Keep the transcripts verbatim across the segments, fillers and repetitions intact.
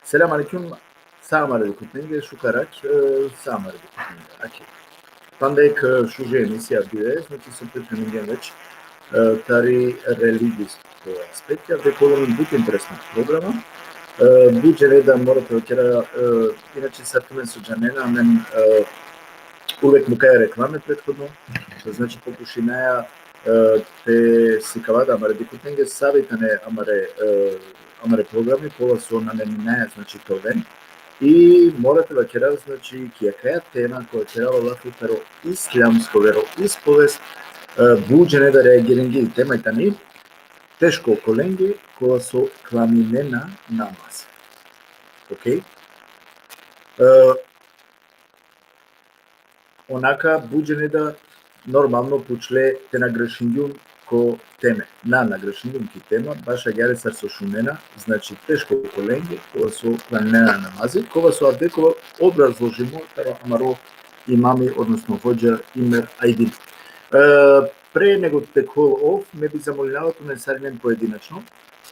Selam alejkum, sa amare dikhutnenge, šukar rakj, e, sa amare dikhutnenge. Okej. Panda jekh, e, šuže emisija avdive, znači so pripremingjem već, e, tari religijsko aspekti, avdive ka ovel amen but interesno programa. E, but džene da mora te vakera, e, inače sar tumen so džanena, amen, e, uvek mukaja reklame prethodno, znači pokušinaja, e, te sikava da amare dikhutnenge savi tane amare, e, amare programi, kola so nane ninaja, znači, te oven. I mora te vakerav, znači, ki akaja tema koja kerava lafi taro islamsko veroispovest, e, but džene da reagiringje, tema i tani, teško okolenge kola so klaninena namaz. Okej? E, onaka but džene da normalno pučle te na grešingjum ko teme. Na, na grešingjum ki tema, baš agjaar sar so šunena, znači teško okolenge kola so klaninena namazi, kova so avdive ka ovel obrazložimo taro amaro imami, odnosno hodža Imer Ajdin. E, pre nego te khol ov, me bi zamolinava tumen sarinen pojedinačno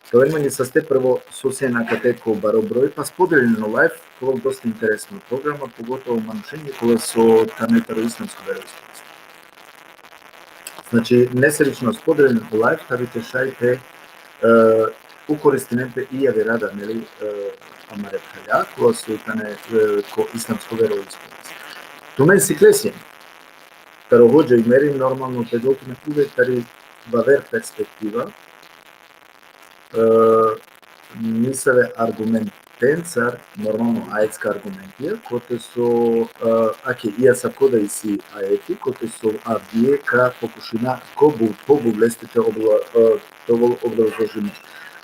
te oven mange saste prvo so sen akate ko baro broj, pa spodelinen o live, ka ovel dosta interesno programa, pogotovo manušenge kola so tane taro islamsko veroispovest. Znači, nesebično spodelinen o live, ta bi te šaj te, e, ukoristinen pe i javera da, neli, e, amare phralja, kola so tane, e, ko islamsko veroispovest. Tumen sikle sien taro hodža Imeri, normalno te dol tumen uvek tari vaver perspektiva, e, nisave argumentencar, normalno ajetska argumentija, kote so, e, okej, i asavko da isi ajeti, kote so avdive ka pokušina ko bu-, po buvleste te obla-, e, te ovel obrazložimo.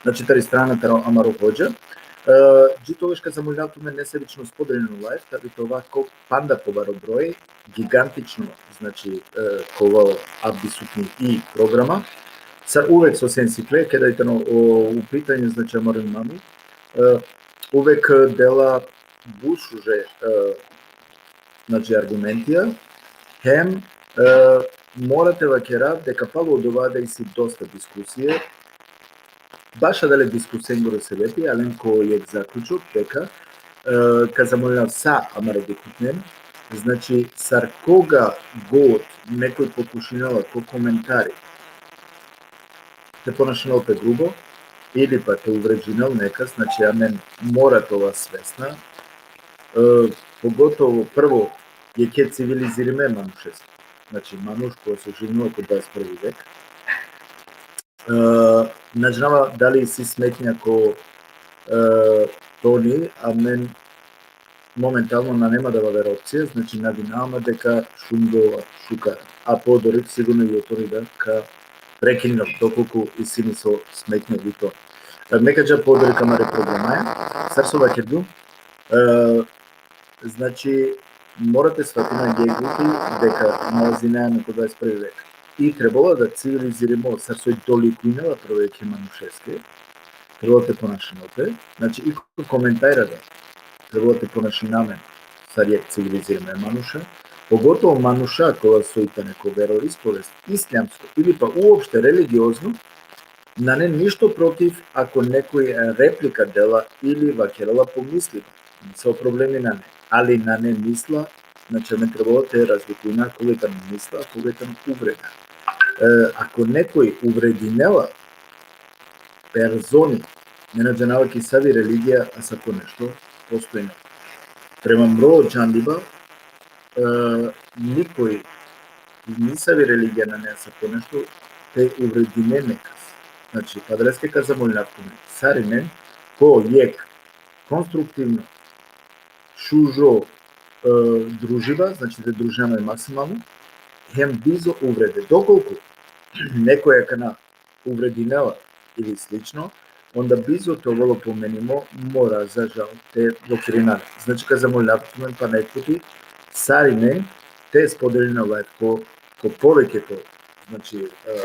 Znači, tari strana taro amaro hodža. E, dži togaš ka zamolinav tumen nesebično spodelinen o live, ta bi te ova ko panda po baro broj, gigantično, znači, e, ka ovel avdisutni i programa. Sar uvek so sen sikle, keda i tano o, u pitanju, znači, amaro imami, e, uvek dela but šuže, e, znači, argumentija, hem, e, mora te vakerav deka palo odova da isi dosta diskusije, baš adale diskusengoro sebepi, alen ko jekh zaključok, deka, e, ka zamolinav sa amare dikhutnen, znači, sar koga god nekoj pokušinela ko komentari te ponašinel pe grubo, ili pa te uvredinel nekas, znači, amen mora te ova svesna, e, pogotovo prvo jekhe civilizirime manušeske. Znači, manuš kova so živinela ko dvadeset prvi vek. E, na džanava dali isi smetnja ko, e, Toni, amen momentalno nane ma adava opcija, znači, nadinava ma deka šungjol šukar. A po odorik sigurno i o Toni da ka prekinel, dokolku isi nesavo smetnja i Toni. E, me ka dža po odorik amare programaja, sar so vakergjum, e, znači, mora te svatina jekh buti deka nalazinaja amen ko dvadeset prvi vek. I trebela da civilizirimo, sar so i dolikujnela prvo jekhe manušeske, trebela te ponašinel pe, znači, i ko komentara da trebela te ponašina amen sar jekh civilizirime manuša, pogotovo manuša kola so i tane ko veroispovest islamsko ili pa uopšte religiozno, nane ništo protiv ako nekoj, e, replika dela ili vakerela po misliba. Nisavo problemi nane. Ali nane misla, znači, amen trebela te razlikujna koga i tano misla, koga i tano uvreda. E, ako nekoj uvredinela personi, me na džanava ki savi religija asavko nešto postojnela. Prema mro džandiba, e, nikoj, nisavi religija nane asavko nešto te uvredine nekas. Znači, pa adaleske ka zamolinav tumen sarinen ko jekh konstruktivno, šužo, e, družiba, znači, te družina amen maksimalno, hem bizo uvrede. Dokolku nekoj akana uvredinela ili slično, onda bizo te ovel opomenimo, mora, za žal, te blokirina le. Znači, ka zamolinav tumen pana jekh puti sarinen te spodelinen live ko, ko poveke, ko, znači, e,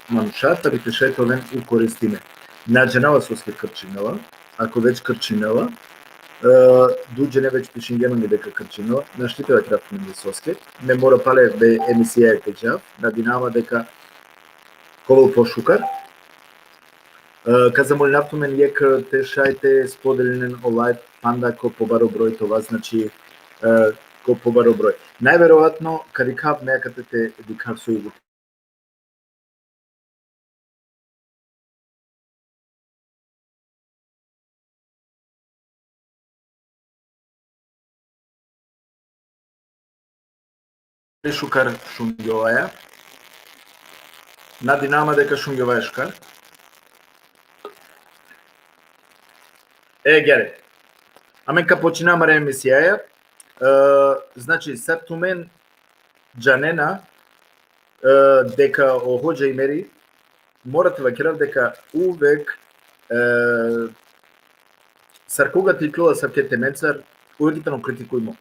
manuša, ta bi te šaj te oven ukoristime. Na džanava soske krčinela, ako već krčinela, e, duj džene već pišingje mange deka krčinela, našti te vakerav tumenge soske, me mora pale be emisijaja te džav, nadinava ma deka ka ovel pošukar. E, ka zamolinav tumen jekh te šaj te spodelinen o live panda ko pobaro broj, te ova, znači, e, ko pobaro broj. Najverovatno, ka dikhav me akate te dikhav soj šukar šungjovaja. Nadinama deka šungjovaja šukar. E, agjaar. Amen ka počina amare emisijaja. E, znači, sar tumen džanena, e, deka o hodža Imeri, mora te vakerav deka uvek, e, sar koga te ikljola asavke temencar, uvek i tano kritikujmo.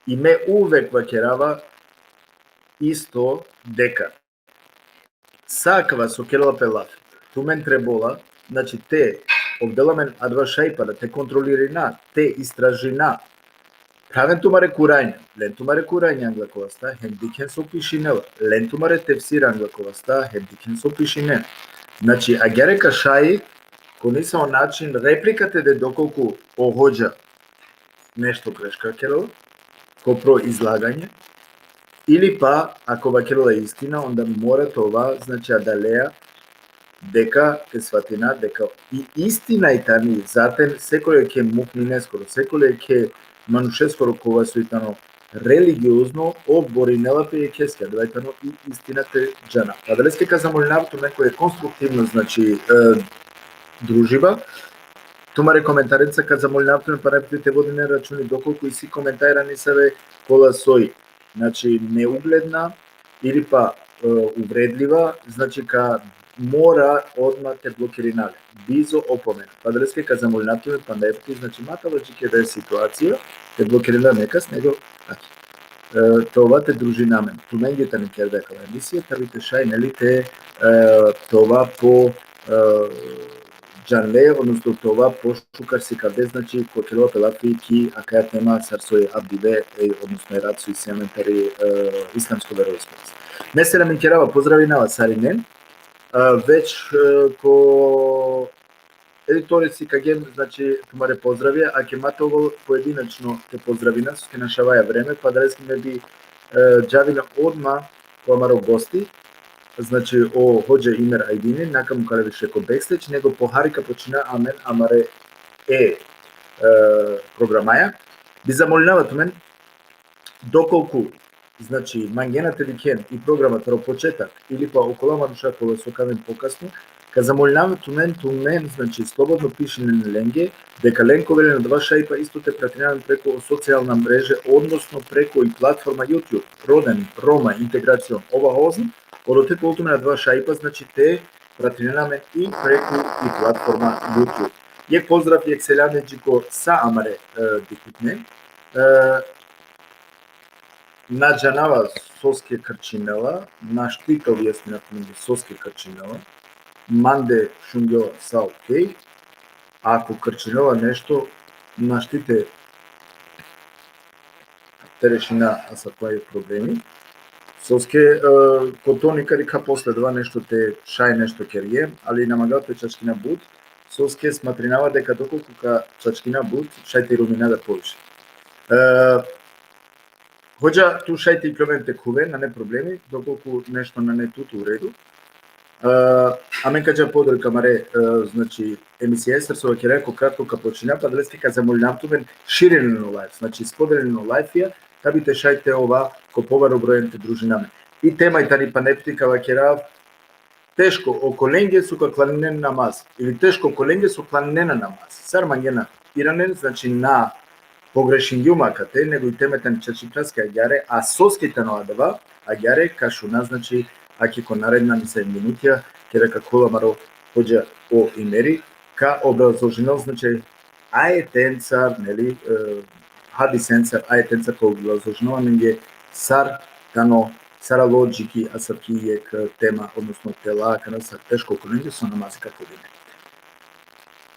I me uvek vakerava isto deka sa akava so kerela pe lafi, tumen trebola, znači, te ov dela amen adava šajipa da te kontrolirina, te istražina. Praven tumare kuranja, len tumare kuranja angla kovasta, hem dikhen so pišinela, len tumare tefsir angla kovasta, hem dikhen so pišinen. Znači, agjaar ka šaj, ko nesavo način replika te de dokolku o hodža nešto greška kerela, ko pro izlaganje, ili pa, ako vakerela istina, onda mora te ova, znači, adaleja, deka te svatina, deka i istina i tani, zaten sekole jekhe mu'mineskoro, sekole jekhe manušeskoro kova so i tano religiozno, ov borinela pe jekheske, adava i tano i istina te džana. Adaleske ka zamolinav tumen ko jekh konstruktivno, znači, e, družiba, tumare komentarenca ka zamolinav tumen, pana te vodinen računi, dokolku isi komentari nesave kola soj, znači, neugledna ili pa, e, uvredliva, znači, ka mora odma te blokirina le. Bizo opomena. Pa adaleske ka zamolinav tumen, pana, znači, ma te ova dži keda e situacija, te blokirina nekas, nego, znači, e, te ova te družina amen. Tumenge tani kerda akala emisija, te bi te šaj, neli, te, e, te ova po, e, džanle, odnosno te ova pošukar sikavde, znači, ko kerela pe lafi ki akaja tema sar soj avdive, e, odnosno erat so isi amen tari, e, islamsko veroispovest. Mesela me kerava, pozdravinava sarinen, e, već, e, ko editori si ka gjem, znači, tumare pozdravija, ake ma te ovel pojedinačno te pozdravina, soske našavaja vreme, pa adaleske me bi, e, džavina odma ko amaro gosti, znači, o hodža Imer Ajdini, na ka mukha le više ko backstage, nego pohari ka počina amen amare e, e, programaja. Bi zamolinava tumen, dokolku, znači, mangena te dikhen i programa taro početak, ili pa okola manuša kola so ka aven pokasno, ka zamolinav tumen, tumen, znači, slobodno pišinen lenge, deka len ka ovel len adava šajipa isto te pratinen amen preko socijalna mreže, odnosno preko i platforma YouTube, Roden Roma Integracion Oberhausen, odote ka ovel tumen adava šajipa, znači, te pratinen amen i preko i platforma YouTube. Jekh pozdrav, jekh selam dži ko sa amare, e, dikhutne. E, na džanava soske krčinela, našti te objasnina tumenge soske krčinela, mande šungjola sa okej, ako krčinela nešto, našti te, te rešina asavko problemi. Soske, e, ko toni ka dikha posle adava nešto te šaj nešto kerge, ali na mangava te čačkina but, soske smatrinava deka dokolku ka čačkina but, šaj te rumina da poviše. E, hodža, tu šaj te ikljoven te khuven, nane problemi, dokolku nešto nane tut u redu. E, amen ka dža podur ki amare, e, znači, emisija, sar so vakeraja, ko kratko ka počina, pa adaleske ka zamolinav tumen širinen o live, znači, spodelinen o live-ja, ta bi te šaj te ova ko pobaro broj te družina amen. I tema i tani, pana te vakerav, teško okolenge so ka klaninen namaz, ili teško okolenge so klaninena namaz. Sar mangena iranen, znači, na pogrešingjum akate, nego i tema tani čačipraske agjaar, a soske tano adava, agjaar ka šuna, znači, ake ko naredna nesave minutija, keda ka khuvela amaro hodža o Imeri, ka obrazložinel, znači, ajetencar, neli, e, hadisencar, ajetencar ka obrazložinel amenge sar tano, sar alo dži ki asavki jekh tema, odnosno tela, kana sar teško okolenge so namazi ka klaninen.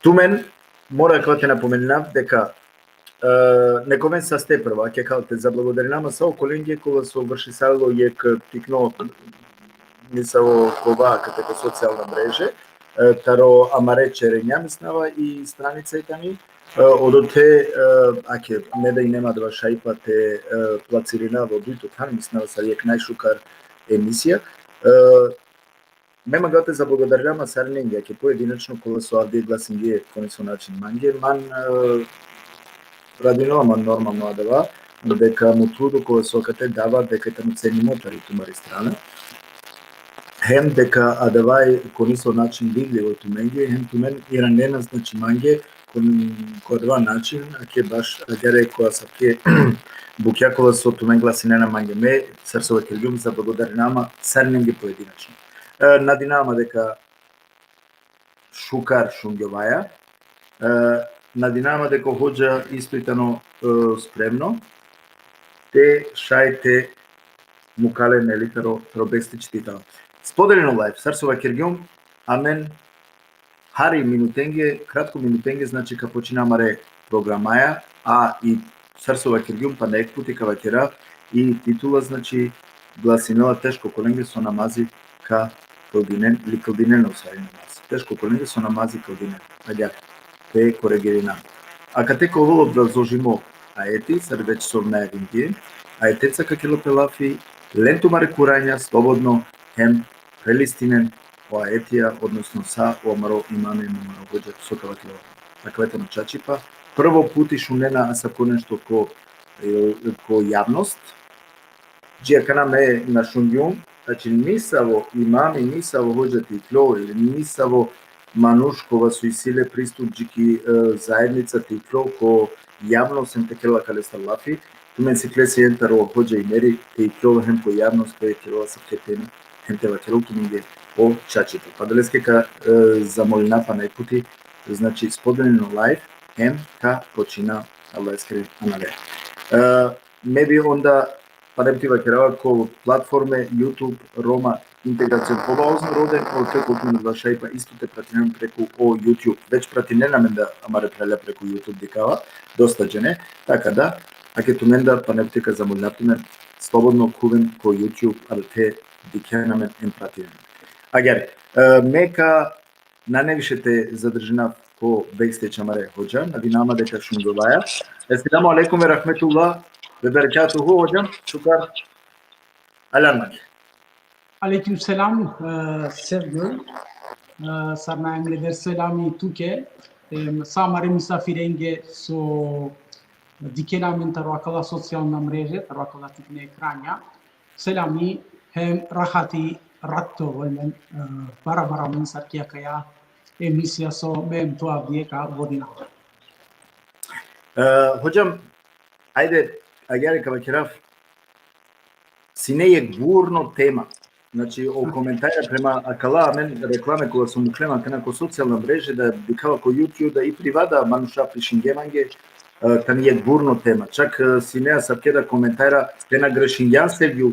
Tumen, mora akava te napomeninav deka, e, nek oven saste prvo, ake ka te zablagodarinama sa okolenge kola so vršisalo jekh tikno, misal, kova, akate ko socijalna mreže, e, taro amare čerenja, mislinava, i stranica i tani, e, odote, e, ake, me da inem adava šajipa te, e, placirinav o dujto than, mislinava, sar jekh najšukar emisija. E, me mangava te zablagodarinama sarinenge, ake pojedinačno kola so avdive glasingje, koni so način mange, man, e, radinela man normalno adava, deka mo trudo kola so akate dava, deka tano cenimo tari tumari strana. Hem deka adava i koni so način vidljivo tumenge, hem tumen iranena, znači, mange, ko, ko adava način, ake baš agjaar ko asavke bukja kola so tumen glasinena mange. Me, sar so vakergjum, zablagodarinama sarinenge pojedinačno. E, nadinama deka šukar šungjovaja. E, nadinama deka hodža isto i tano, e, spremno. Te šaj te mukha len, neli, taro, taro beksteč te tano. Spodelin o live, sar so vakergjum, amen hari minutenge, kratko minutenge, znači, ka počina amare programaja, a i sar so vakergjum, pana jekh puti ka vakera, i titula, znači, glasinela: Teško kolenge so namazi ka kldinen, ili kldinen o sari namaz. Teško kolenge so namazi kldinen. Agjaar, te korigirina. Akate ka ovel obrazložimo ajeti, sar već so najavingje, ajeteca ka kerel pe lafi, len tumare Kuranja slobodno, hem prelistinen o ajetija, odnosno sa o amaro imami, amaro hodža so ka vakerel. Akava tano čačipa. Prvo puti šunena asavko nešto ko, e, ko javnost. Dži akana me na šungjum, znači, nisavo imami, nisavo hodža te ikljol, ili nisavo manuš kova so isi le pristup dži ki, e, zaednica te ikljol ko javnost hem te kerel akalestar lafi. Tumen sikle sien taro hodža Imeri te ikljol hem ko javnost te kerel asavke teme, hem te vakerel tumenge o čačipa. Pa adaleske ka, e, zamolina pana jekh puti, znači, spodelin o live, hem ka počina Allaheskere anale. E, me bi onda, pana jekh puti vakerava, ko platforme YouTube Roma Integracion, kova ozno roden, odote ka tumen adava šajipa isto te pratinen preku o YouTube. Već pratinen amen da amare phralja preku YouTube, dikhava, dosta džene, taka da, ake tumen da, pana jekh puti ka zamolinav tumen, slobodno khuven ko YouTube, a da te dikhen amen hem pratinen. Agjaar, e, me ka nane više te zadržinav ko beksteč amare hodža, nadinama deka šungjovaja. Esselamu alejkum ve rahmetullah ve berekatuhu, hodža, šukar. Alan mange. Alejkum selam, e, Sergio. E, sarinaja engleder selami tuke. Em, sa amare misafirenge so dikhena amen taro akala socijalna mreže, taro akala tikne ekranja. Selami, hem rahati rat te ovel amen, e, bara, bara amen sar ki akaja emisija so me hem tu avdive ka vodina. E, hodža, ajde, agjaar ka vakerav, sine jekh burno tema. Znači, o komentarja prema akala, amen reklame kola so mukhle man akana ko socijalna mreže, da dikhava ko YouTube, da i privata manuša pišingje mange, e, tani jekh burno tema. Čak, e, sine asavke da komentarja, te na grešingjan, Sergio,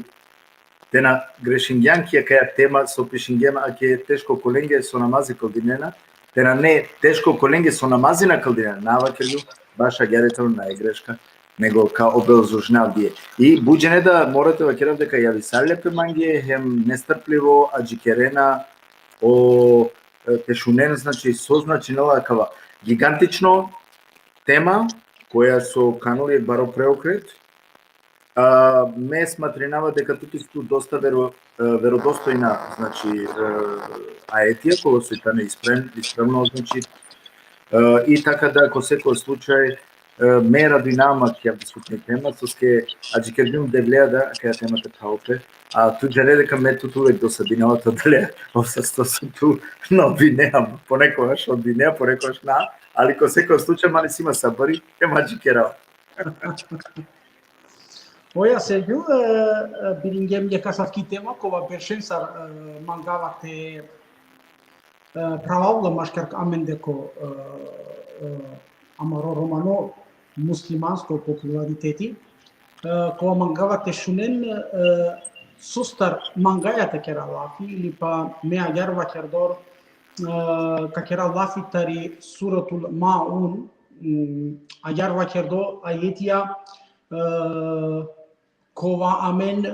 te na grešingjan ki akaja tema so pišingje man, ake teško kolenge so namazi kldinena, te na, ne, teško kolenge so namazi na kldinena, na vakergjum, baš agjaar tano, nane greška, nego ka obrazložinav avdive. I but džene da mora te vakerav deka javisale pe mange, hem nestrpljivo adžikerena o, e, te šunen, znači, so značinela akava gigantično tema, koja so kanela jekh baro preokret. A, me smatrinava deka tut isi tu dosta vero-, e, verodostojna, znači, e, ajetija, kola so i tane ispravn-, ispravno, znači, e, i taka da, ko sekoj slučaj, e, me radujnava man ki avdisutni tema, soske adžikergjum Devleja da akaja tema te phal pe, a tu džane deka me tut uvek dosadinava, to dale, o sasto so tu na odbinea, ponekogaš odbinea, ponekogaš na, ali ko sekoj slučaj man isi man sabari, hem adžikerava. Oja, Sergio, e, e, biringjem jekh asavki tema, kova beršen sar, e, mangava te, e, phravavla maškar amende ko, e, e, amaro romano muslimansko populariteti, e, kova mangava te šunen, e, sostar mangaja te kera lafi, ili pa me agjaar vakerdor, e, ka kera lafi tari Suratul Maun, mm, agjaar vakerdo ajetija, e, kova amen, e,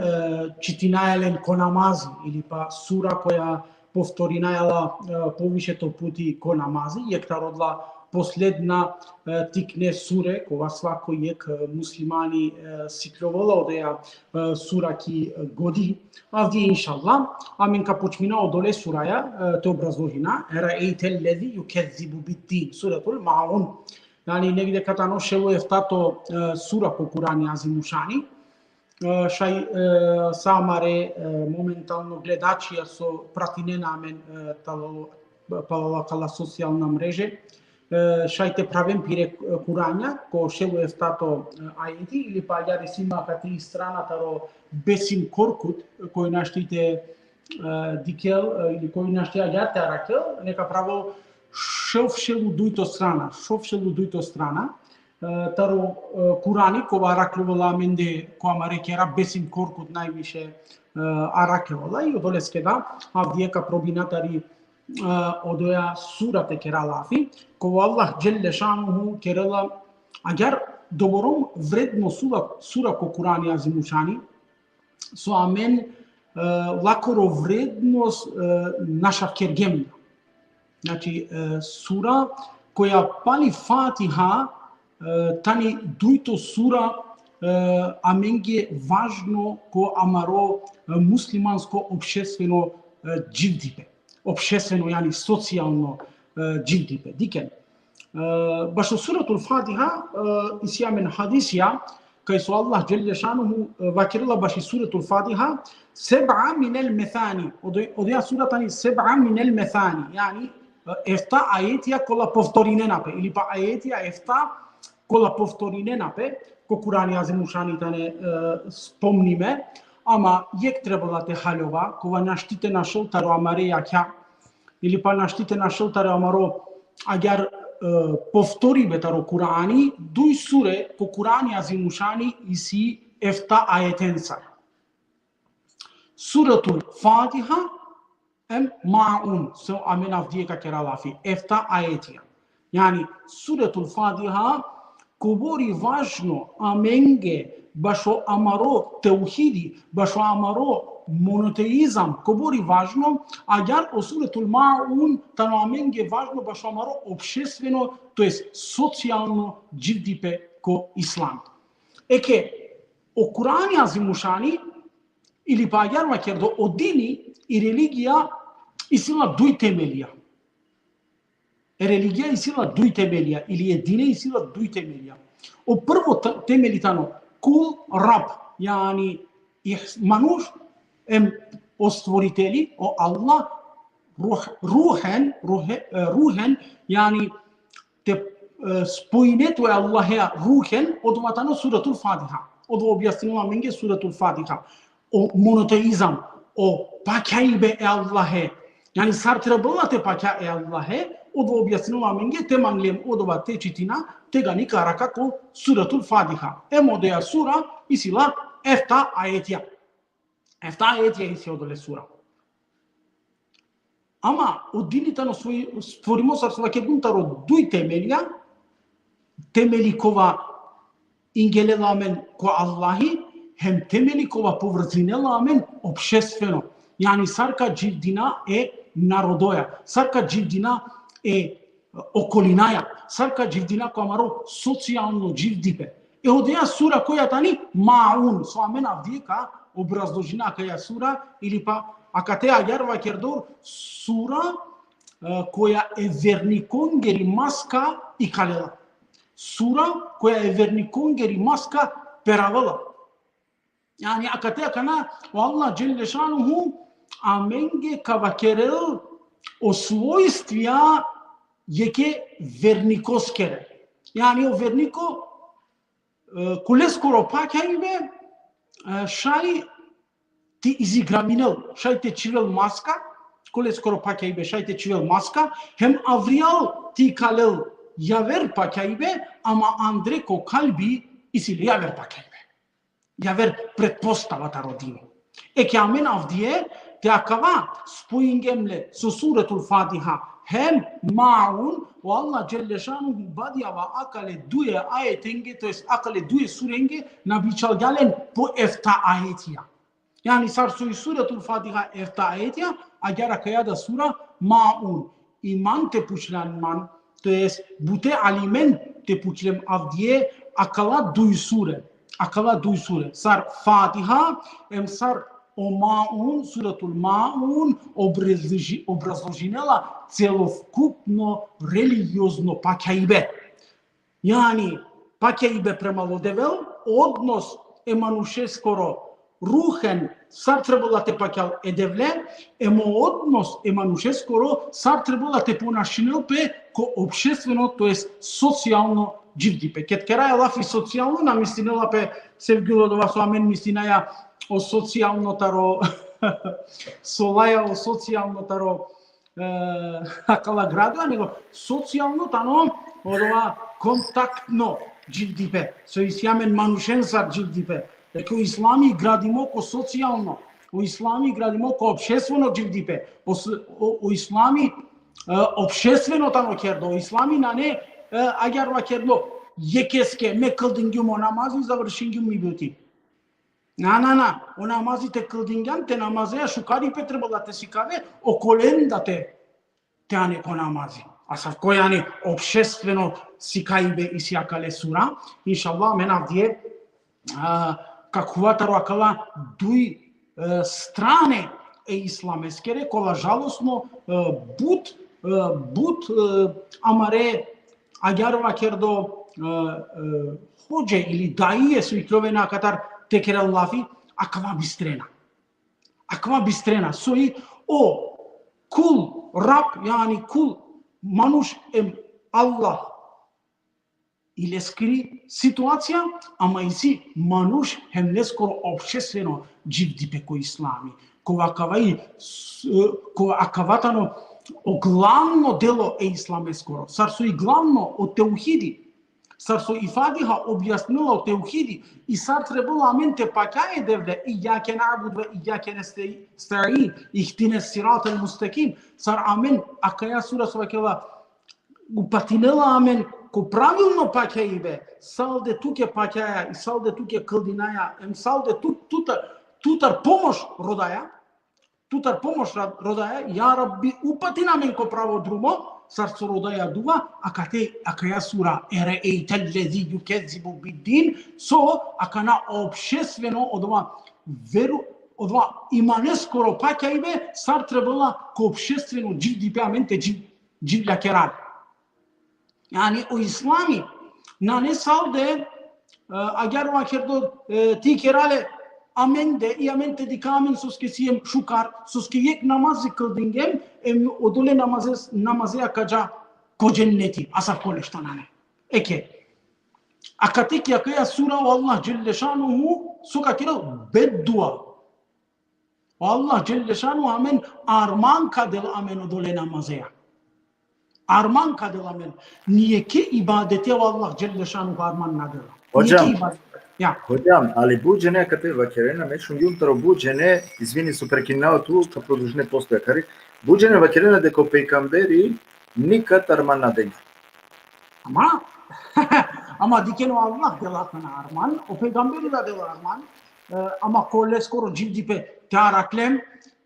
čitinaja len ko namazi, ili pa sura koja povtorinaja la, e, poviše to puti ko namazi, jekh taro odola posledna, e, tikne sure, kova svako jekh, e, muslimani, e, sikljovola odoja, e, sura ki, e, godi. Avdive, inšallah, amen ka počmina odole suraja, e, te obrazložina, Eraejtellezi jukezzibu biddin, Suratul Maun. Jani, negde ka tano šel u eftato, e, sura ko Kurani Azimušani, e, šaj, e, sa amare, e, momentalno gledačija so pratinena amen, e, talo, palal akala socijalna mreže, e, šaj te praven pire, e, Kuranja, ko šel u eftato, e, ajeti, ili pa agjaar isi ma akate i strana taro Besim Korkut, koj našti te, e, dikhel, e, ili koj našti agjaar te arakhel, neka pravel šov šel u dujto strana, šov šel u dujto strana, e, taro, e, Kurani, kova arakhlola amende ko amare kera, Besim Korkut najviše, e, arakhlola, i odoleske da, avdive ka probina tari, e, odoja sura te kera lafi, kova Allah dželle šanuhu kerela, agjaar doborom vredno sura, sura ko Kurani Azimušani, so amen, e, lakoro vrednost, e, našavkergjem. Znači, e, sura koja pali Fatiha, e, tani dujto sura, e, amenge važno ko amaro, e, muslimansko opštestveno, e, dživdipe. Opštestveno, jani socijalno, e, dživdipe. Dikhen, e, bašo Suratul Fatiha, e, isi amen hadisija, kaj so Allah dželle šanuhu, e, vakerela baši Suratul Fatiha, seb'a minel mesani. Odo-, odoja sura tani seb'a minel mesani. Jani, e, efta ajetija kola povtorinena pe, ili pa ajetija efta kola povtorinena pe, ko Kurani Azimušani tane, e, spomnime, ama jekh trebela te haljova, kova našti te našol taro amare jakha, ili pa našti te našol taro amaro agjaar, e, povtoribe taro Kurani, duj sure ko Kurani Azimušani isi efta ajetencar. Suratul Fatiha em Maun, so amen avdive ka kera lafi, efta ajetija. Jani, Suratul Fatiha, kobor i važno amenge, bašo amaro teuhidi, bašo amaro monoteizam, kobor i važno, agjaar o Suratul Maun tano amenge važno bašo amaro opštestveno, to jest socijalno dživdipe ko islam. Eke, o Kurani Azimušani, ili pa agjaar vakerdo, o dini, i religija, isi la duj temelija. E religija isi la duj temelija, ili e dine isi la duj temelija. O prvo te-, temeli tano, kul Rab, jani, i manuš, em o Stvoriteli, o Allah, ruh-, ruhen, ruhe-, e, ruhen, jani, te, e, spojine tu e Allahea ruhen, odova tano Suratul Fatiha. Odova objasninela amenge Suratul Fatiha. O monoteizam, o pakjaibe e Allahe. Jani, sar trebela te pakja e Allahe, odova objasninela amenge, te manglem odova te čitina, tegani ka arakha ko Suratul Fatiha. Em odoja sura isi la efta ajetija. Efta ajetija isi odole sura. Ama o dini tano svoj-, stvorimo, sar so vakerdum, taro duj temelija, temeli kova ingelela amen ko Allahi, hem temeli kova povrzimela amen opštestveno. Jani, sar ka dživdina e narodoja, sar ka dživdina e okolinaja, sar ka dživdina ko amaro socijalno dživdipe. E odoja sura koja tani Maun, so amen avdive ka obrazložina akaja sura, ili pa akate agjaar vakerdor, sura, e, koja e vernikongeri maska ikalela. Sura koja e vernikongeri maska peravela. Jani, akate akana, o Allah dželle šanuhu amenge ka vakerel o svojstvija jekhe vernikoskere. Jani, o verniko, e, koleskoro pakjaibe, e, šaj te izigraminel, šaj te čhivel maska, koleskoro pakjaibe, šaj te čhivel maska, hem avrijal te ikalel javer pakjaibe, ama andre ko kalbi isi le javer pakjaibe. Javer pretpostava taro dini. Eke amen avdive te akava spojingjem le so Suratul Fatiha hem Maun, o Allah dželle šanuhu badjava akale duje ajetenge, to jest akale duje surenge, na bičhalgja len po efta ajetija. Jani sar so i Suretul Fatiha efta ajetja, agjaar akaja da sura Maun. Iman te pučljan man, to jest bute alimen te pučlem avdive, akala duj sure. Akala duj sure. Sar Fatiha, em sar o Maun, Suretul Maun, obrazloži-, obrazložinela celokupno religiozno pakjaibe. Jani, pakjaibe prema o Devel, odnos e manušeskoro ruhen, sar trebela te pakjal e Devle, em o odnos e manušeskoro, sar trebela te ponašinel pe ko opštveno, to jest socijalno dživdipe. Ked keraja lafi socijalno, na mislinela pe, sevgilo, odova so amen mislinaja o socijalno taro, so laja o socijalno taro, e, akala gradova, nego socijalno tano, odova kontaktno dživdipe. So isi amen manušensar dživdipe. Eke o islami gradimo ko socijalno, o islami gradimo ko opštveno dživdipe. O s-, o, o islami, e, opštveno tano kerdo. O islami nane, e, agjaar vakerdo, jekeske me kldingjum o namazi, završingjum mi buti. Na, na, na. O namazi te kldingjan, te namazeja šukaripe trebela te sikave, okolen da te, te ane ko namazi. Asavko jani opštveno sikaibe isi akale sura. Inšallah, amen avdive, a, ka khuva taro akala duj, e, strane e islameskere, kola žalostno, e, but, e, but, e, amare, agjaar vakerdo, e, e, hodže ili daije so ikljovena akatar te kerel lafi, akava bistrena. Akava bistrena, soj o kul, rab, jani kul, manuš em Allah. I leskiri situacija, ama isi manuš hem leskoro opštveno dživdipe ko islami. Kova akava i s-, kova akava tano o glavno delo e islameskoro. Sar so i glavno o teuhidi. Sar so i Fatiha objasnila o teuhidi, i sar trebela amen te pakjaja e Devle, ijjake na'budu ve ijjake nesta'in, ihdines siratel mustekim, sar amen akaja sura so vakerela, upatinela amen ko pravilno pakjaibe, salde tuke pakjaja, i salde tuke kldinaja, em salde tu-, tutar, tutar pomoš rodaja, tutar pomoš ra-, rodaja, ja Rabbi, upatin amen ko pravo drumo, sar so rodaja duva, akate, akaja sura, ere'ejtellezi jukezzibu biddin, so akana opštveno odova veru, odova imaneskoro pakjaibe, sar trebela ko opštveno dživdipe amen te dživ-, dživlja keral. Jani o islami, nane salde, e, agjaar vakerdo, e, ti kera le amende, i amen te dikha amen soske siem šukar, soske jekh namazi kldingjem, em odole namazes-, namazea ka dža ko dženneti, asavko nešto nane. Eke. Akate ki akaja sura o Allah dželle šanuhu, so ka kerel, beddua. O Allah dželle šanuhu amen arman ka del amen odole namazea. Arman ka del amen. Nijekhe ibadete o Allah dželle šanuhu arman na dela. Hocam, nijekhe ibadete. Ja. Hocam, ali but džene akate vakerena, me šungjum taro but džene, izvini so prekinava tu, ka produžine posle akari. But džene vakerena deka o pejgamberi nikad arman na dela. Ama, ama dikhen, o Allah dela akana arman, o pejgamberi da dela arman, e, ama ko leskoro dživdipe te araklem,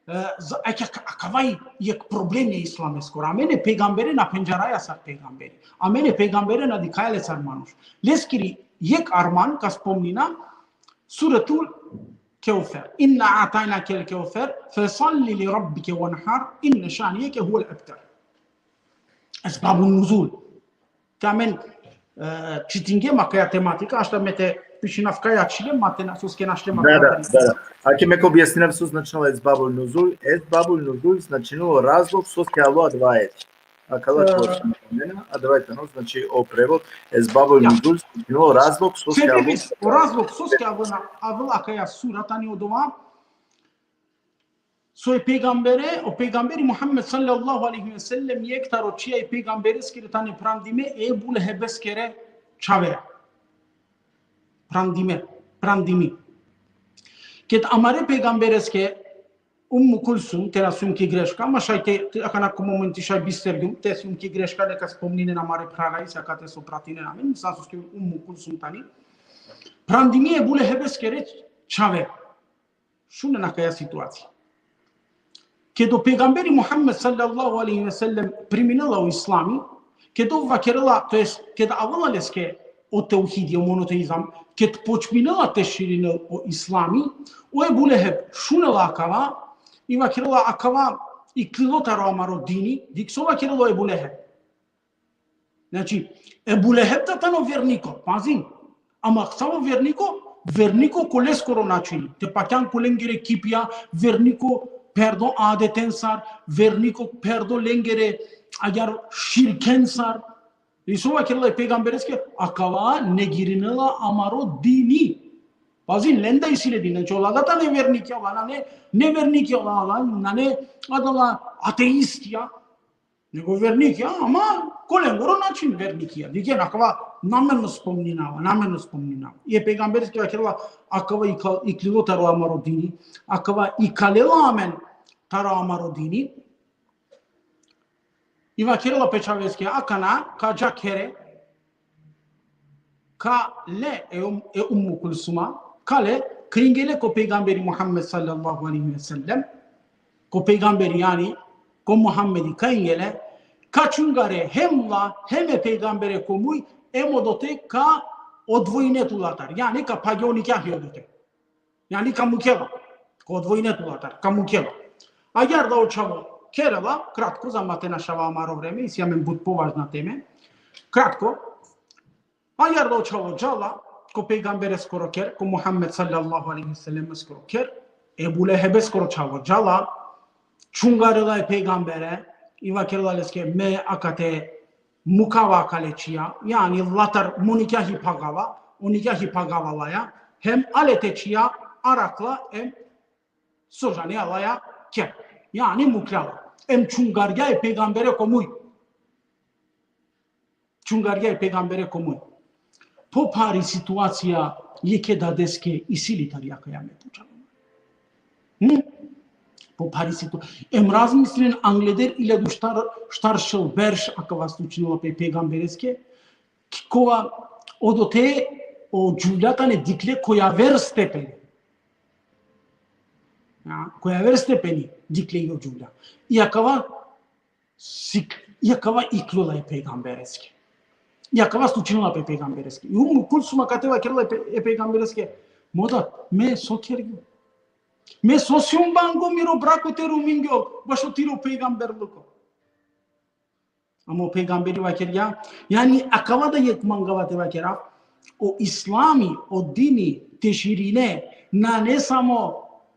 e, za-, eke ak-, akava i jekh problemi e islameskoro. Amen e pejgambere na pendžaraja sar pejgamberi. Amen e pejgambere na dikhaja le sar manuš. Leskiri jekh arman ka spomnina, Suretul Kevser. Inna a'tajnakel kevser, fesalli li rabbike venhar, inne šanieke huvel ebter. Esbabun nuzul. Te amen, e, čitingjem akaja tematika, ašta me te pišinav kaj ačhile, ma te na, soske našle ma. Da, da, da, da. Ake me ka objasninav so značinela esbabul nuzul. Esbabul nuzul značinela razlog soske alo adava ajeti. Akala, e, čhova so mena, adava tano, znači, o prevod, esbabul, ja, nuzul značinela razlog soske alo. Sebebi, o razlog soske avela, avela akaja sura tani odova, so e pejgambere, o pejgamberi Muhammed sallallahu alejhi ve sellem, jekh taro čhija e pejgambereskere tane prandime e Ebu Lehebeskere čhave. Prandime, prandimi. Ked amare pejgambereske Ummu Kulsum, te na sijum ki greška, ama šaj te, te, akana ko momenti šaj bistergjum, te sijum ki greška, neka spomninen amare phralais akate so pratinen amen, misal soske Ummu Kulsum tani. Prandimi e Ebu Lehebeskere čhave. Šunen akaja situacija. Keda o pejgamberi Muhammed sallallahu alejhi ve sellem priminela o islami, keda ov vakerela, to jest keda avela leske o tevhidi, o monoteizam, keda počminela te širinel o islami, o Ebu Leheb šunela akava, i vakerela akava iklilo taro amaro dini, dikh so vakerela o Ebu Leheb. Znači, Ebu Leheb da tano verniko, pazin. Ama savo verniko, verniko ko leskoro načini. Te pakjan ko lengere kipija, verniko perdo adetensar, verniko perdo lengere agjar širkensar. I so vakerela e pejgambereske, akava negirinela amaro dini. Pazin, lenda isi le dini. Znači, ola da tane vernikija, ola nane, nevernikija, ola, ola nane, adala ateistija. Nego vernikija, ama ko lengoro način vernikija. Dikhen, akava namerno spomninava, namerno spomninava. I e pejgambereske vakerela, akava ikla-, iklilo taro amaro dini, akava ikalela amen taro amaro dini. I vakerela pe čhaveske, akana, ka dža khere, ka le e, um, e Ummu Kulsuma, ka le, ka ingele ko pejgamberi Muhammed sallallahu alejhi ve sellem, ko pejgamberi, jani, ko Muhammedi ka ingele, ka čungare hem la, hem e pejgambere ko muj, em odote ka odvojine tulatar, jani ka phage o nikahi odote. Jani ka mukela, ka odvojine tulatar, ka mukela. Agjaar da o čhavo kerela, kratko, za ma te našava amaro vreme, isi amen but považna teme. Kratko, agjaar da o čhavo džala ko pejgambereskoro kher, ko Muhammed sallallahu alejhi ve sellemeskoro kher, Ebu Lehebeskoro čhavo džala, čungarela e pejgambere, i vakerela leske, me akate mukava akale čhija, jani latar mo nikahi phagava, o nikahi phagava laja, hem ale te čhija arakla, em so džane alaja kher. Jani mukljala. Em čungargja e pejgambere ko muj. Čungargja e pejgambere ko muj. Po phari situacija jekhe dadeske isi li tari akaja me puča. Hm? Po phari situacija. Em razmislin angleder iljadu štar, štar šel berš akava slučinela pe pejgambereske, kova odote o džuvlja tane dikhle ko javer stepeni. Ja, ko javer stepeni dikhle i o džuvlja. I akava sik-, i akava ikljola e pejgambereske. I akava slučinela pe pejgambereske. I Ummu Kulsuma akate vakerela e pe-, e pejgambereske, mo dad, me so kergjum? Me so sijum bango miro brako te rumingjo bašo tiro pejgamberluko? Ama o pejgamberi vakergja, jani akava da jekh mangava te vakerav, o islami, o dini te širine, nane samo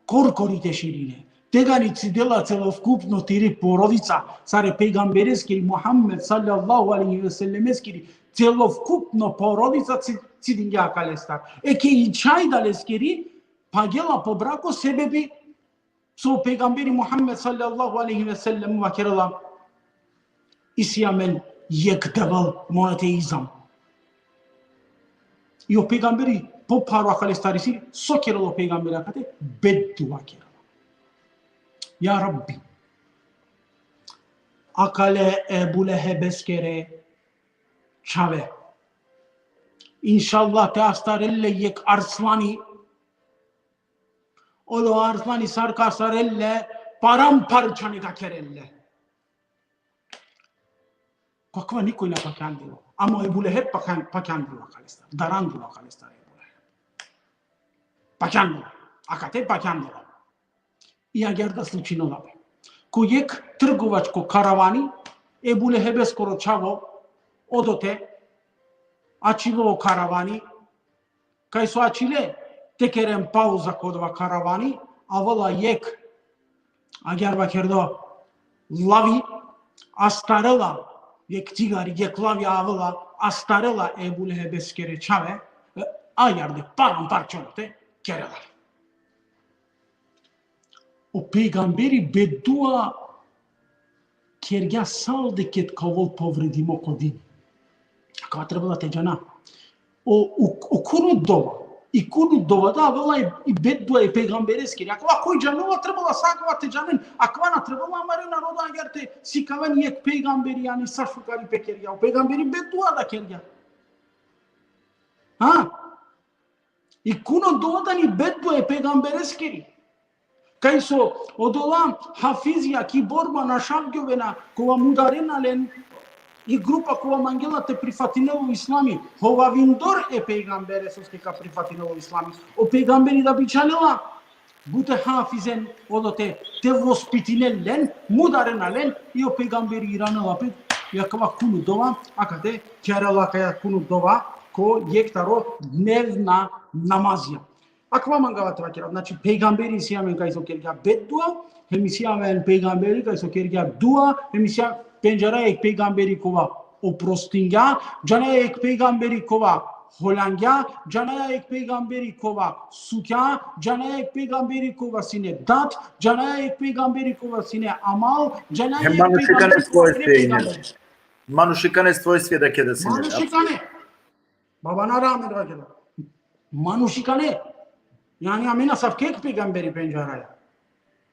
korkori te širine. Tegani cidela celovkupno tiri porodica, sar e pejgambereskiri Muhammed sallallahu alejhi ve sellemeskiri celovkupno porodica ci-, cidingja akalestar. Eke i čhajda leskiri phagela po brako sebepi so pejgamberi Muhammed sallallahu alejhi ve sellem vakerela, isi amen jekh Devel, monoteizam. I o pejgamberi po pharo akalestar isi, so kerela o pejgamberi akate, beddua kerela. Ja Rabbi, akale Ebu Lehebeskere čhave, inšallah te astarel le jekh arslani, olo arslani sar ka astarel le, paramparča neka kerel le. Ko akava nikoj na pakjandilo. Ama Ebu Leheb pakjan-, pakjandilo akalestar. Darandilo akalestar Ebu Leheb. Pakjandilo. Akate pakjandilo. I agjaar da slučinela pe. Ko jekh trgovačko karavani, Ebu Lehebeskoro čhavo odote, ačhilo o karavani, kaj so ačhile te keren pauza ko odova karavani, avela jekh, agjaar vakerdo, lavi, astarela, jekh cigari, jekh lavi avela, astarela Ebu Lehebeskere čhave, e, agjaar de paramparča te kerela. O pejgamberi beddua kergja salde ked ka ovel povredimo ko din. Akava trebela te džana. O, o, o kunut dova. I kunut dova da avela i, i beddua e pejgambereskiri. Akava koj džanela, trebela sa akava te džanen. Akava na trebela amare narodo agjaar te sikaven jekh pejgamberi, jani sa šukaripe kergja. O pejgamberi beddua da kergja. Ha? I kunut dova tani beddua e pejgambereskiri. Kaj so odola hafizija ki borba našavgjovena, kova mudarena len i grupa kova mangela te prifatinel o islami, hovavindor e pejgambereske ka prifatinel o islami. O pejgamberi da bičhanela bute hafizen odote te vospitinel len, mudarena len, i o pejgamberi iranela pe, i akava kunut dova, akate kerela akaja kunut dova, ko jekh taro dnevna namazija. Akava mangava te vakera. Znači, pejgamberi isi amen kaj so kergja beddua, hem isi amen pejgamberi kaj so kergja dua, hem isi amen pendžaraja jekh pejgamberi kova oprostingja, džanaja jekh pejgamberi kova holangja, džanaja jekh pejgamberi kova sukja, džanaja jekh pejgamberi kova sine dat, džanaja jekh pejgamberi kova sine amal, džanaja jekh pejgamberi kova sine pejgamberi. Manušikane svojstve da keda sine. Manušikane. Baba na ramen vakera. Manušikane. Jani amen asavke jekh pejgamberi pendžaraja.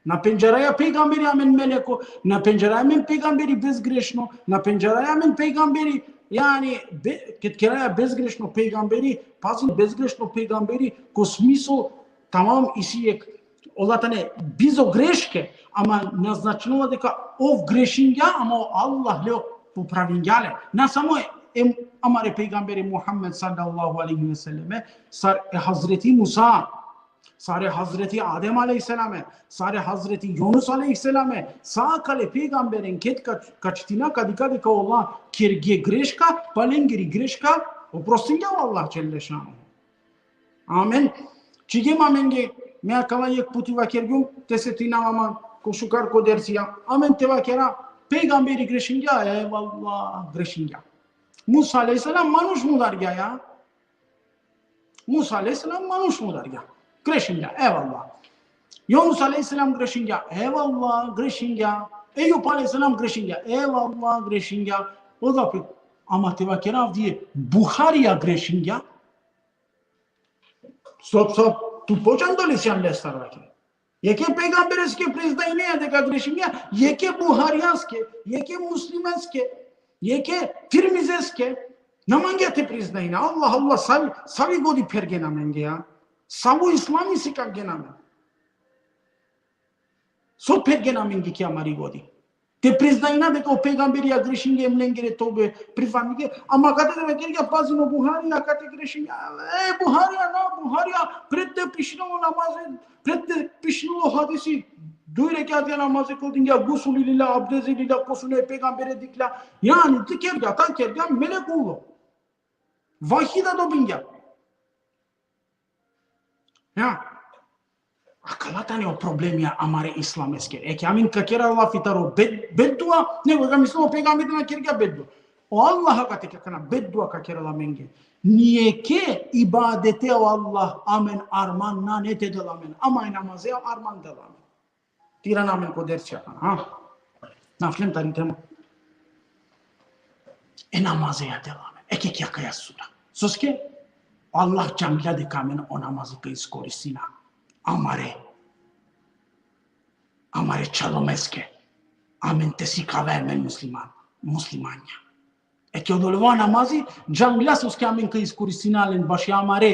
Na pendžaraja pejgamberi amen meleko, na pendžaraja amen pejgamberi bezgrešno, na pendžaraja amen pejgamberi, jani, be, ked keraja bezgrešno pejgamberi, pazin, bezgrešno pejgamberi, ko smisl, tamam isi jekh, ola tane bizo greške, ama na značinela deka ov grešingja, ama o Allah le popravingja le. Na samo e, amare pejgamberi Muhammed sallallahu alejhi ve selleme, sar e Hazreti Musa, sar e Hazreti Adem alejhi selame, sar e Hazreti Junus alejhi selame, sa akale pejgamberen ked ka, ka čitina, ka dikha deka ola kerge greška, pa lengiri greška oprostingja o Allah dželle šanuhu. Amen. Čhigjem amenge, me akava jekh puti vakergjum, te setinava man, ko šukar ko dersija. Amen te vakera, pejgamberi grešingja, evallah, grešingja. Musa alejhi selam manuš mudargja, ja. Musa alejhi selam manuš mudargja. Grešingja, evallah. Junus alejhi selam grešingja, evallah, grešingja. Ejup alejhi selam grešingja, evallah, grešingja. O da pe, ama te vakera avdive, Buharija grešingja. Stop, stop, tu počan doli sian lestar vakera. Jekhe pejgambereske priznajneja deka grešingja, jekhe Buharijaske, jekhe Muslimeske, jekhe Tirmizeske, na mangea te priznajne. Allah, Allah, savi, savi godi phergjen amenge, ja. Savo islami sikavgjen amen. So phergjen amenge ki amari godi. Te priznajna deka o pejgamberi ja grešingja, em lengere tobe prifatnike, ama kate te vakergja, pazin, o Buhari akate grešingja. E, Buhari, na, Buhari, pred te pišinel o namazi, pred te pišinel o hadisi, duj rekjatija namazi kldingja, gusuli lilja, abdezi lilja, ko sune pejgambere dikhlja. Jani, te kergja, ta kergja, melek ulo. Vahi da dobingja. Ja. Akala tane o problemija amare islameske. Eke amen ka kera lafi taro bed-, beddua, nego ka mislina o pejgamberi na kergja beddua. O Allah akate ka kana beddua ka kerela amenge. Nijekhe ibadete o Allah amen arman nane te del amen. Ama e namaze arman del amen. Te irana amen ko dersi akana, ha? Naflem tari tema. E namaze ja del amen. Eke ki akaja sura. Soske? Allah džanglja deka amen o namaze ka iskoristina amare, amare čalomeske. Amen te sikave amen musliman, muslimanja. Eke odoleva namazi, džanglja soske amen ka iskoristina len baši amare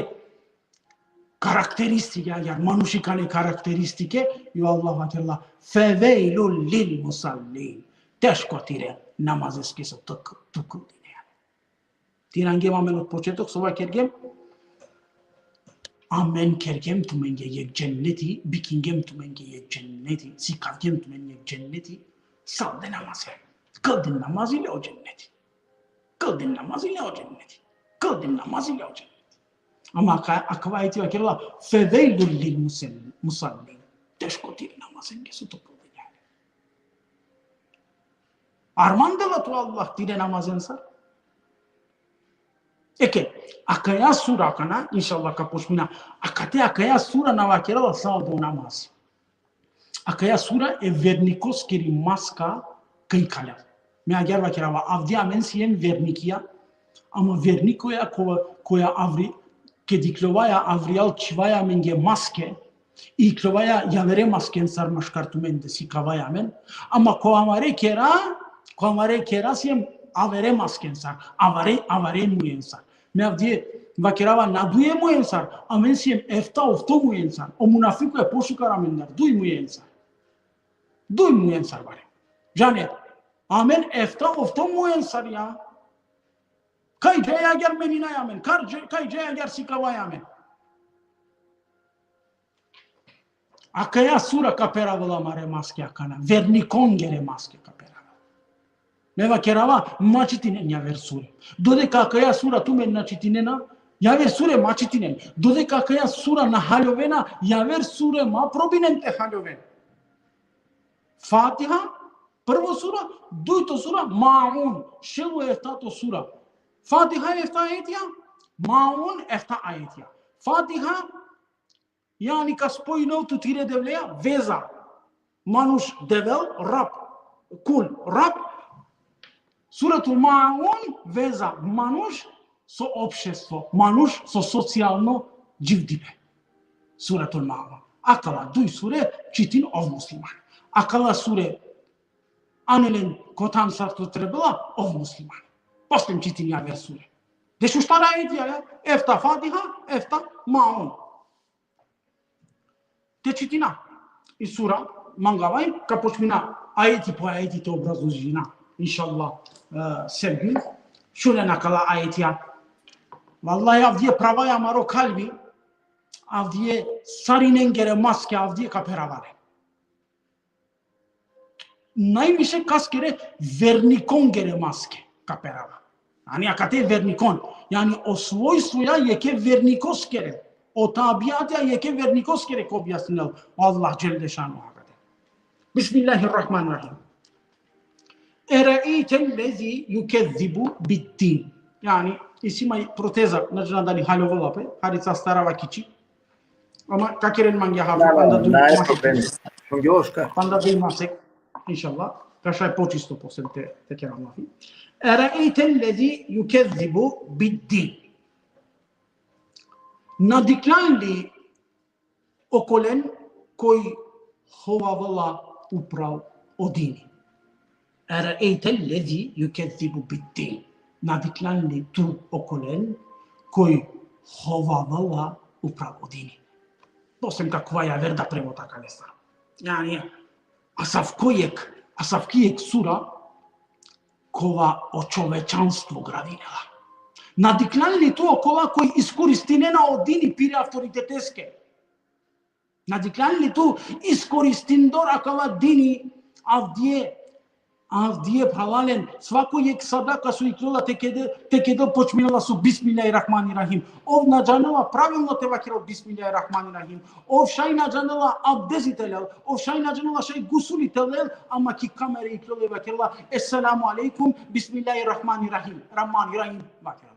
karakteristike, agjaar manušikane karakteristike, i o Allah vakerela, fevejlul lil musallin. Teško tire namazeske so tuk-, tukudine. Te irangjem amen od početok, so vakergjem, amen kergjem tumenge jekh dženneti, bikingjem tumenge jekh dženneti, sikavgjem tumenge jekh dženneti, sa de namaze. Kldin namazi le o dženneti. Kldin namazi le o dženneti. Kldin namazi le o dženneti. Ama aka-, akava ajeti vakerela, fevejlul lil musel-, musallin. Teško tire namazenge so to kldinja. Arman dela tu Allah tire namazensa. Eke, akaja sura akana, inšallah ka počmina. Akate akaja sura na vakerela sa o namazi. Akaja sura e vernikoskiri maska ka ikalel. Me agjaar vakerava, avdive amen siem vernikija, ama vernikoja koja, koja avri, ked ikljovaja avrijal čhivaja amenge maske, ikljovaja javere maskensar maškar tumende, sikavaja amen, ama ko amare kera, ko amare kera siem avere maskensar, avare, avare mujensar. Me avdive Vakerava na duje muj ensar, amen siem efta ofto muj ensar. O munafiko e pošukar amendar, duj muj ensar. Duj muj ensar bare. Džane, amen efta ofto muj ensar ja. Kaj džaja agjar meninaja amen, kaj džaja agjar sikavaja amen. Akaja sura ka peravela amare maske akana, vernikongere maske ka peravela. Me vakerava, ma čitinen javer sure. Dodeka akaja sura tumen na čitinena, javer sure ma čitinen. Dodeka akaja sura na haljovena, javer sure ma probinen te haljoven. Fatiha, prvo sura, dujto sura, Maun, šel u eftato sura. Fatiha efta ajetija, Maun efta ajetija. Fatiha, jani ka spojinel tu tire devleja, veza. Manuš devel, Rab, kul, Rab. Suratul Maun, veza, manuš so opštestvo, manuš so socijalno dživdibe. Suratul Maun. Akala duj sure čitin ov musliman. Akala sure anelen kotan sar so trebela, ov musliman. Posle čitin javer sure. Dešuštar ajetija, ja? Efta Fatiha, efta Maun. Te čitina i sura, mangava, ka počmina ajeti po ajeti te obrazložina. Inšallah, e, Sergi, šunen akala ajetija. Vallahi, avdive pravaja amaro kalbi, avdive sarinengere maske, avdive ka peravale. Najviše kaskere vernikongere maske ka perava. Jani akate vernikon. Jani o svojstvoja jekhe vernikoskere. O tabiatja jekhe vernikoskere ka objasninel o Allah dželle šanuhu akate. Bismillahirrahmanirrahim. Eraejte lezi jukezzibu biddin. Jani, isi ma i proteza, na džanav dali haljovela pe, harica stara vakiči. Ama ka keren mange hafi, panda duj masek. Šunge oška. Panda duj masek, inšallah. Ka šaj počisto posle te, te keren lafi. Eraejte lezi jukezzibu biddin. Na dikhljan li okolen koj hovavela upral o dini. Eraejte lezi jukezzibu biddin. Na dikhljan li tu okolen koj hovavela upral o dini. Posle ka khuva javer da prevod akalestar. Jani, asavko jekh, asavki jekh sura, kova o čovečanstvo gradinela. Na dikhljan li tu okola koj iskoristinena o dini pire autoriteteske. Na dikhljan li tu iskoristindor akala dini avdive, avdive phralalen, svako jekh sadaka so ikljela te kedel, te kedel počminela so Bismillahirrahmanirrahim. Ov na džanela pravilno te vakerel Bismillahirrahmanirrahim. Ov šaj na džanela abdezi te lel, ov šaj na džanela šaj gusuli te lel, ama ki kamere ikljela i vakerela, Esselamu alejkum, Bismillahirrahmanirrahim, Rahmanirrahim, vakerela.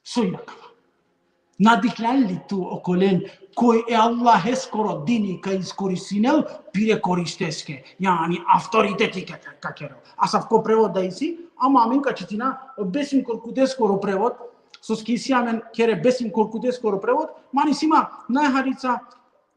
So i akava? Na dikhljan li tu okolen koj e Allaheskoro dini ka iskoristinel pire koristeske, jani avtoriteti ka, ka, ka kerel. Asavko prevod da isi, ama amen ka čitina o Besim Korkuteskoro prevod, soske isi amen khere Besim Korkuteskoro prevod, man isi ma najharica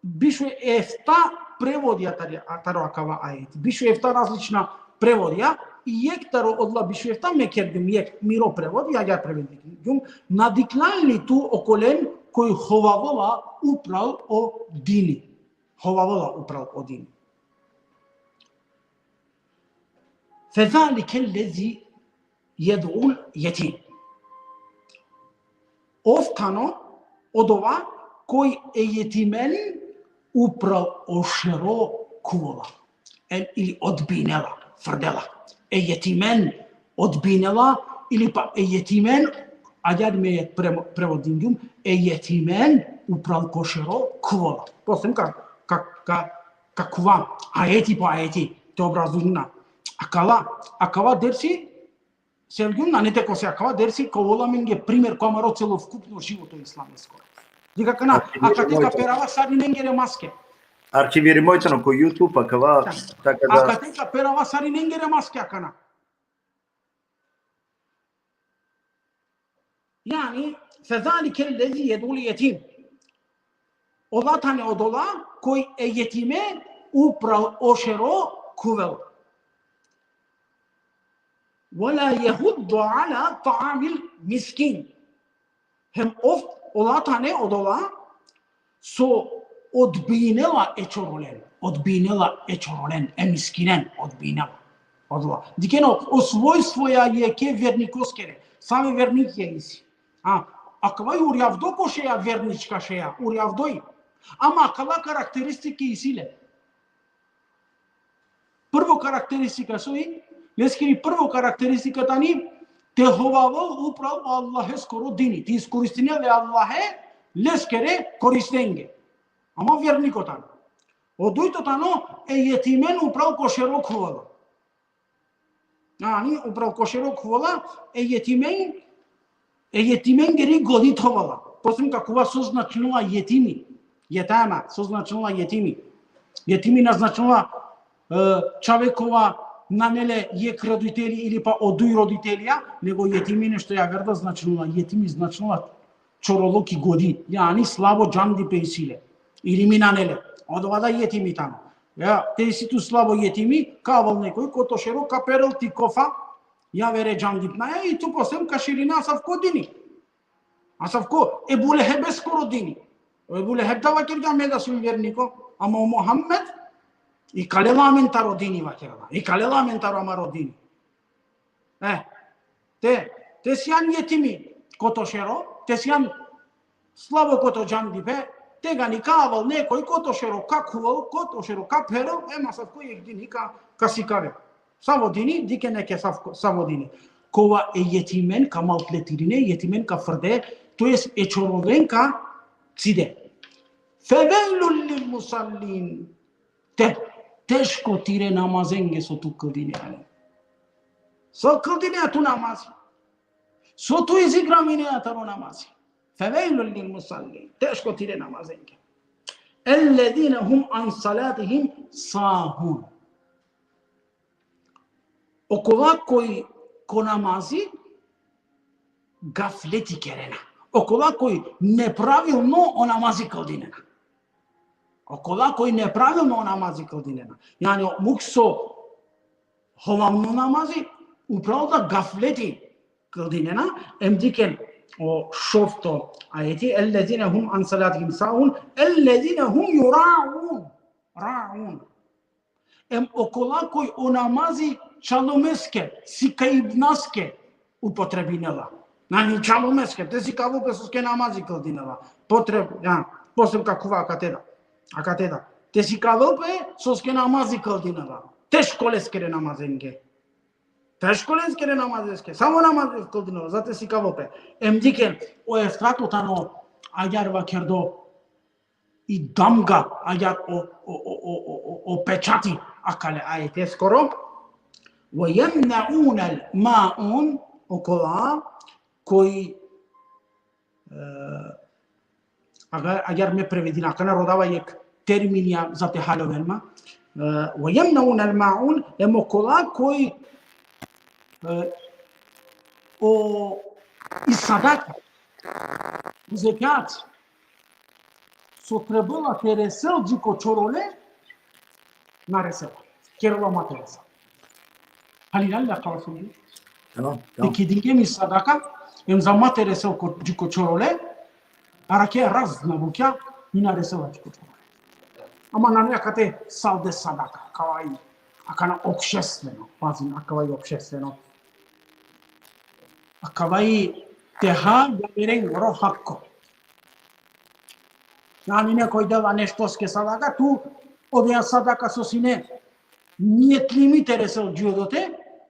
biš u efta prevodija tari, taro akava ajeti. Biš u efta različna prevodija, i jekh taro odola biš u efta me kergjum jekh miro prevod, agjaar prevedingjum: Na dikhljan li tu okolen koj hovavela upral o dini. Hovavela upral o dini. Fezalike lezi jed'ul jetim. Ov tano odova koj e jetimen upral o šero khuvela. Em, ili odbinela, frdela. E jetimen odbinela, ili pa e jetimen, agjaar me pre-, prevodingjum, e jetimen upral ko šero khuvela. Posle ka, ka, ka, ka khuva ajeti po ajeti te obrazložina. Akala, akava dersi, Sergjum, nane te kose, akava dersi ka ovel amenge primer ko amaro celokupno životo islameskoro. Dikh akana, akate ka perava sarinengere maske. Arhivirimo tano ko YouTube, akava, da, taka da. Akate ka perava sarinengere maske akana. Jani, fezalike lezi jed'ul jetim. Ola tane odola koj e jetime upral o šero khuvel. Ve la jehuddu ala ta'amil miskin. Hem ov ola tane odola so odbinela e čorolen, odbinela e čorolen, e miskinen, odbinela. Odola. Dikhen o, o svojstvoja jekhe vernikoskere. Save vernikija isi. A, akava i urjavdo ko šeja vernička šeja, urjavdo i. Ama akala karakteristike isi le. Prvo karakteristika so i, leskiri prvo karakteristika tani, te hovavel upral Allaheskoro dini, te iskoristinel e Allahe leskere koristenge. Ama verniko tano. O dujto tano, e jetimen upral ko šero khuvala. Ani, upral ko šero khuvala, e jetimen, e jetimengeri godi thovala. Posebno ka khuva so značinela jetimi. Jetama, so značinela jetimi. Jetimi na značinela, e, čave kova nane le jekh roditeli ili pa o duj roditelija, nego jetimi nešto javer da značinela. Jetimi značinela čorolo ki godi, jani slabo džandipe isi le. Ili mi nane le. Odova da jetimi tano. Ja, te isi tu slabo jetimi, ka avel nekoj koto šero ka perel ti kofa javere džandipnaja i tu posem ka širine asavko dini. Asavko Ebu Lehebeskoro dini. O Ebu Leheb da vakergja me da sum verniko, ama o Muhammed ikalela amen taro dini vakerela. Ikalela amen taro amaro dini. E, te, te sian jetimi koto šero, te sian slabo koto džandipe, tegani ka avel nekoj koto šero ka khuvel, koto šero ka perel, em asavko jekh dini ka, ka sikavel. Savo dini, dikhen eke savo, savo dini. Kova e jetimen ka maltretirine, jetimen ka frde, to jest e čorolen ka cide. Fevejlul lil musallin. Te, teško tire namazenge so tu kldinea. So kldinea tu namazi. So tu izigraminea taro namazi. Fevejlul lil musallin. Teško tire namazenge. Ellezine hum an salatihim sahun. Okola koj ko namazi gafleti kerena. Okola koj nepravilno o namazi kldinena. Okola koj nepravilno o namazi kldinena. Jani o muk so hovavno namazi, upral da gafleti kldinena, em dikhen o šovto ajeti, ellezine hum an salatihim sahun, ellezine hum juraun. Raun. Em okola koj o namazi čalumeske, sikaibnaske upotrebinela. Nani čalumeske, te sikavel pe soske namazi kldinela. Potreb, ja, posebno ka khuva akate da. Akate da. Te sikavel pe soske namazi kldinela. Teško leskere namazenge. Teško leskere namazeske. Samo namazi kldinela, za te sikavel pe. Em dikhen, o eftrato tano, agjaar vakerdo, i damga, agjaar o, o, o pečati akale ajeteskoro. Ve jemneunel maun, okola koj, e, agjaar, agjaar me prevedina, akana rodava jekh terminja za te haljoven ma. E, ve jemneunel maun, em okola koj, e, o, i sadaka, i zekat, so trebela te resel dži ko čorole, na resela. Kerela ma te resel. Halilal la kala sudi. Tamam, tamam. Te kedingjem i sadaka, em za ma te resel ko, dži ko čorole, arakhe razna bukja, i na resela dži ko čorole. Ama nane akate salde sadaka, akava i, akana opštveno, pazin, akava i opštveno. Akava i te ha javerengoro hakko. Nani nekoj dela neštoske sadaka, tu odoja sadaka so sine nijetlimi te resel dži odote,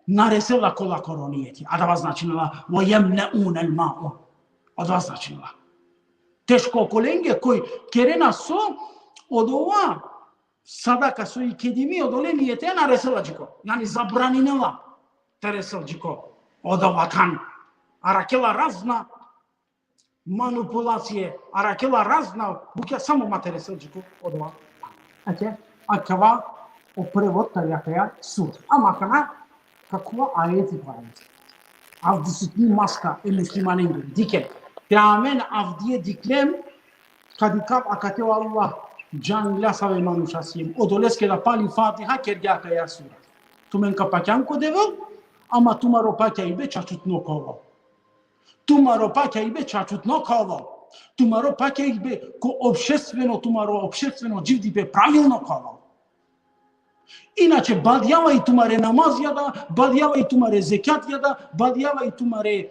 na resela kolakoro nijeti. Adava značinela, ve jemneunel maun. Adava značinela. Teško okolenge koj kerena so, odova sadaka so i kedimi, odole nijete na resela dži ko. Jani zabraninela te resel dži ko. Odova than. Arakhela razna manipulacije, arakhela razna bukja samo ma te resel dži ko odova. Ake, akava o prevod tari akaja sura. Ama akana ka khuva ajeti po ajeti. Avdisutni maska e muslimanenge. Dikhen. Te amen avdive dikhlem, ka dikhav akate o Allah džanglja save manuša siem. Odoleske da pali Fatiha kergja akaja sura. Tumen ka pakjan ko Devel, ama tumaro pakjaibe čačutno ka ovel. Tumaro pakjaibe čačutno ka ovel. Tumaro pakjaibe ko opštveno, tumaro opštveno dživdipe pravilno ka ovel. Inače, badjava i tumare namazija da, badjava i tumare zekjatija da, badjava i tumare, e,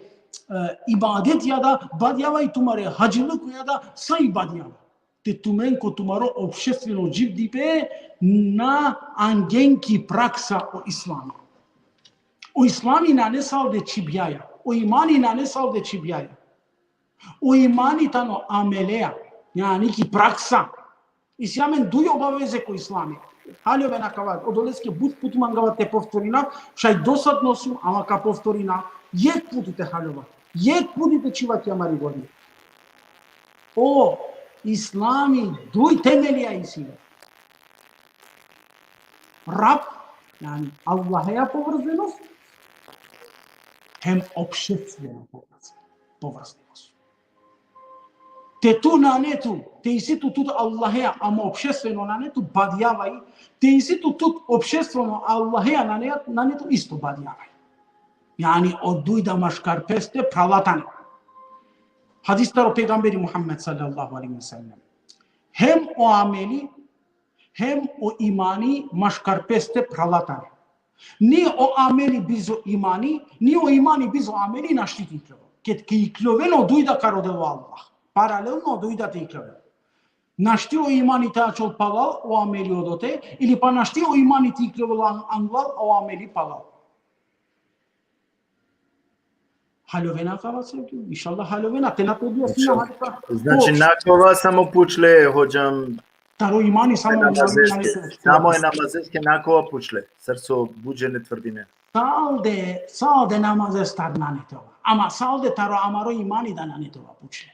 ibadetija da, badjava i tumare hadžilukuja da, sa i badjava. Te tumen ko tumaro opštveno dživdipe na angen ki praksa o islami. O islami nane salde čhibjaja. O imani nane salde čhibjaja. O imani tano ameleja, jani ki praksa. Isi amen duj obaveze ko islami. Haljovena akava, odoleske but puti mangava te povtorina, šaj dosadno sum, ama ka povtorina. Jekh puti te haljova. Jekh puti te čhiva ki amari godi. O islami duj temelija isi le. Rab, jani Allaheja povrzenost, hem opštvena povrze-, povrzenost. Te tu nane tu, te isi tu tut Allaheja, ama opštveno nane tu, badjava i, te isi tu tut opštveno Allaheja nane, nane tu, isto badjava i. Jani o dujda maškar peste phrala tane. Hadis taro pejgamberi Muhammed sallallahu alejhi ve sellem. Hem o ameli, hem o imani maškar peste phrala tane. Ni o ameli bizo imani, ni o imani bizo ameli našti te iklovel. Ked ke ikloven o dujda ka rodel o Allah. Paralelno o dujda te ikloven. Našti o imani te ačhol palal, o ameli odote, ili pa našti o imani te iklovel an-, anglal, o ameli palal. Haljovena akava, Sergio? Inšallah haljovena. Te na te objasnina. Inšallah. Halka. Znači, o, na kova samo pučle, hodžam, taro imani samo e namazeske, namazeske, samo e namazeske na kova pučle. Sar so but džene tvrdine. Salde, salde namazestar nane te ova. Ama salde taro amaro imani da nane te ova pučle.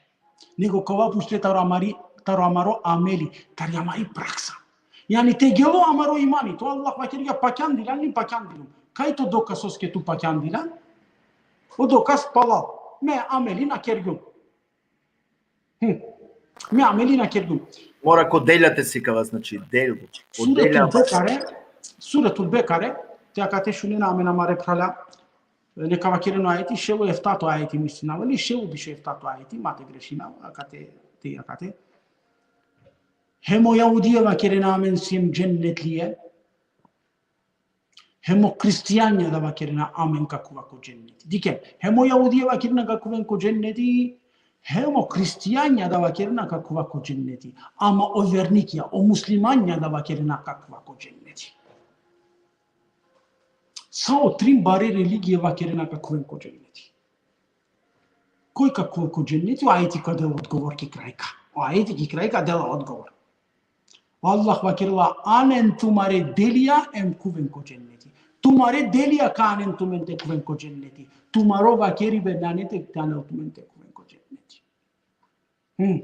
Nego kova pučle taro amari, taro amaro ameli, tari amari praksa. Jani te gelo amaro imani, to Allah vakergja pakjandilan, ni pakjandilan. Kaj to dokaz soske tu pakjandilan? O dokaz palal. Me ameli na kergjum. Hm. Me ameli na kergjum. Mora ko delja te sikava, znači, delja. O delja. Suretul Bekare, Suretul Bekare, te akate šunena amen amare phrala, neka vakerena o ajeti, šel u eftato ajeti, mislinava, ili šel u biš u eftato ajeti, ma te grešinav, akate, te akate. Hem o jahudije vakerena amen siem džennetlije, hem o hristijanja da vakerena amen ka khuva ko dženneti. Dikhen, hem o jahudije vakerena ka khuven ko dženneti, hem o hristijanja da vakerena ka khuva ko dženneti. Ama o vernikija, o muslimanja da vakerena ka khuva ko dženneti. Sa o trin bare religije vakerena ka khuven ko dženneti. Koj ka khuvel ko dženneti, o ajeti ka del odgovor ki kraj ka. O ajeti ki kraj ka dela odgovor. O Allah vakerela: anen tumare delija em khuven ko dženneti. Tumare delija ka anen tumen te khuven ko dženneti. Tumaro vakeribe nane te, te anel tumen te khuven ko dženneti. Hm.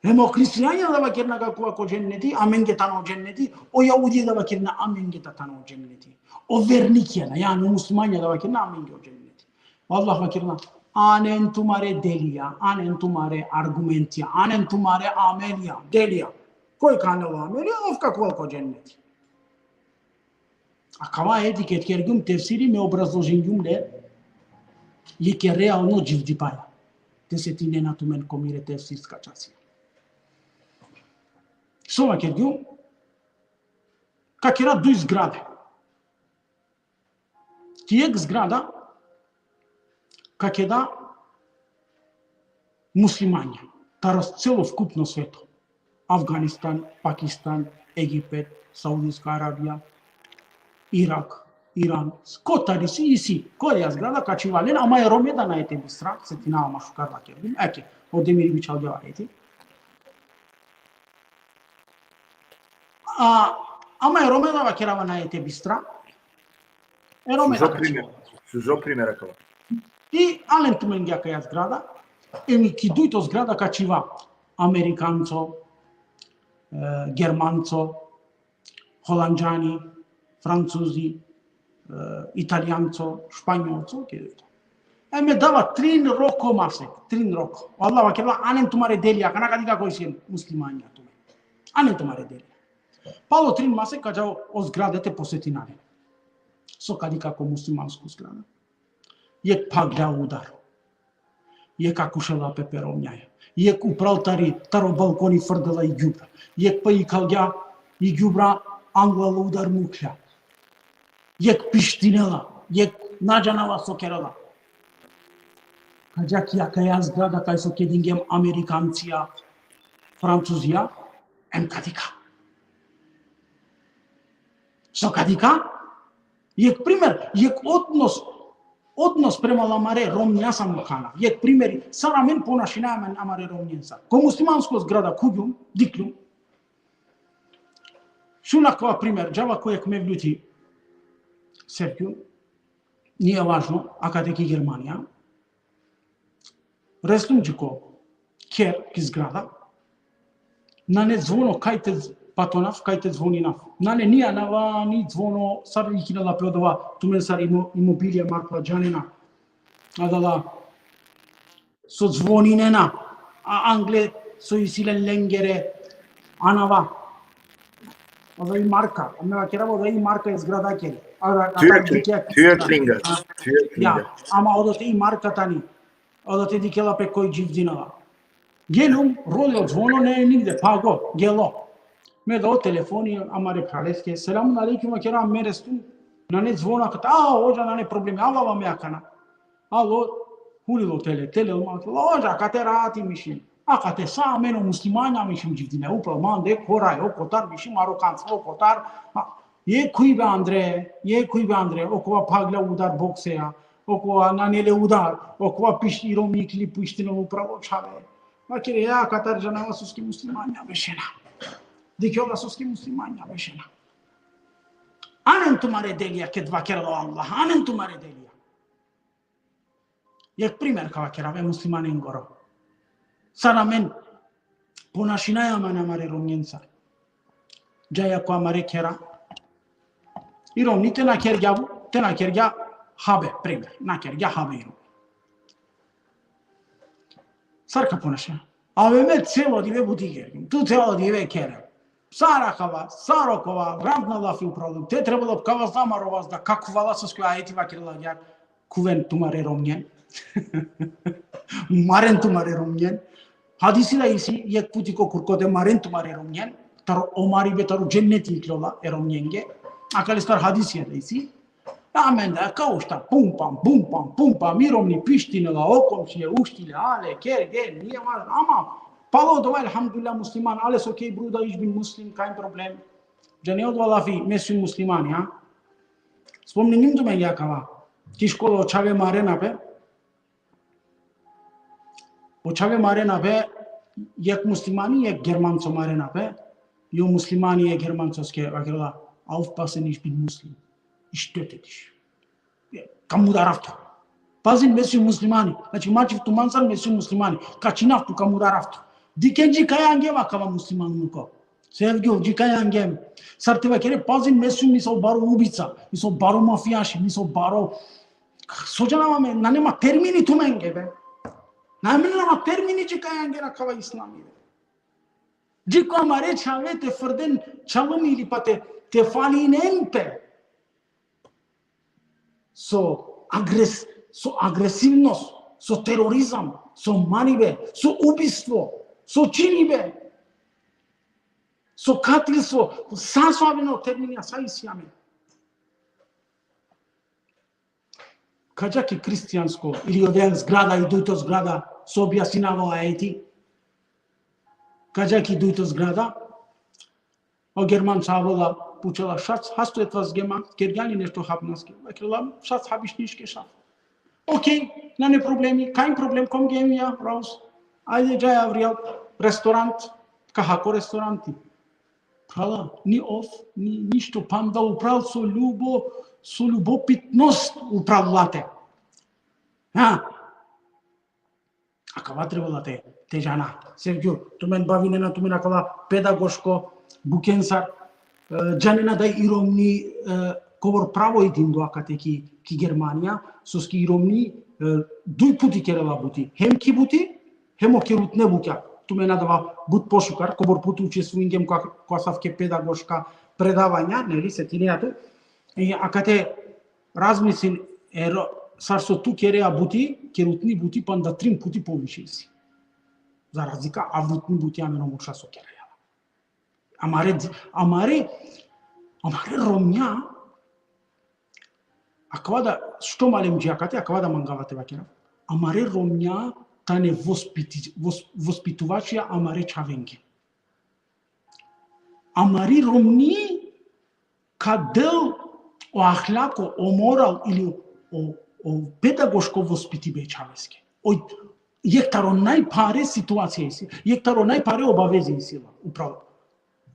Hem o hristijanja da vakerena ka khuva ko dženneti, amenge tano dženneti, o jahudija da vakerena amenge ta tano dženneti. O vernikija da, jani o muslimanja da vakerena amenge o dženneti. O Allah vakerela: anen tumare delija, anen tumare argumentija, anen tumare amelija, delija. Koj ka anel o amelija, ov ka khuvel ko dženneti. Akava ajeti ked kergjum tefsiri me obrazložingjum le, jekhe realno dživdipaja. Te setinena tumen ko mire tefsirska časija. So vakergjum, ka kera duj zgrade. Ki jekh zgrada ka keda muslimanja, taro celokupno sveto. Afganistan, Pakistan, Egipet, Saudijska Arabija, Irak, Iran, kotar isi, isi, koja zgrada ka čhiva len, ama e Rome da nane te bistra, setinava ma šukar vakergjum, eke, o demiri bičhalgja o ajeti. A, ama e Rome da vakerava nane te bistra. E Rome da ka čhiva. Šužo primer akava. I alen tumenge akaja zgrada, em ki dujto zgrada ka čhiva Amerikanco, e, Germanco, Holandžani, Francuzi, e, Italijanco, Španjolco, ki dujto. E, me dava trin roko masek, trin roko. O Allah vakerela: anen tumare delija, akana ka dikha koj sien muslimanja tumen. Anen tumare delija. Palo trin masek ka dža o zgrade te posetina len. So ka dikha ko muslimansko zgrada. Jekh phaglja udar. Jekh akušela pe pe romnjaja. Jekh upral tari, taro balkoni frdela i gjubra. Jekh pa ikalgja i gjubra angla udar muklja. Jekh pištinela, jekh na džanava so kerela. Ka dža ki akaja zgrada kaj so kedingjem Amerikancija, Francuzija, em ka dikha. So ka dikha? Jekh primer, jekh odnos, odnos prema amare romnja sa mukana. Jekh primer, sar amen ponašinaja amen amare romnjenca. Ko muslimansko zgrada khuvgjum, dikhljum. Šun akava primer, džava ko jekh mevluti, Sergio, nije važno, akate ki Germanija. Reslum dži ko kher, ki zgrada. Nane zvono kaj te z-, patonav, kaj te zvoninav. Nane ni anava, ni zvono, sar ikinela pe odova, tumen sar imo-, imobilija marko džanena. Adala, so zvoninena, a angle so isi len lengere anava. Ova i marka, a me vakerava ova i marka e zgradakeri. A, a, Türkli-, a, Türklinga, a, Türklinga. Ja, ama odote i marka tani. Odote dikhela pe koj dživdinela. Geljum, rolo zvono, ne, nigde, pago, gelo. Me dao telefoni amare phraleske. Selamun alejkum, vakera, me restum. Nane zvono, akate, a, hodža, nane problemi, alava me akana. Alo, hulilo tele, tele, ma, hodža, akate rati mišim. Akate sa amen o muslimanja mišim dživdine, upral mande, koraj, o kotar mišim, arokanca, o kotar. Ma, jekh khuj be andre, jekh khuj be andre, okova phaglja udar bokseja, okova nane le udar, okova piš-, i romni iklili pištinela upral o čhave. Vakere, ja, akatar džanava soske muslimanja bešena. Dikhjola soske muslimanja bešena. Anen tumare delija, ked vakerela o Allah, anen tumare delija. Jekh primer ka vakerav e muslimanengoro. Sar amen ponašinaja amen amare romnjenca. Džaja ko amare khera. I romni te na kergja, te na kergja habe, primer. Na kergja habe i romni. Sar ka ponaša? Ave me celo dive buti kergjum. Tu celo dive kere. Sar akava, sar okova, grantna lafi upral. Te trebalo kava zamaro vazda, kako vala soske ajeti vakerela agjaar, khuven tumare romnjen. Maren tumare romnjen. Hadisi da isi, jekh puti ko kurko te maren tumare romnjen. Taro o maribe taro dženneti ikljola e romnjenge. Akalestar hadisi da isi. Amen da, ka ušta, pum pam, pum pam, pum pam, i romni pištinela, o komšije uštile, ale, kerge, nije važno, ama, palo odova, elhamdulillah, musliman, alles okay, Bruder, ich bin Muslim, kein Problem. Džane odova lafi, me sijum muslimani, a? Spomningjum tumenge akava. Ki škola o čhave marena pe. O čhave marena pe, jekh muslimani, jekh germanco marena pe. I o muslimani e germancoske vakerela, aufpassen, ich bin Muslim. Ich töte dich. Ka mudarav tu. Pazin, me sijum muslimani. Znači, mačiv tumancar, me sijum muslimani. Ka čhinav tu, ka mudarav tu. Dikhen dži kaj angjem akava musliman muko. Sevgjum, dži kaj angjem. Sar te vakere, pazin, me sijum, mi sijum baro ubica, mi sijum baro mafijaši, mi sijum baro, so džanav amen, nane ma termini tumenge, be. Nane ma termini dži kaj angjem akava islami, be. Dži ko amare čhave te frden čalumi ili pa te, te falinen pe. So agres-, so agresivnost, so terorizam, so maribe, so ubistvo, so činibe, so katilstvo, sa so amen o terminija, sa isi amen. Ka dža ki hristijansko, ili oven zgrada, i dujto zgrada, so objasninava o ajeti. Ka dža ki dujto zgrada, o germanca avela, pučela: Schatz, hast du etwas gemacht? Kergjan li nešto habnaske? Vakerela: Schatz, hab ich nicht geschafft. Okej, nane problemi, kein Problem, komm, gehen wir raus. Ajde, džaja avrijal, restorant, ka ha ko restoranti. Prala, ni of, ni ništo, panda upral so ljubo-, so ljubopitnost upral late. Ha? Akava trebela te, te džana. Sevgjum, tumen bavinena tumen akava pedagoško bukencar, e, džanena da i romni, e, kobor pravo i dindo akate ki, ki Germanija, soske i romni, e, duj puti kerela buti. Hem ki buti, hem o kerutne bukja. Tumen adava but pošukar, kobor puti učestvujingjem ko, ko asavke pedagoška predavanja, neli, setinea tu. I akate razmislin, e ro-, sar so tu kerea buti, kerutni buti, panda trin puti poviše isi. Za razlika avutni buti amen o murša so kerea. Amare, amare, amare Romnja, akava da, što malim dži akate, akava da mangava te vakera. Amare Romnja tane vospiti-, vos-, vospituvačija amare čhavenge. Amari Romni ka del o ahlako, o moral ili o, o pedagoško vospitibe čhaveske. O, jekh taro najpare situacija isi, jekh taro najpare obaveze isi la, upravo.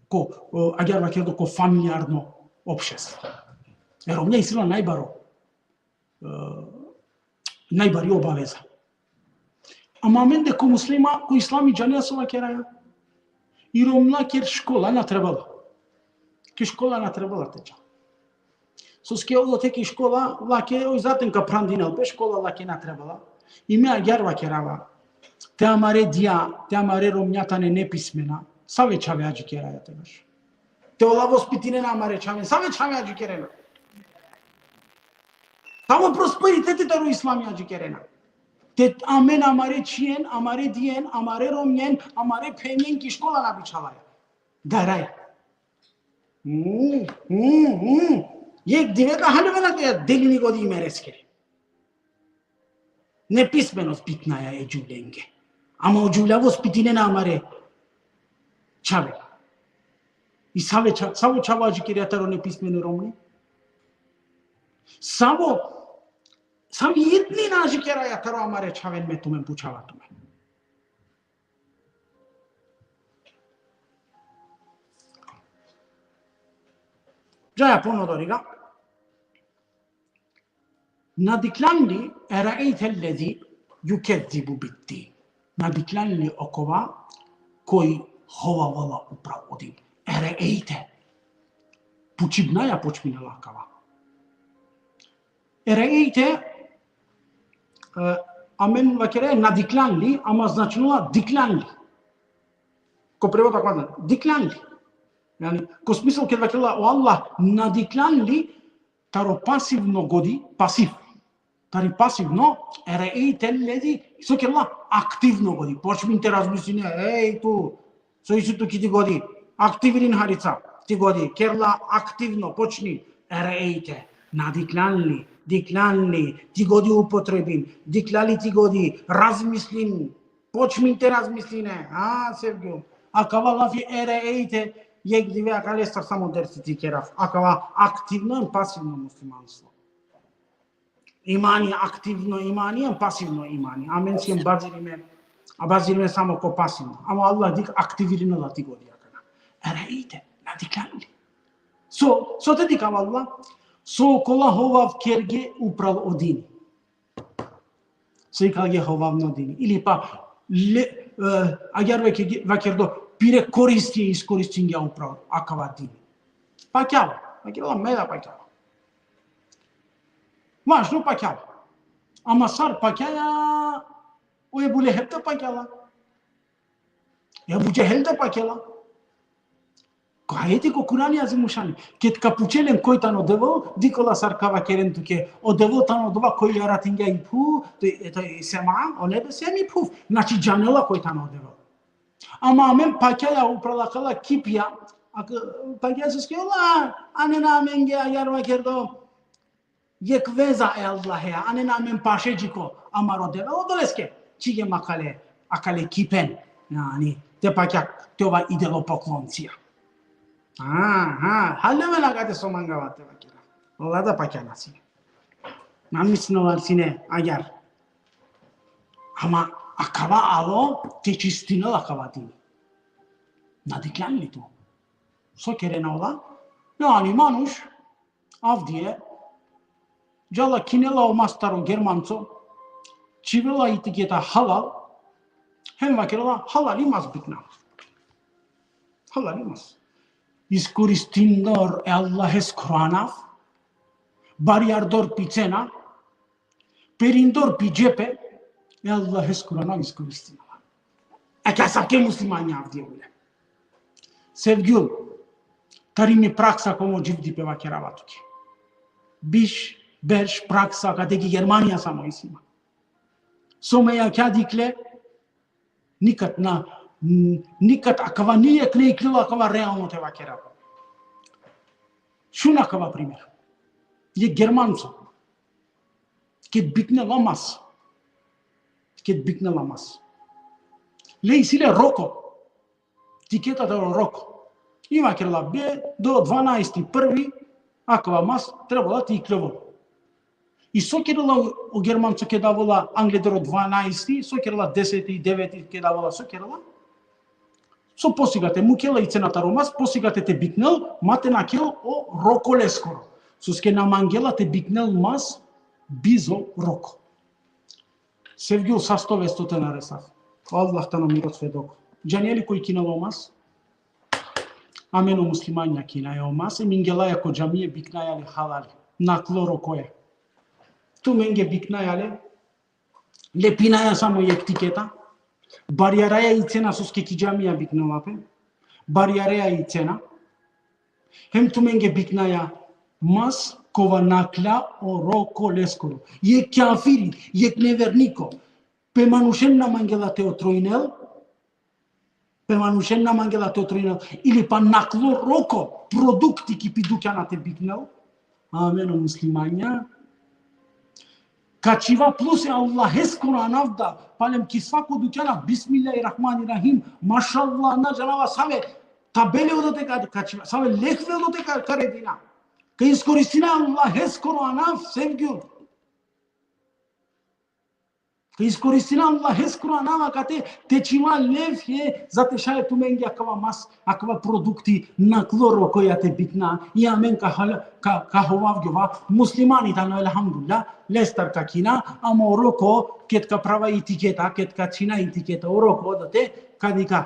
Ko, o, agjaar vakerdo ko familijarno opštestvo. E Romnja isi la najbaro, e, najbari obaveza. Ama amende ko muslima, ko islami džanea so vakeraja. I Romnjaker škola na trebela. Ki škola na trebela te džal. Soske odote ki škola, lake, oj zaten ka phrandinel pe, škola lake na trebela. I me agjaar vakerava. Te amare dija, te amare Romnja tane nepismena. Save čhave adžikeraja te vaš. Te ola vospitinena amare čhaven. Save čhave adžikerena. Savo prosperiteti taro islami adžikerena. Te amen amare čhijen, amare dijen, amare Romnjen, amare phenjen ki škola na bičhalaja. Daraja. Mm, mm, mm. Jekh dive da haljovena te delini godi i mereskere. Nepismenost bitnaja e džuvlenge. Ama o džuvlja vospitinena amare čhave. I save čha-, savo čhavo adžikerea taro nepismeno Romni. Savo, savo jekh na adžikeraja taro amare čhaven, me tumen pučava tumen. Džaja ponodo riga. Na dikhljan li, eraejte ellezi jukezzibu biddin. Na dikhljan li okova koj hovavela upral o din. Eraejte. Pučibnaja počminela akava. Eraejte, e, amen vakere na dikhljan li, ama značinela dikhljan li. Ko prevod akava, dikhljan li. Jani, ko smisel ked vakerela o Allah, na dikhljan li, taro pasivno godi, pasiv. Tari pasivno, eraejte ellezi, so kerela aktivno godi. Počmin te razmisline, ej tu, so isi tu ki ti godi, aktivirin harica, ti godi, kerela aktivno, počni, eraejte, na dikhljan li, dikhljan li, ti godi upotrebin, dikhlja li ti godi, razmislin, počmin te razmisline, a, Sevgjul. Akava lafi eraejte, jekh dive akalestar samo dersi te kerav. Akava aktivno hem pasivno muslimanstvo. Imani, aktivno imani hem pasivno imani. Amen siem bazirime, a bazirime samo ko pasivno. Ama Allah dikh aktivirinela ti godi akana. Eraejte, na dikhljan li. So, so te dikhav Allah, so kola hovav kerge upral o dini. So ikalge hovavno dini. Ili pa, le, e, agjaar vake-, vakerdo, pire koristi iskoristingja upral akava dini. Pakjava, vakerela me da pakjava. Važno pakjava. Ama sar pakjaja, o Ebu Leheb te pakjala. Ebu Džehel te pakjala. Ko ajeti ko Kurani Azimušani. Ked ka pučel len koj tano Devel, dikh ola sar ka vakeren tuke. O Devel tano odova koj jaratingja i phuv, to, to i sema, o nebesa hem i phuv. Znači, džanela koj tano Devel. Ama amen pakjaja upral akala kipja, ak-, pakjaja soske ola, anena amenge agjaar vakerdo, jekh veza e Allahea, anena amen paše dži ko amaro Devel, odoleske čhigjem akale, akale kipen, jani, te pakja, te ova idolopokloncija. Aha, haljovena akate so mangava te vakera. Ola da pakjana sine. Na mislinela sine agjaar. Ama akava alo te čistinel akava dini. Na dikhljan li tu? So kerena ola? Jani manuš, avdive, džala kinela o mas taro Germanco, čhivela etiketa halal, hem vakerela halali mas bikna. Halali mas. Iskoristindor e Allaheskoro anav, barjardor pi cena, perindor pi džepe, e Allaheskoro anav iskoristinela. Akate asavke muslimanja avdive ule. Sevgjul, tari mi praksa ko mo dživdipe vakerava tuke. Biš berš praksa, kate ki Germanija samo isi ma. So me jakha dikhle, nikad na, n-, nikad akava nijek ne ikljola akava realno te vakerav. Šun akava primer. Jekh Germanco. Ked biknela mas. Ked biknela mas. Le isi le roko. Tiketa taro roko. I vakerela be, do dvanaesti prvi, akava mas trebela te ikljovel. I so kerela o Germanco keda avela angleder o dvanaesti, so kerela deseti, deveti keda avela, so kerela? So posigate, mukhela i cena taro mas, posigate te biknel, ma te nakhel o roko leskoro. Soske na mangela te biknel mas bizo roko. Sevgjul, sasto vesto te na resav. O Allah tano miro svedoko. Džanea li koj kinela o mas? Amen o muslimanja kinaja o mas, em ingelaja ko džamije, biknaja le halali. Naklo rokoja. Tumenge biknaja le, lepinaja samo jekh tiketa. Barjaraja i cena soske ki džamija biknela pe. Barjaraja i cena. Hem tumenge biknaja mas kova nakhla o roko leskoro. Jekh kjafiri, jekh neverniko. Pe manušen na mangela te otrojnel, pe manušen na mangela te otrojnel, ili pa naklo roko produkti ki pi dukjana te biknel. Amen o muslimanja. Kačiva plus e Allaheskoro anav da, palem ki svako dukjana, Bismillahirrahmanirrahim, mašallah, na džanava save tabele odote ka-, kačiva, save lehve odote ka-, karedina. Ka iskoristina Allaheskoro anav, sevgjul. Ka iskoristina Allaheskoro anav akate, te čhiva lehve, za te šaj tumenge akava mas, akava produkti naklo rokoja te bikna. I amen ka hal-, ka, ka hovav gjova, muslimani tano, elhamdulillah, lestar ka kina, ama o roko, ked ka prava etiketa, ked ka čhina etiketa, o roko odote ka dikha.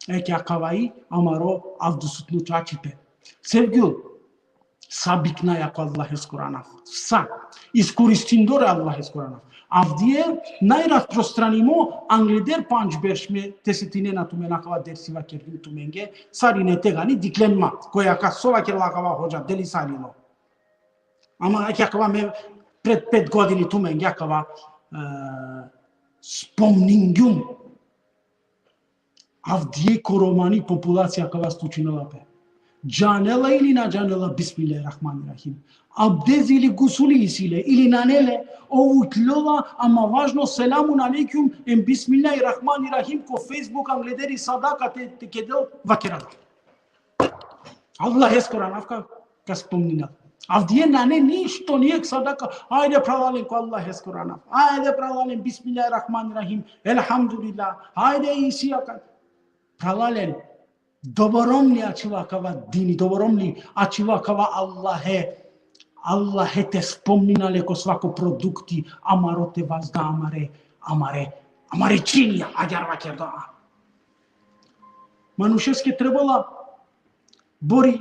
Eke akava i amaro avdisutno čačipe. Sevgjul, sa biknaja ko Allaheskoro anav. Sa. Iskoristindor e Allaheskoro anav. Avdive najrasprostranimo, angleder pandž berš, me te setinena tumen, akava dersi vakergjum tumenge, sarine tegani dikhlen ma. Koja ka so vakerela akava hodža, deli sa lilo. Ama ake akava me pred pet godini tumenge akava, e, spomningjum. Avdive ko romani populacija akava slučinela pe. Džanela ili na džanela Bismillahirrahmanirrahim. Abdez ili gusuli isi le, ili nane le, ov ukljola, ama važno selamun alejkum, em Bismillahirrahmanirrahim, ko Facebook angleder i sadaka te, te kedel, vakerela. Allaheskoro anav ka, ka spomninel. Avdive nane ništo, nijekh sadaka. Ajde, phralalen, ko Allaheskoro anav. Ajde, phralalen, Bismillahirrahmanirrahim. Elhamdulillah. Ajde, isi akava. Phralalen, doborom li ačhiva akava dini, doborom li ačhiva akava Allahe, Allahe te spomnina le ko svako produkti, amaro te vazda amare, amare, amare činja, agjaar vakerda. Manušeske trebela bori,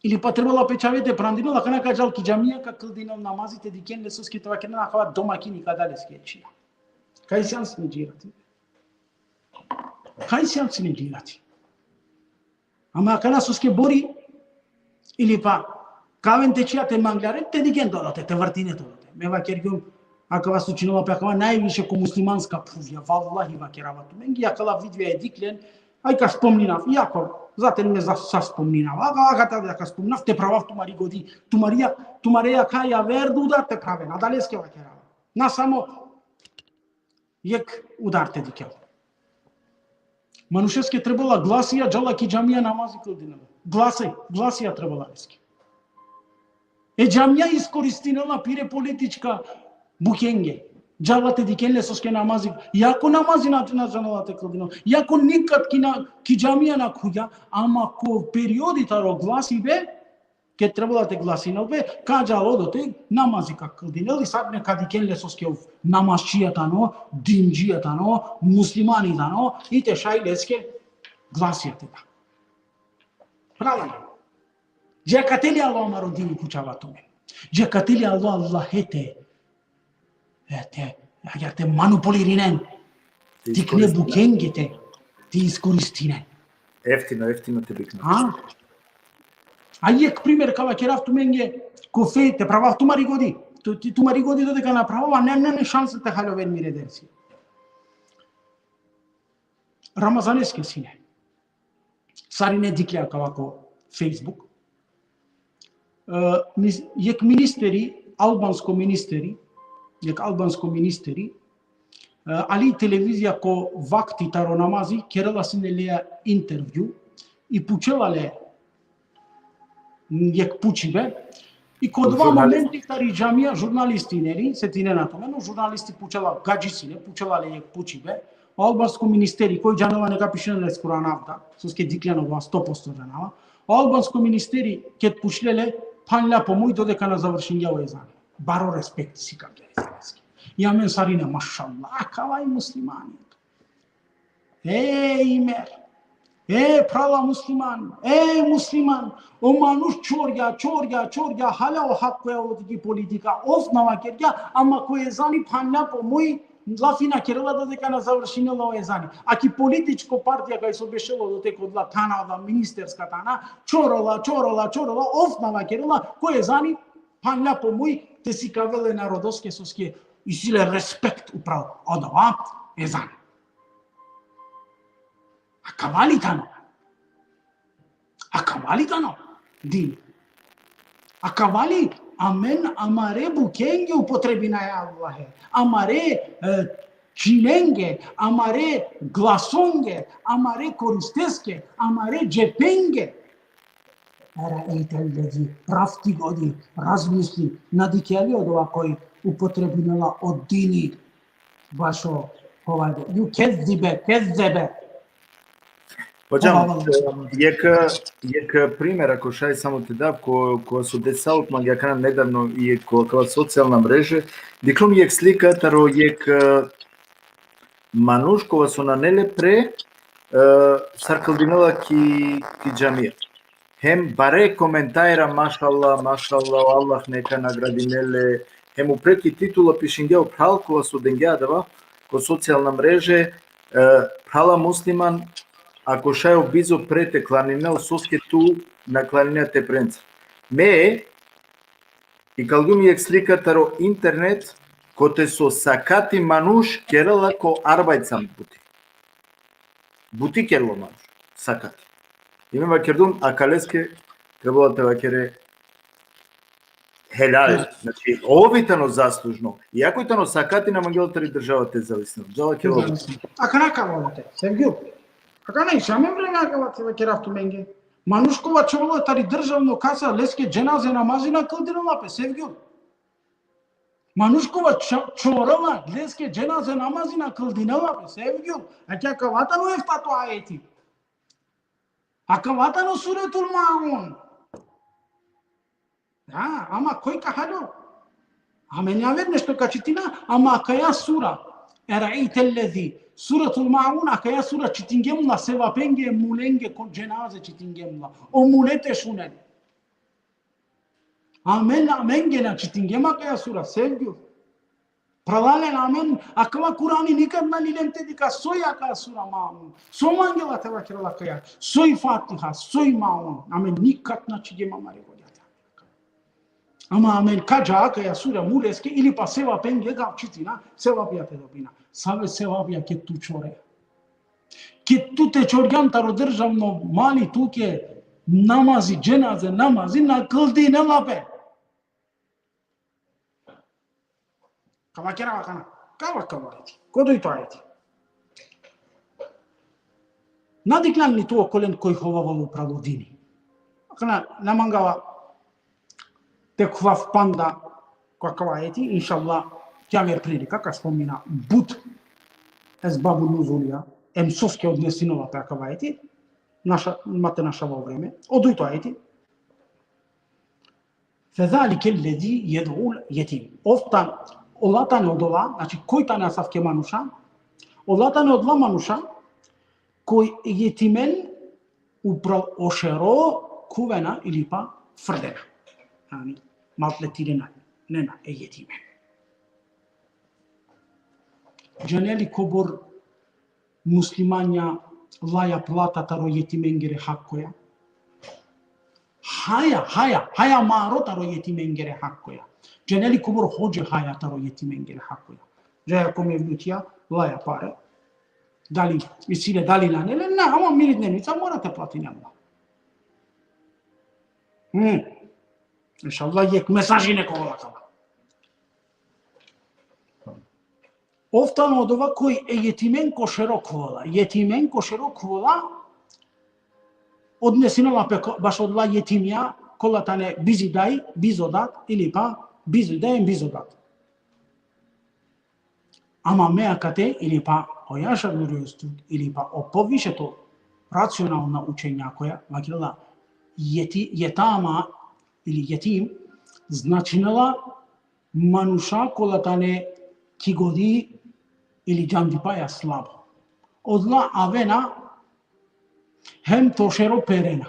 ili pa trebela pe čhave te prandinel, akana ka džal ki džamija, ka kldinel namazi, te dikhen le soske, te vakeren akava domakini ka da leske čhija. Kaj sian sine džirati? Kaj sian sine džirati? Ama akana soske bori, ili pa ka aven te čhija te manglaren, te dikhen toro te, te vrtine toro te. Me vakergjum, akava slučinela pe akava najviše ko muslimanska phuvja, vallahi vakerava tumenge, akala videa e dikhlen, aj ka spomninav, iako, znate me za, sa spomninav, aka, aka ta da ka spomninav, te pravav tumari godi, tumaria, tumareja ka javer da udar te praven, adaleske vakerava. Na samo jekh udar te dikhel. Manušeske trebela glasija, džala ki džamija namazi kldinela. Glasi, glasija trebela leske. E džamija iskoristinela pire politička bukhenge. Džala te dikhen le soske namazi. Iako namazi na, na džanela te kldinel. Iako nikad ki na, ki džamija na khuvgja, ama ko periodi taro glasibe, ked trebela te glasinel pe, ka džal odote, namazi ka kldinel, i sar me ka dikhen le soske ov namazčija tano, dindžija tano, muslimani tano, i te šaj leske glasija te da. Phralalen. Džakate li alo amaro dini, pučava tumen? Džakate li alo Allahe te E, te, agjaar te manipulirinen. Te iskoristi- Tikne bukhenge te, te iskoristinen. Eftino, eftino te bikna. Ha? A jekh primer ka vakerav tumenge, Ko fe, te prava tumari godi. Tu, ti, tumari godi dodeka na prava, ne, ne, ne šansa te haljoven mire dersi. Ramazaneske sine. Sarine diklja akava ko Facebook. E, mis-, jekh ministeri, albansko ministeri, jekh albansko ministeri, e, ali televizija ko vakti taro namazi, kerela sine leja intervju, i pučela le jekh pučibe, i ko dova momenti tari džamija žurnalisti, neli, setinena tumen, o žurnalisti pučela, gadži sine, pučela le jekh pučibe, o albansko ministeri, koj džanela neka pišinel leskoro anav da, soske dikljan odova sto posto džanava. O albansko ministeri, ked pučle le, phanla po muj dodeka na završingja o ezani. Baro respekt sikavgja ezanski. I amen sarine, mašallah, akava i muslimani. E, Imer. E, phrala musliman. E, musliman. O manuš čorgja, čorgja, čorgja, hala o hakkoja, o tiki politika. Ov na vakergja, ama ko ezani phanla po muj, lafi na kerela dodeka na završinela o ezani. A ki političko partija kaj so bešela odote ko dla thana, oda ministerska thana, čorela, čorela, čorela, ov na vakerela, ko ezani phanla po muj, te sikavel e narodoske, soske isi le respekt upral odova ezani. Akava li tano? Akava li tano din? Akava li amen amare bukhenge upotrebinaja, Allahe? Amare, e, čhinenge, amare glasonge, amare koristeske, amare džepenge? Eraejte ellezi, prav ti godi, razmisli, na dikhea li odova koj upotrebinela o dini bašo hovajde? Ju kezzibe, kezzebe. Hocam, e, jekh, jekh primer, ako šaj samo te dav, ko, ko so desalo man akana nedavno i ko akala socijalna mreže, dikhlum jekh slika taro jekh, e, manuš kova so nane le pre, e, sar kldinela ki, ki džamija. Hem bare komentara, mašallah, mašallah, o Allah neka nagradinel le. Hem upre ki titula pišingja o phral kova so dengja adava ko socijalna mreže, e, phrala musliman, ako šaj o bizo pre te klaninel, soske tu na klanina te prenca. Me, ikalgjum jekh slika taro internet, kote so sakati manuš kerela ko arbajcan buti. Buti kerela manuš, sakati. I me vakerdum, akaleske trebela te vakere helal. Znači, ov i tano zaslužno. Iako i tano sakati, na mangela tari država te zavisno. Džala kerela. Akana ka vakerav te, Sevgjul. Akana i šame vreme akava te vakerav tumenge. Manuš kova čorela tari državno kasa, leske dženaze namazi na kldinela pe, Sevgjul. Manuš kova ča-, čorela, leske dženaze namazi na kldinela pe, Sevgjul. Akava tano eftato ajeti. Akava tano Suretul Maun. Da, ama koj ka haljo? Amen javer nešto ka čitina, ama akaja sura. Eraejte ellezi. Suretul Maun, akaja sura čitingjem la sevapenge, mulenge, ko dženaze čitingjem la. O mule te šunen. Amen, amenge na čitingjem akaja sura, Sevgjul. Phralalen, amen, akava Kurani nikad na liljem te dikha soj akaja sura Maun. So mangela te vakerel akaja, soj Fatiha, soj Maun. Amen nikad na čhigjem amare godja te. Ama amen ka dža akaja sura muleske ili pa sevapenge ka čitina, sevapija te dobina. Save sevapija ked tu čore. Ked tu te čorgjan taro državno mali tuke namazi, dženaze namazi, na kldinela pe. Ka vakerav akana. Kava, kava ajeti. Ko dujto ajeti. Na dikhlan li tu okolen koj hovavela upral o dini? Akana, na mangava te khuvav panda ko akava ajeti, inšallah, ki aver prilika ka spomnina but esbabu nuzulija, em soske odnesinela pe akava ajeti, naša, ma te našava o vreme. O dujto ajeti. Fezalike ellezi jed'ul jetim. Ov tan-, ola tane odola, znači, koj tane asavke manuša? Ola tane odola manuša, koj jetimen upral o šero khuvena ili pa frdena. Ani, maltretirena, nena e jetimen. Džanea li kobor muslimanja laja plata taro jetimengere hakkoja? Haja, haja, haja maro taro jetimengere hakoja. Džaneli kobor hodže haja taro jetimengere hakoja. Džaja ko mevlutija, laja pare. Dali isi le, dali nane le, na, ama miri dnevnica mora te platini, Allah. Hmm. Inšallah, jekh mesaži nek ovel akava. Ov tano odova koj e jetimen ko šero kuvela. Jetimen ko šero kuvela, odnesinela pe ko-, bašo odola jetimja, kola tane bizi daj, bizo dat, ili pa bizi daj, bizo dat. Ama me akate, ili pa o jaša Nurjostud, ili pa o poviše to racionalna učenjakoja, vakerela, jeti-, jetama ili jetim, značinela manuša kola tane ki godi ili džandipaja slabo. Odola avena hem to šero perena.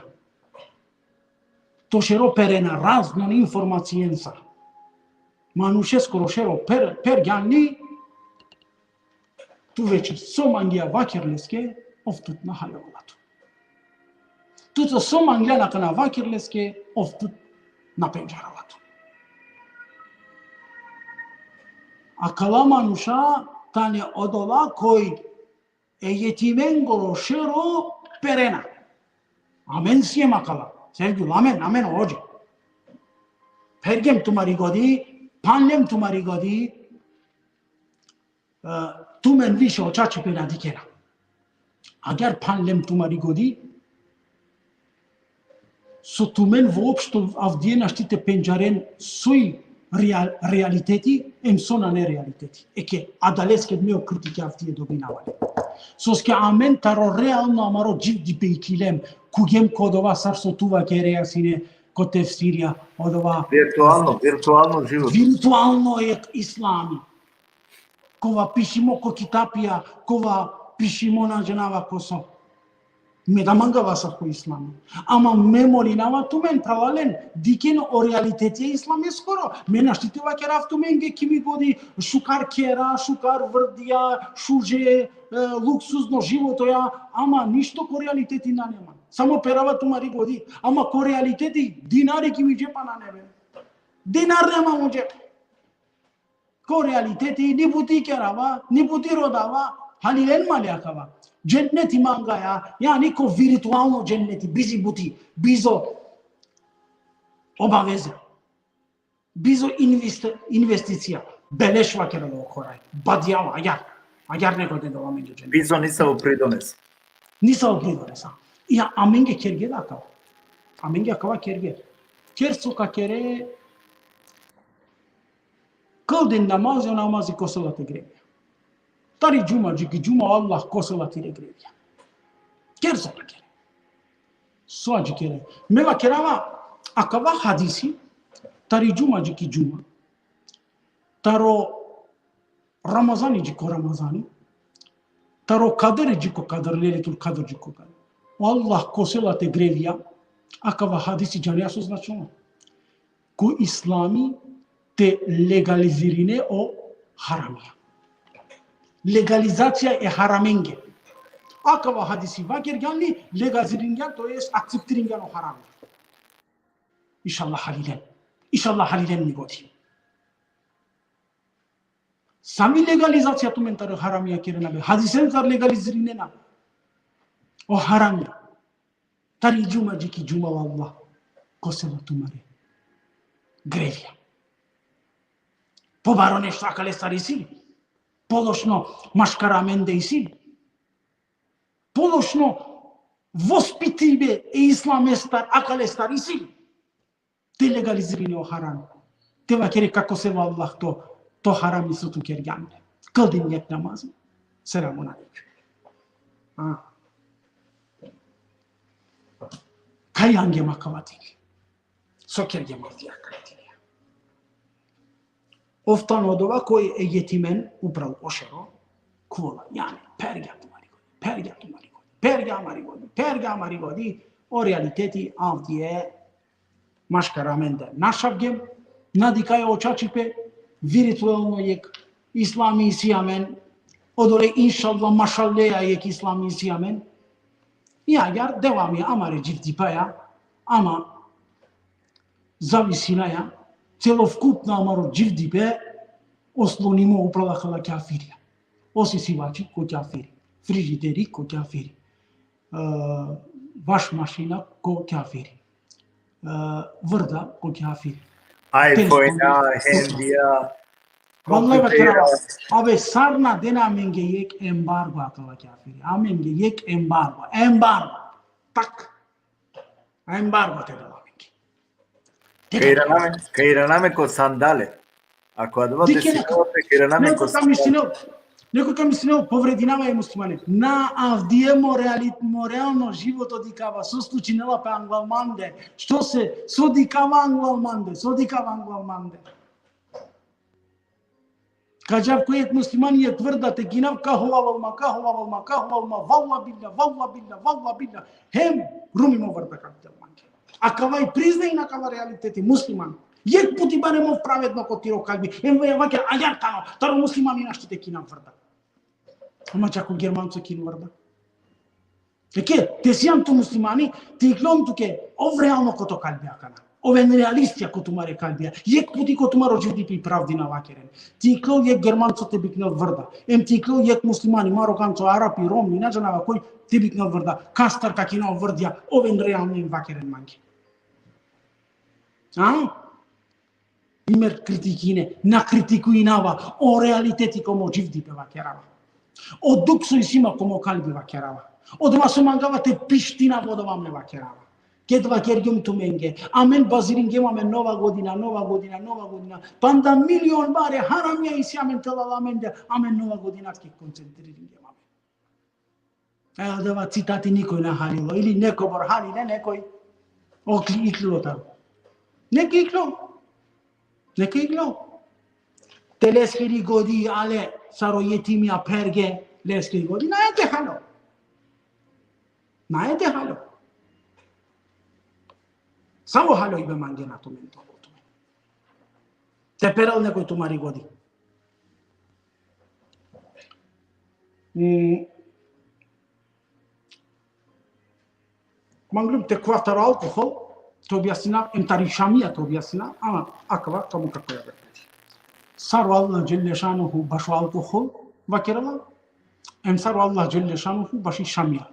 To šero perena raznon informacijenca. Manušeskoro šero per-, pergjan li, tu veći so mangea vaker leske, ov tut na haljovela tu. Tut so mangea na kana vaker leske, ov tut na pendžarela tu. Akala manuša tane odola koj e jetimengoro šero perena. Amen siem akala. Sevgili, amen, amen hodže. Pergjem tumari godi, phanljem tumari godi, e, tumen više o čačipe na dikena. Agjaar phanljem tumari godi, so tumen voopšto avdive našti te pendžaren soj real-, realiteti, em so nane realiteti. Eke, adaleske me o kritike avdive dobinava le. Soske amen taro realno amaro dživdipe iklilem, khuvgjem ko odova sar so tu vakerea sine ko tefsirja, odova Virtualno, virtualno život. Virtualno e islami. Kova pišimo ko kitapija, kova pišimo na džanava ko so. Me da mangava sar ko islami. Ama me molinava tumen, phralalen, dikhen o realiteti e islameskoro. Me našti te vakerav tumenge ki mi godi šukar khera, šukar vrdija, šuže, e, luksuzno životoja, ama ništo ko realiteti nane man. Samo perava tumari godi, ama ko realiteti dinari ki mi džepa nane, be. Dinar nema mo džepa. Ko realiteti ni buti kerava, ni buti rodava, halilen ma le akava. Dženneti mangaja, jani ko virtualno dženneti, bizi buti, bizo obaveze. Bizo invest-, investicija. Beleš vakerela o Korani. Badjava, agjaar. Agjaar nego te del amenge dženneti. Bizo nisavo pridones. Nisavo pridones, a. Ja, amenge kerge da akava. Amenge akava kerge. Ker so ka kere, kildin namazi, o namazi kosela te grevija. Tari džuma dži ki džuma, Allah kosela tire grevija. Ker so ka kere. So adžikere. Me vakerava, akava hadisi, tari džuma dži ki džuma. Taro Ramazani dži ko Ramazani. Taro Kadri dži ko Kadri, Lejletul Kadri dži ko Kadri. O Allah kosela te grevija, akava hadisi džanea so značinela. Ko islami te legalizirine o haramija. Legalizacija e haramenge. Akava hadisi vakergjan li, legaliziringjan, to jest akceptiringjan o haramija. Inšallah halilen. Inšallah halilen mi godi. Sami legalizacija tumen taro haramija kerena be. Hadisen sar legalizirinena o haramija. Tari džuma dži ki džuma, o Allah kosela tumare grevija. Pobaro nešto akalestar isi li? Pološno maškar amende isi li? Pološno vospitibe e islamestar akalestar isi li? Te legalizirine o haram. Te vakere ka kosel o Allah to, to harami so tu kergjan le. Kildin jekh namazi. Selamun alejkum. A. Kaj angjem akava dini? So kergjem avdive akava dini? Ov tano odova koj e jetimen upral o šero, kuvela, jani, pergja tumari godi, pergja tumari godi, pergja amari godi, pergja amari godi, o realiteti avdive maškar amende našavgjem, na dikhaja o čačipe, virtualno jekh islami isi amen, odore inšallah mašalleja jekh islami isi amen. I agjaar devami amare dživdipaja, ama zavisinaja, celokupno amaro dživdipe oslonimo upral akala kjafirija. O sisivači ko kjafiri, frižideri ko kjafiri, e, vaš mašina ko kjafiri, e, vrda ko kjafiri. iPhone-a, hendija, Vallahi, kompjutera. Vakera, ave sarina dena amenge jekh embargo akala kjafiri. Amenge jekh embargo. Embargo. Tak. Embargo te dela amenge. Te Ka irana amen, ka irana amen ko sandale. Ako adava Dikhe na, desinela pe, ka irana amen neko ko ka mislinel, neko ka mislinel povredinava e muslimane. Na, avdive mo realit-, mo realno životo dikhava, so slučinela pe anglal mande. Što se, so dikhava anglal mande, so dikhava anglal mande. Ka džav ko jekh muslimani jekh vrda te kinav, ka hovavel ma, ka hovavel ma, ka hovavel ma, valla billah, valla billah, valla billah. Hem Rumi mo vrda ka del mange. Akava i priznajna akava realiteti, musliman. Jekh puti barem ov pravedno ko tiro kalbi. Em ve, vaker, ajar tano, taro muslimani našti te kinav vrda. Ama dža ko Germanco kin vrda. Dikhe, te sijan tu muslimani, te iklon tuke, ov realno ko to kalbi akana. Oven realistija ko tumare kalbija. Jekh puti ko tumaro dživdipi pravdi na vakeren. Te iklon jekh Germanco te biknel vrda. Em te iklon jekh muslimani, Marokanco, Arapi, Romi, na džanava koj, te biknel vrda. Kastar ka kinav vrdija, oven realno em vakeren mange. A? Imer kritikine, na kritikujnava, o realiteti ko mo dživdipe vakerava. O dukh so isi ma ko mo kalbi vakerava. Odova so mangava te pištinav, odova me vakerava. Ked vakergjum tumenge, amen baziringjem amen Nova godina, Nova godina, Nova godina. Panda milion bare haramija isi amen telala amende, amen Nova godinaske koncentriringjem amen. E, odova citati nikoj na halilo. Ili nekobor halile, nekoj okli iklilo taro. Neke iklo. Neke iklo. Te leskiri godi ale, sar o jetimija pherge, leskiri godi. Nae te halo. Nae te halo. Samo halo ibe mangena tumen to. Te perel nekoj tumari godi. Mm. Manglum te khuvav taro alkohol, te objasninav, em tari šamija te objasninav, ama akava tamo kako ja. Sar o Allah dželle šanuhu bašo alkohol vakerela, em sar o Allah dželle šanuhu baši šamija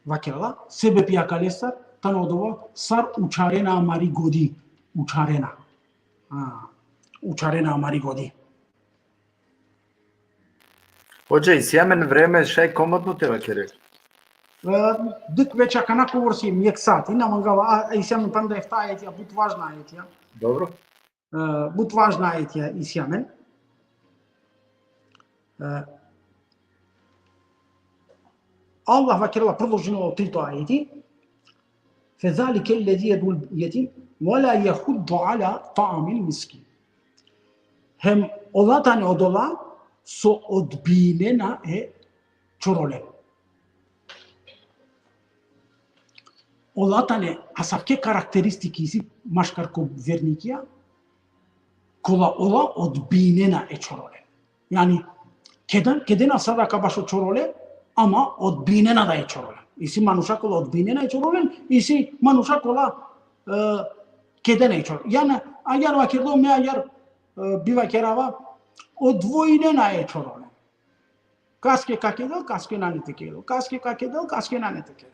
vakerela, sebepi akalestar tano odova sar učarena amari godi, učarena. A, učarena amari godi. Hodža, isi amen vreme, šaj komotno te vakere. E, dikh, već akana kovor si, jekh sati, na mangava, a, isi amen panda efta ajetija, but važna ajetija. Dobro. E, but važna ajetija isi amen. E, Allah vakerela, prodolžinela o trito ajeti. Fezalike lezi jedul jetim, ve la jehuddu ala ta'amil miskin. Hem ola tane odola so odbinena e čorole. Ola tane, asavke karakteristiki isi maškar ko vernikija, kola ola odbinena e čorole. Jani, keden, kedena sadaka bašo čorole, ama odbinena da e čorole. Isi manuša kola odbinena e čorole, isi manuša kola, e, kedena e čorole. Jani, ajar vakerdo me, ajar, e, bi vakerava, odvojinena e čorole. Kaske ka kedel, kaske nane te kedel. Kaske ka kedel, kaske nane te kedel.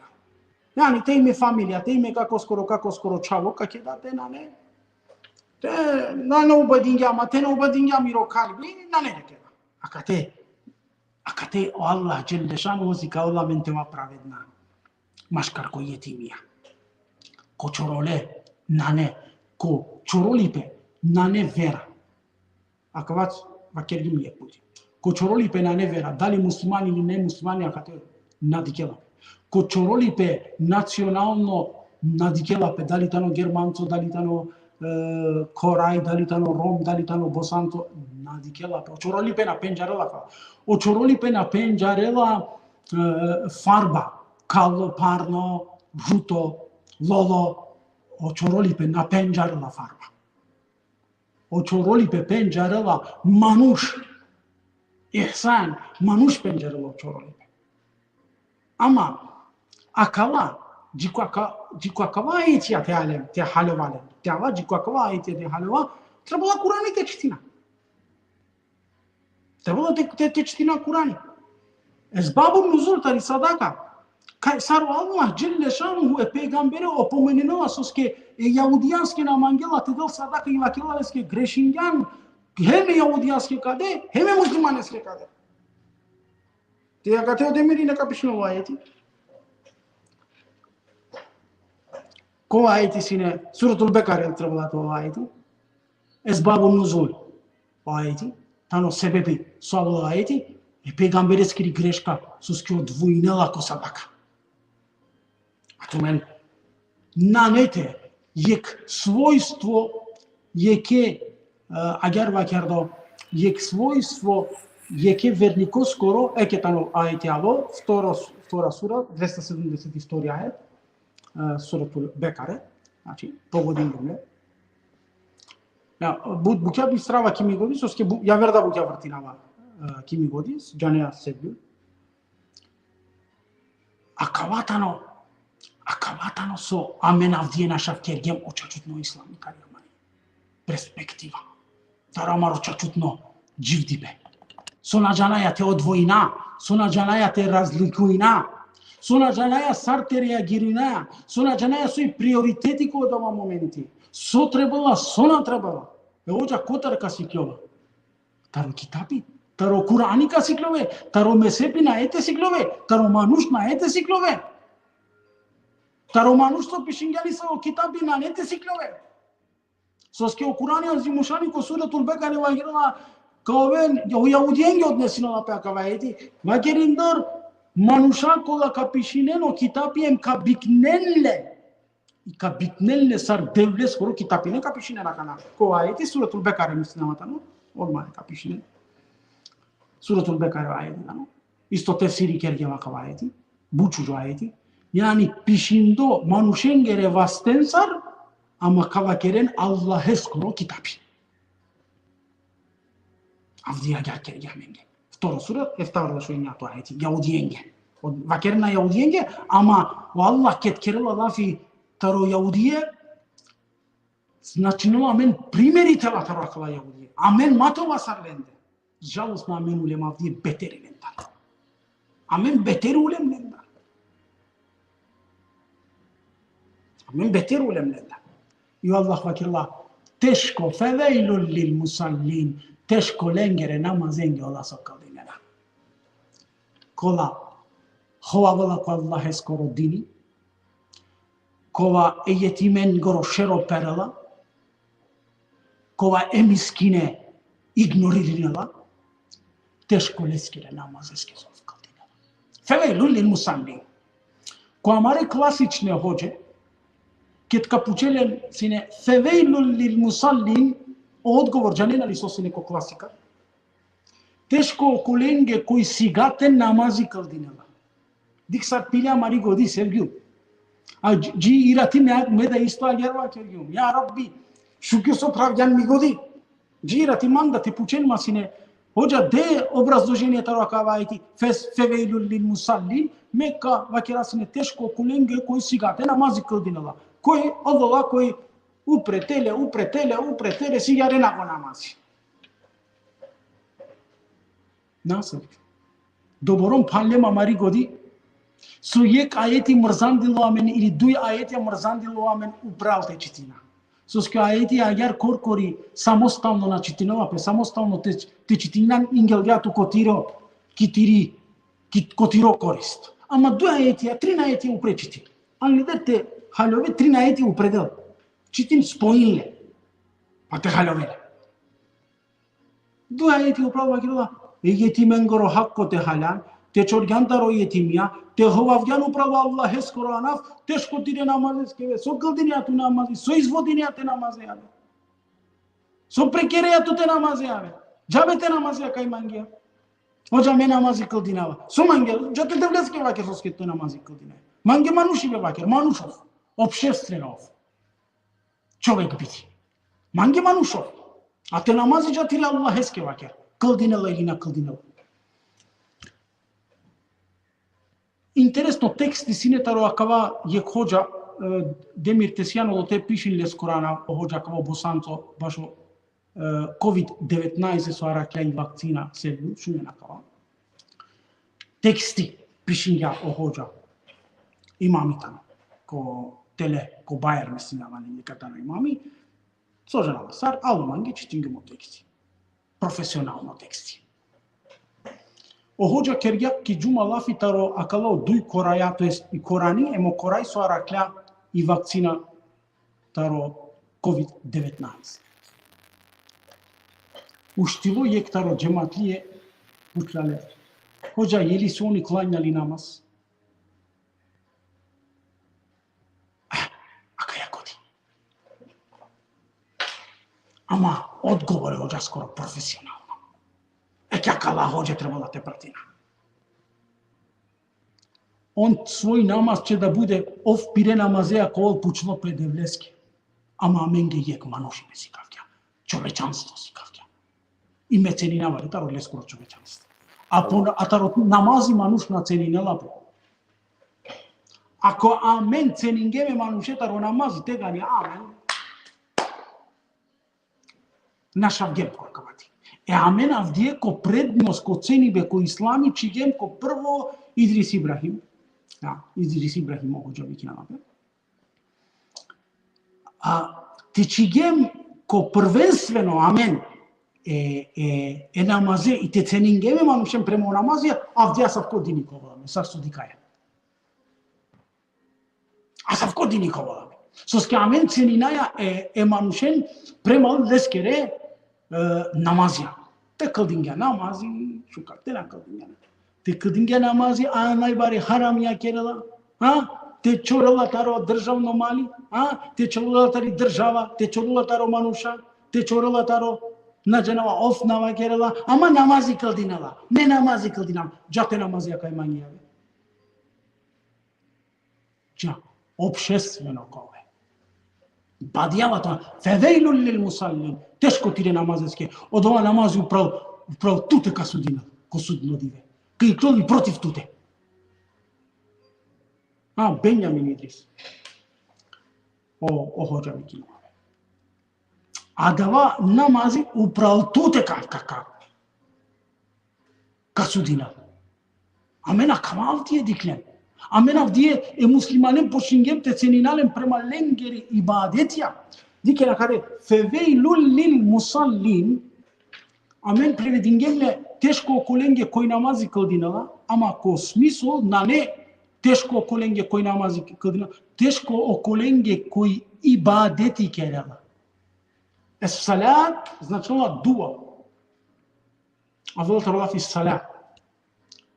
Jani, te ime familija, te ime kakoskoro, kakoskoro čhavo, ka keda te nane. Te nane ubedingja ma, te na ubedingja miro kalbi, nane te keda. Akate, akate o Allah dželle šanuhu sikavela amen te ova pravedna. Maškar ko jetimija. Ko čorole, nane, ko čorolipe, nane vera. Akava vakergjum jekh puti. Ko čorolipe nane vera, dali muslimani ili nemuslimani, akate na dikela pe. Ko čorolipe nacionalno na dikela pe, dali tano Germanco, dali tano, e, Koraj, dali tano Rom, dali tano Bosanco, na dikela pe. O čorolipe na pendžarela ka. O čorolipe na pendžarela, e, farba, kalo, parno, žuto, lolo. O čorolipe na pendžarela farba. O čorolipe pendžarela manuš. Ihsan, manuš pendžarela o čorolipe. Ama, akala, dži ko aka-, dži ko akava ajetija te halem, te haljovalem. te ava, dži ko akava ajeti te haljova, trebela Kurani te čitina. Trebela te, te, te čitina Kurani. Esbabu nuzul tari sadaka. Kaj sar o Allah dželle šanuhu e pejgambere opomeninela soske e jahudijanske na mangela te del sadaka i vakerela leske grešingjan, hem e jahudijanske kade, hem e muslimaneske kade. Te akate o demiri na kapišinel o ajeti. Ko ajeti sine, Suratul Bekare trebela te ovel o ajeti. Esbabu nuzul o ajeti, tano sebepi so avela o ajeti, e pejgambereskiri greška, soske odvojinela ko sadaka. A tumen nane te jekh svojstvo, jekhe, e, agjaar vakerdo, jekh svojstvo, jekhe vernikoskoro, eke tano ajeti alo, vtoro, vtora sura, dvesta sedumdeset i vtori ajet, e, Suratul Bekare, znači, pogodingjum le. Ja, but bukja bistrava ki mi godi, soske bu-, javer da bukja vrtinava, e, ki mi godi, džanea sebepi. Akava tano, akava tano so amen avdive našav kergjem o čačutno islami tari amari perspektiva. Taro amaro čačutno dživdibe. So na džanaja te odvojina, so na džanaja te razlikujina, so na džanaja sar te reagirina, so na džanaja soj prioriteti ko odova momenti. So trebela, so na trebela. E hodža kotar ka sikljova? Taro kitabi, taro Kurani ka sikljove, taro mezhepi nane te sikljove, taro manuš nane te sikljove. Taro manuš so pišingja lesavo kitabi nane te sikljove. Soske o Kurani Azimušani ko Suratul Bekare vakerela, ka oven, o jahudijenge odnesinela pe akava ajeti, vakerindar manuša kola ka pišinen o kitabi em ka biknen le. I ka biknen le sar Devleskoro kitabi, ne ka pišinen akana. Ko ajeti Suratul Bekare mislinava tano, odma ka pišinen. Suratul Bekare ajeti tano. Isto tefsiri kergjem akava ajeti. But šužo ajeti. Jani pišindo manušengere vastensar, ama ka vakeren Allaheskoro kitabi. Avdive agjaar kergja amenge. Vtoro sura, eftarošenjato ajeti, jahudijenge. O, vakerena jahudijenge, ama o Allah ked kerela lafi taro jahudije, značinela amen primeri te ova taro akala jahudije. Amen ma te ova sar lende. Žalostno, amen ulem avdive beteri lendar. Amen beteri ulem lendar. Amen beteri ulem lendar. I o Allah vakerela, teško, fevejlul lil musallin, teško lengere namazenge ola so kldinena. Kola hovavela ko Allaheskoro dini, kova e jetimengoro šero perela, kova e miskine ignoririnela, teško leskere namazeske so kldinela. Fevejlul lil musallin. Ko amare klasične hodže, ked ka pučel len sine fevejlul lil musallin, o odgovor džanena li so sine ko klasika? Teško okolenge koj sigate namazi kldinela. Dikh sar pile amari godi, Sevgjum. A dži, dži irati me, me da isto agjaar vakergjum. Ja Rabbi, šukir so phravgjan mi godi. Dži irati mangla te pučen ma sine, hodža, de obrazloženje taro akava ajeti, fes-, fevejlul lil musallin, me ka vakera sine teško okolenge koj sigate namazi kldinela. Koj odola koj upre tele, upre tele, upre tele, sigarena ko namazi. Nasip. Doborom phanlem amari godi, so jekh ajeti mrzandilo amen ili duj ajetja mrzandilo amen upral te čitina. Soske ajeti agjaar korkori samostalno na čitinela pe, samostalno te, te čitinjan ingelgja tu ko tiro, ki tiri, ki, ko tiro korist. Ama duj ajetja, trin ajetja upre čitin. Angleder te haljove trin ajetja upredel. Čitin, spojin le. Pa te haljove le. Duj ajeti upral vakerela, e jetimengoro hakko te haljan, te čorgjan taro jetimija, te hovavgjan upral Allaheskoro anav, teško tire namazeske ve, so kldinea tu namazi, so izvodinea te namazi ave. So prekerea tu te namazi ave. Džabe te namazi kaj mangea. Hodža, me namazi kldinava. So mangea, dža te Devleske vaker soske te namazi kldinava. Mange manušive vaker, manušov, opštveno. Čovek biti. Mange manušov. A te namazi dža tire Allaheske vaker. Kldinela ili na kldinela. Interesno teksti sine taro akava jekh hodža, Demir Tesijano do te pišin les Korana, o hodža kava Bosanco, bašo e, kovid devetnaest so araklja i vakcina, se šunena kava. Teksti pišingja o hodža, imami tano, ko tele, ko Bajer, mislim, ja, vani, neka tano imami, so džanava sar, alo mange čitingjum o teksti. Profesionalno teksti. O hodža kergja ki džuma lafi taro akala o duj koraja, to jest i Korani, em o koraj so araklja i vakcina taro kovid devetnaest. Uštilo jekh taro džematlije, pučla le: Hodža, jeli so oni klanjali namaz? Ah, akaja godi. Ama odgovor e hodžaskoro profesionalno. E, akala hodže trebela te pratina. On svoj namaz će da bude, ov pire namaze, ako ol pučlo pe Devleske. Ama amenge jekh manuši me sikavgja. Čovečanstvo sikavgja. I me ceninava le taro leskoro čovečanstvo. A po, a taro namazi manuš na ceninela pe. Ako amen ceningjem e manuše taro namazi, tegani amen našavgjem korkavati. E, amen avdive ko prednost, ko cenibe, ko islami, čhigjem ko prvo Idris Ibrahim. Ja, Idris Ibrahim, o hodža vikinena pe. A te čhigjem ko prvenstveno amen e, e, e namaze i te ceningjem e manušen prema o namazi, avdive asavko dini ka ovel amen, sar so dikhaja. Asavko dini ka ovel amen. Soske amen ceninaja e, e manušen prema leskere, e, namazija. Te kldingja namazi, šukar, te na kldingja. Te kldingja namazi, a najbari haramija kerela. Ha? Te čorela taro državno mali, ha? Te čorela tari država, te čorela taro manuša, te čorela taro, na džanava, ofnava kerela, ama namazi kldinela. Ne namazi kldinela. Dža te namazija kaj mangija. Dža, opštveno ka ove. Badjava ta, fevejlul lil musallin. Teško tire namazeske. Odova namazi upral, upral tute ka sudinel ko sudno dive. Ka iklol i protiv tute. A, Benjamin Idris. O, o hodža mi kino. Adava namazi upral tute ka, ka, ka, ka sudinel. Amen akava avdive dikhlen. Amen avdive e muslimanen počingjem te cenina len prema lengeri ibadetija. Dikhen akate, fevejlul lil musallin, amen prevedingjem le teško okolenge koj namazi kldinela, ama ko smisl nane teško okolenge koj namazi kldinela, teško okolenge koj ibadeti kerela. Es salat značinela dua. Avela taro lafi sala.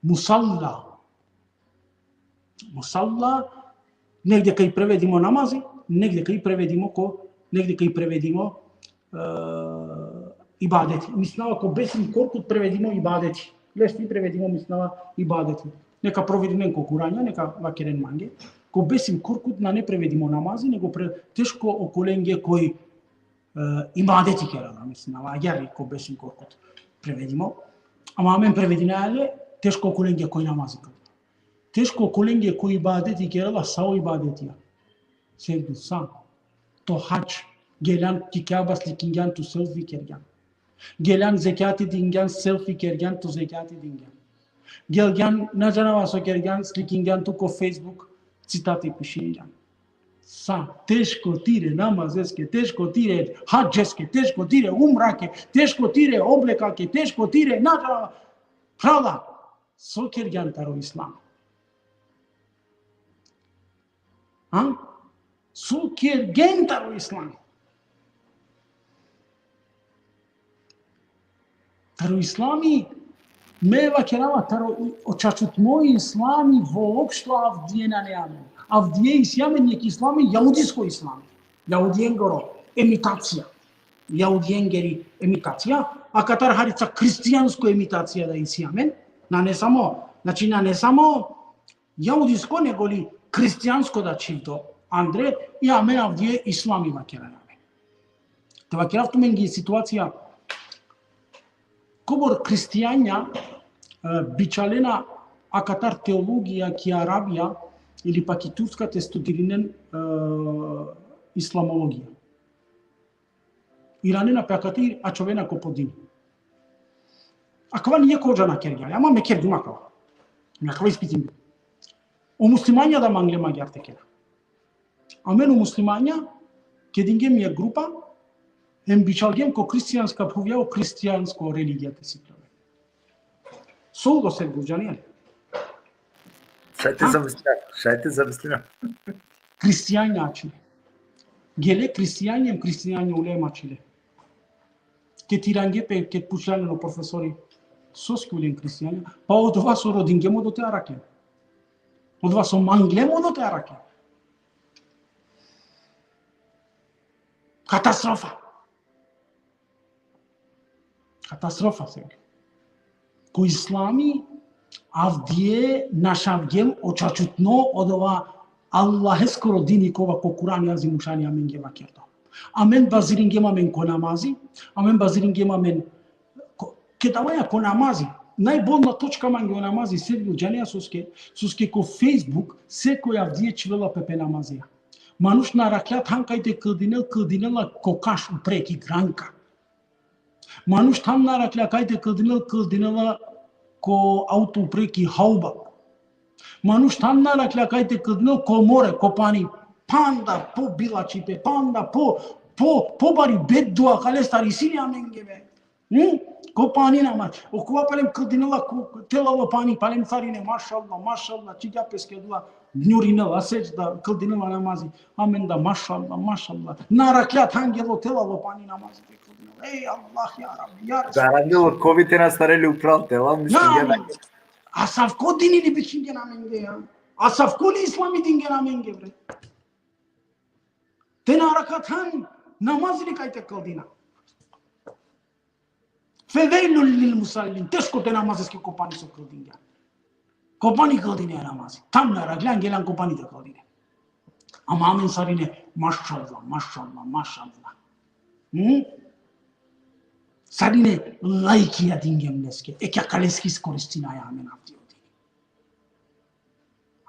Musalla. Musalla, negde kaj prevedimo namazi, negde kaj prevedimo ko, negde kaj prevedimo, e, ibadeti. Mislinava ko Besim Korkut prevedimo ibadeti. Lesti prevedimo, mislinava, ibadeti. Neka proverinen ko Kuranja, neka vakeren mange. Ko Besim Korkut nane prevedimo namazi, nego pre-, teško okolenge koj e, ibadeti kerela, mislinava, agjaar ko Besim Korkut prevedimo. Ama amen prevedinaja le teško okolenge koj namazi kerela. Teško okolenge koj ibadeti kerela, sa o ibadetija? Sevdu, sa? To hadž, geljan ki Kjaba, slikingjan tu, selfi kergjan. Geljan zekjati dingjan, selfi kergjan tu, zekjati dingjan. Gelgjan, na džanava so kergjan, slikingjan tu ko Facebook, citati pišingjan. Sa teško tire namazeske, teško tire hadžeske, teško tire umrake, teško tire oblekake, teško tire na džanava. Phrala, so kergjan taro islam? Ha? So kergjan taro islam? Taro islami, me vakerava, taro i-, o čačutno islami voopšto avdive nane amen. Avdive isi amen jekh islami, jaudisko islami. Jaudijengoro imitacija. Jaudijengeri imitacija, akatar harica hristijansko imitacija da isi amen. Nane samo, znači, nane samo jaudisko, nego li hristijansko da čhivdo andre, i amen avdive islami vakeraja amen. Te vakerav tumenge i situacija, kobor hristijanja, e, bičhalena akatar teologija ki Arabija, ili pak i Turska te studirinen, e, islamologija. Iranena pe akate, ačhovena ko po dini. Akava nijekh hodža na kergja, ama me kergjum akava. Me akava ispitingjum. O muslimanja da manglem agjaar te kera. Amen o muslimanja, kedingjem jekh grupa, hem bičhalgjem ko hristijanska phuvja, o hristijansko religija te sikljoven. So ulo, Sergju, džanea li? Šaj te zamislina, šaj te zamislina. Hristijanja ačhile. Gele hristijanja, hristijanja ule hem ačhile. Ked irange pe, ked pučlja len o profesori, soske ulen hristijanja, pa odova so rodingjem odote arakhlem. Odova so manglem odote arakhlem. Katastrofa. Katastrofa, Sergju. Ko islami, avdive našavgjem o čačutno odova Allaheskoro dini kova ko Kurani Azimušani amenge vakerdo. Amen baziringjem amen ko namazi, amen baziringjem amen ko, ked avaja ko namazi, najbolna točka mange o namazi, Sergju, džanea soske, soske ko Facebook, sekoj avdive čhivela pe pe namazija. Manuš na arakhlja than kaj te kldinel, kldinela ko kaš upre ki granka. Manuš than na arakhlja kaj te kldinel, kldinela ko auto upre ki hauba. Manuš than na arakhlja kaj te kldinel ko more, ko pani. Panda po bilačhipe, panda po, po, pobari beddua kalestar isi li amenge be. Hm? Ko pani namaz. Okova palem kldinela ko telalo pani, palem sarine, mašallah, mašallah, čhigja peske dua, njurinela sedžda, kldinela namazi. Amen da, mašallah, mašallah. Na arakhlja than gelo telalo pani namazi te kldinela. Ej, Allah, ja Rabbi, ja Resul. Darandilo kovi te na astarel upral tela, mislim, ja. Asavko dini li bičhingjen amenge, ja. Asavko li islami dingjen amenge, bre. Te na arakha than namazi li kaj te kldina. Fevejlul lil musallin, teško te namazeske ko pani so kldingja. Ko pani kldinea namazi. Than na arakhljan, geljan ko pani te kldine. Ama amen sarine, mašallah, mašallah, mašallah. Hm? Sarine lajkija dingjem leske. Eke akaleske iskoristinaja amen avdive o dini.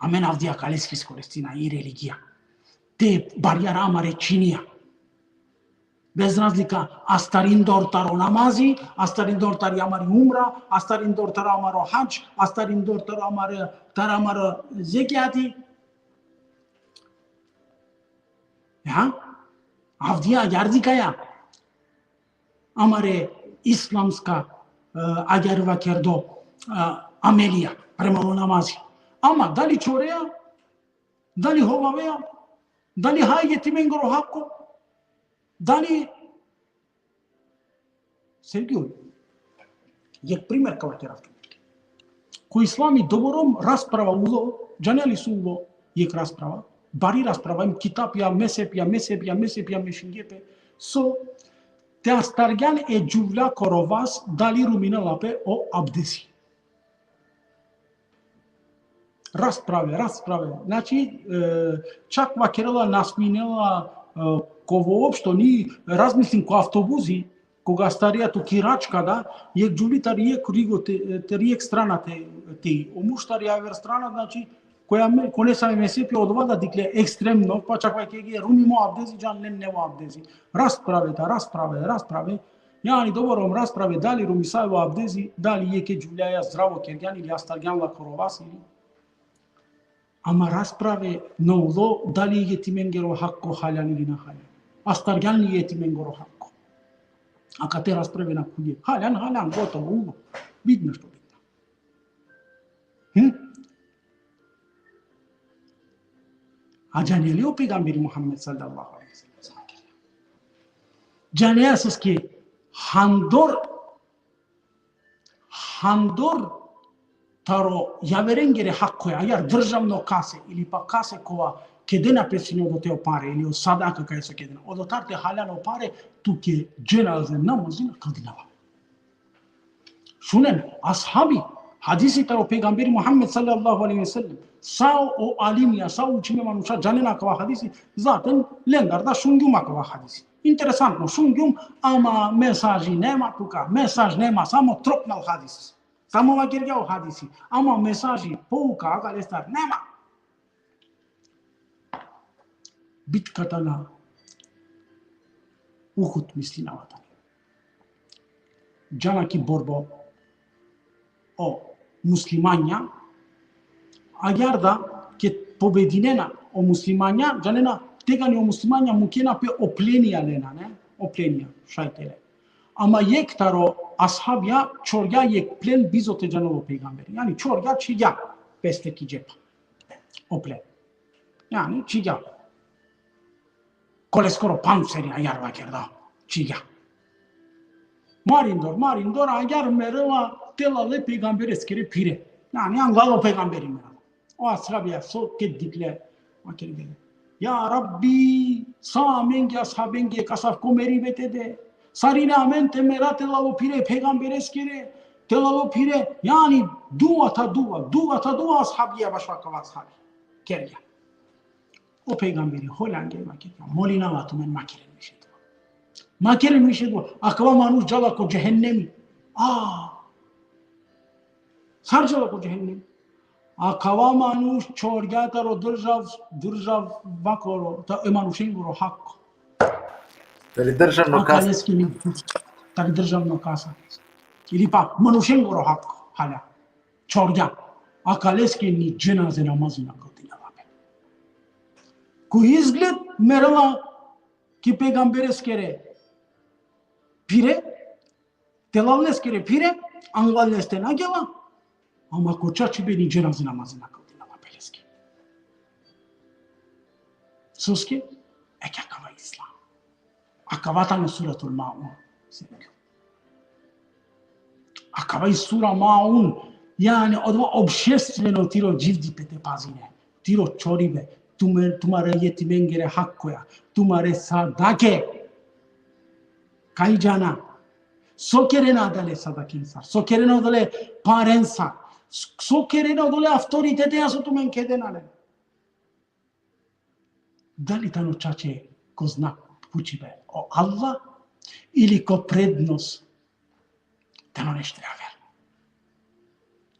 Amen avdive akaleske iskoristinaja i religija. Te barjara amare činija. Bez razlika, astarindor taro namazi, astarindor tari amari umra, astarindor taro amaro hadž, astarindor taro amare, taro amaro zekjati. Ja? Avdive agjaar dikhaja amare islamska, e, agjaar vakerdo, e, amelija, prema o namazi. Ama dali čoreja, dali hovaveja, dali haja e jetimengoro hako, dali Sergju, jekh primer ka vakerav tumen. Ko islami doborom rasprava ulo, džanea li so ulo jekh rasprava, bari rasprava, em kitapja, mezhebja, mezhebja, mezhebja mešingje pe, so te astargjan e džuvljakoro vas, dali ruminela pe o abdesi. Rasprave, rasprave. Znači, e, čak vakerela, nasminela, e, ko voopšto ni razmislin ko avtobusi, koga astarija tu ki račka da, jekh džuvli tari jekh rigo te, tari jekh strana te, te, o muž tari aver strana, znači, koja me, ko nesave mezhebja, odova da dikhle ekstremno, pa čak vakerge, rumi mo abdesi, džan len nevo abdesi. Rasprave da, rasprave, rasprave. Jani doborom rasprave, dali rumisaja o abdesi, dali jekhe džuvljaja zdravo kergjan ili astargjan lakoro vas ili. Ama rasprave na ulo, dali e jetimengoro hako haljan ili na haljan. Astargjan li e jetimengoro hako. Akate rasprave na khuvgje. Haljan, haljan, gotovo, ulo. Bitno što bitno. Hm? A džanea li o pejgamberi Muhammed sallallahu alejhi ve sellem? Džanea soske handor, handor taro javerengere hakoja, agjaar državno kase, ili pa kase kova kedena pe sine odote o pare, ili o sadaka kaj so kedena. Odotar te haljan o pare, tuke dženaze namazi na kldinava. Šunen, ashabi, hadisi taro pejgamberi Muhammed sallallahu alejhi ve sellem. Sa o alimija, sa o učime manuša džanena akava hadisi, zaten lendar da šungjum akava hadisi. Interesantno, šungjum, ama mesaži nema tuka, mesaž nema, samo tropnal hadis. Samo vakergja o hadisi, ama mesaži, pouka, akalestar nema. Bitkata na Uhud, mislinava tani. Džana ki borbo o muslimanja, agjaar da ked pobedinena o muslimanja, džanena, tegani o muslimanja mukena pe, o plenija lena, ne? O plenija, šaj te le. Ama jekh taro ashabija čorgja jekh plen bizo te džanel o pejgamberi. Jani čorgja, čhigja peste ki džepa o plen. Jani čhigja. Koleskoro panceri agjaar vakerda. Čhigja. Marindor, marindor, agjaar merela telal e pejgambereskere phire. Jani anglal o pejgamberi merela. O ashabija so ked dikhle, vakergje: Ja Rabbi, sa amenge, ashabenge, asavko meribe te de. Sarine amen te mera telal o phire pejgambereskere, telal o phire, jani duva ta duva, duva ta duva ashabija, bašo akava ashabi kergja. O pejgamberi holangja, vakergja: Molinava tumen, ma keren više duva. Ma keren više duva. Akava manuš džala ko džehennemi. A, sar džala ko džehennemi? Akava manuš čorgja taro držav, državakoro, ta, e manušengoro hako. Tari državno kasa. Akaleske ni, tari državno kasa. Ili pa manušengoro hako, hala. Čorgja. Akaleske ni dženaze namazi na kldinela pe. Ko izgled merela ki pejgambereskere phire, telal leskere phire, anglal leste na gela, ama ko čačibe ni dženaze namazi na kldinela pe leske. Soske? Eke akava islam. Akava tano Suratul Maun. Akava i sura Maun, jani odova opštveno tiro dživdipe te pazine. Tiro čoribe, tume-, tumare jetimengere hakoja, tumare sadake. Kaj džana? So kerena adale sadakenca? So kerena adale parenca? So kerena adale avtoriteteja so tumen kedena len? Dali tano čače ko znak pučibe o Allah ili ko prednost tano nešto aver?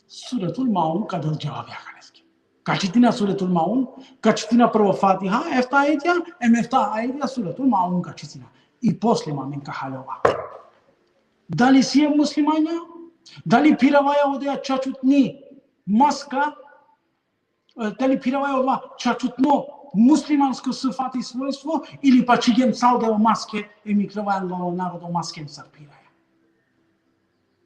Suratul Maun ka del dževabi akaleske. Ka čitina Suratul Maun, ka čitina prvo Fatiha, efta ajetja, em efta ajetja Suratul Maun ka čitina. I posle amen ka haljova. Dali siem muslimanja? Dali phiravaja odoja čačutni maska, e, dali phiravaja odova čačutno muslimansko sifati, svojstvo, ili pa čhigjem sa odova maske, em ikljovaja anglo narodo maskencar phiraja?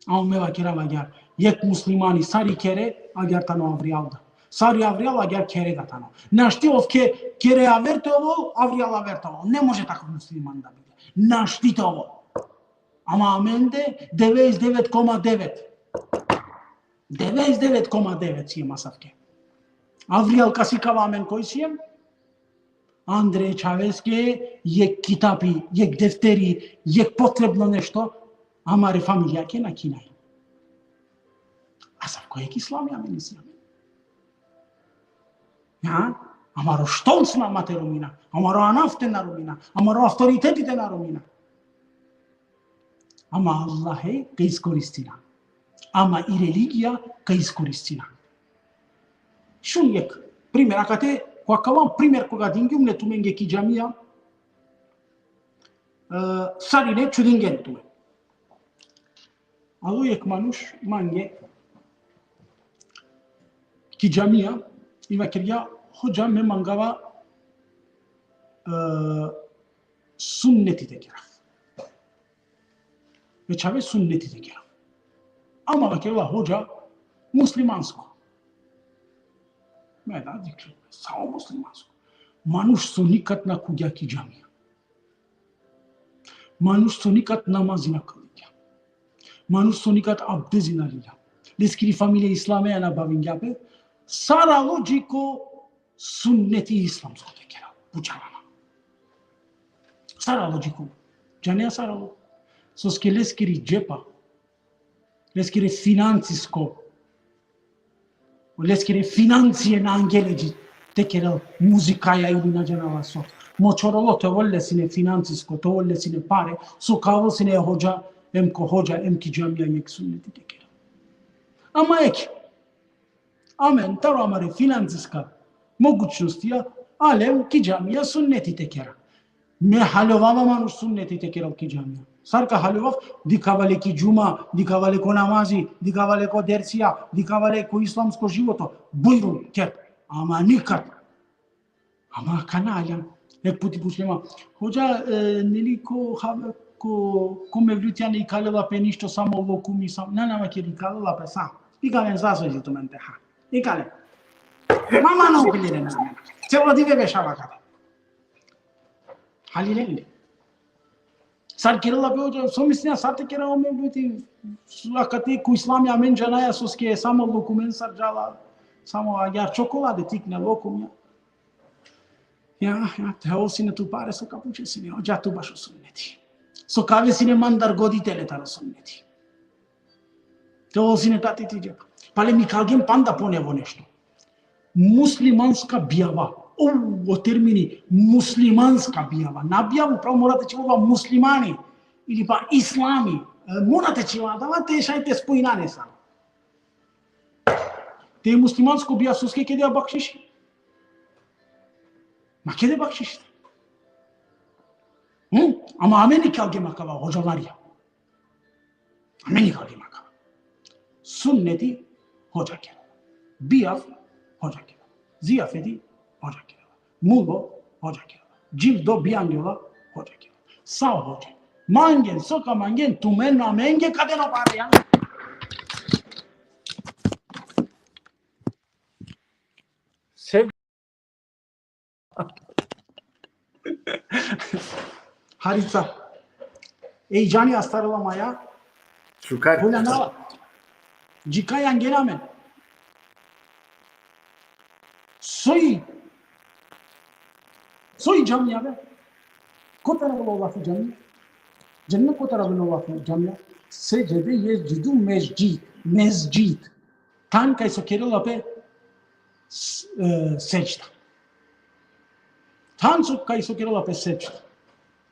A me vakerava agjaar, jekh muslimani sar i khere, agjaar tano avrijal da. Sar i avrijal, agjaar khere da tano. Našti ov ke-, khere aver te ovel, avrijal aver te ovel. Ne može tako musliman da bide. Našti te ovel. Ama amende devedeset devet koma devet. Devedeset devet koma devet siem asavke. Avrijal ka sikava amen koj siem. Andre čhaveske jekh kitabi, jekh defteri, jekh potrebno nešto, amare familijake na kinaj. Asavko jekh islami amen isi amen. Ja? Amaro štolc na ma te romina, amaro anav te na romina, amaro avtoriteti te na romina. Ama Allahe ka iskoristina. Ama i religija ka iskoristina. Šun jekh primer, akate, ko akava primer koga dingjum le tumenge ki džamija, e, sarine čudingen tumen. Alo jekh manuš mange ki džamija, i vakergja: Hodža, me mangava, e, sunneti te kerav. Me čhave sunneti te kerav. Ama vakerela hodža muslimansko. Me da dikhle, sa o muslimansko? Manuš so nikad na khuvgja ki džamija. Manuš so nikad namazi na kldingja. Manuš so nikad abdezi na lilja. Leskiri familija islameja na bavingja pe. Sar alo dži ko sunneti islamsko te kerav? Pučava ma. Sar alo dži ko? Džanea sar alo? Soske leskiri džepa, leskiri finansisko, leskiri finansie na angje le dži te kerel muzikaja ili na džanava so. Mo čorolo te ovel le sine finansisko, te ovel le sine pare, so ka ovel sine hodža, em ko hodža, em ki džamija jekh sunneti te kerel. Ama ek, amen, taro amare finansiska mogućnostija, Alem ki džamija sunneti te kera. Me haljovava manuš sunneti te kerel ki džamija. Sar ka haljovav, dikhava le ki džuma, dikhava le ko namazi, dikhava le ko dersija, dikhava le ko islamsko životo. Bujrum, ker. Ama nikad. Ama kana aljam. Jekh puti pučlem ma: Hodža, e, neli ko, ha-, ko, ko mevlutija na ikalela pe ništo, samo lokumi, samo. Na, na, vaker, ikalela pe sa. Ikalen sa so isi tumen te ha. Ikalen. Ma, ma, na okoliren. Celo dive bešava akate. Halilen le. Sar kerela pe hodža, so mislinea, sar te kera o mevluti, akate ko islami amen džanaja, soske samo lokumensar džala, samo agjaar čokolade tikne, lokumja. Ja, ja, te ol sine tu pare, so ka pučel sine, hodža, tu bašo sunneti. So ka ave sine mandar godi tele taro sunneti. Te ol sine tati ti džep. Palem ikalgjem panda po nevo nešto. Muslimanska bijava. O, o termini muslimanska bijava. Na bijavu, pravo mora te čhiva muslimani. Ili pa islami. E, mora te čhiva, adava te šaj te spojina nesar. Te muslimansko bijav, soske kede bakšiši? Ma kede bakšiši. Hm? Ama amen ikalgjem akava, hodžalarija. Amen ikalgjem akava. Sunneti hodža kera. Bijav hodža kera. Zijafeti hodža kera. Mulo hodža kera. Dživdo bijangjola hodža kera. Sa hodža. Mangen, so ka mangen, tumen amenge ka den o pare, ja. Sev- Harica. Ej, džani, astarela maja. Šukar. Hola nava. Dži kaj angena amen. Soj. Soj džamija be. Kotar avela o lafi džamija? Džanena kotar avela o lafi džamija? Sedžede, jesdžidu, mesdžid. Mesdžid. Than kaj so kerela pe s-, e, sedžda. Than so kaj so kerela pe sedžda.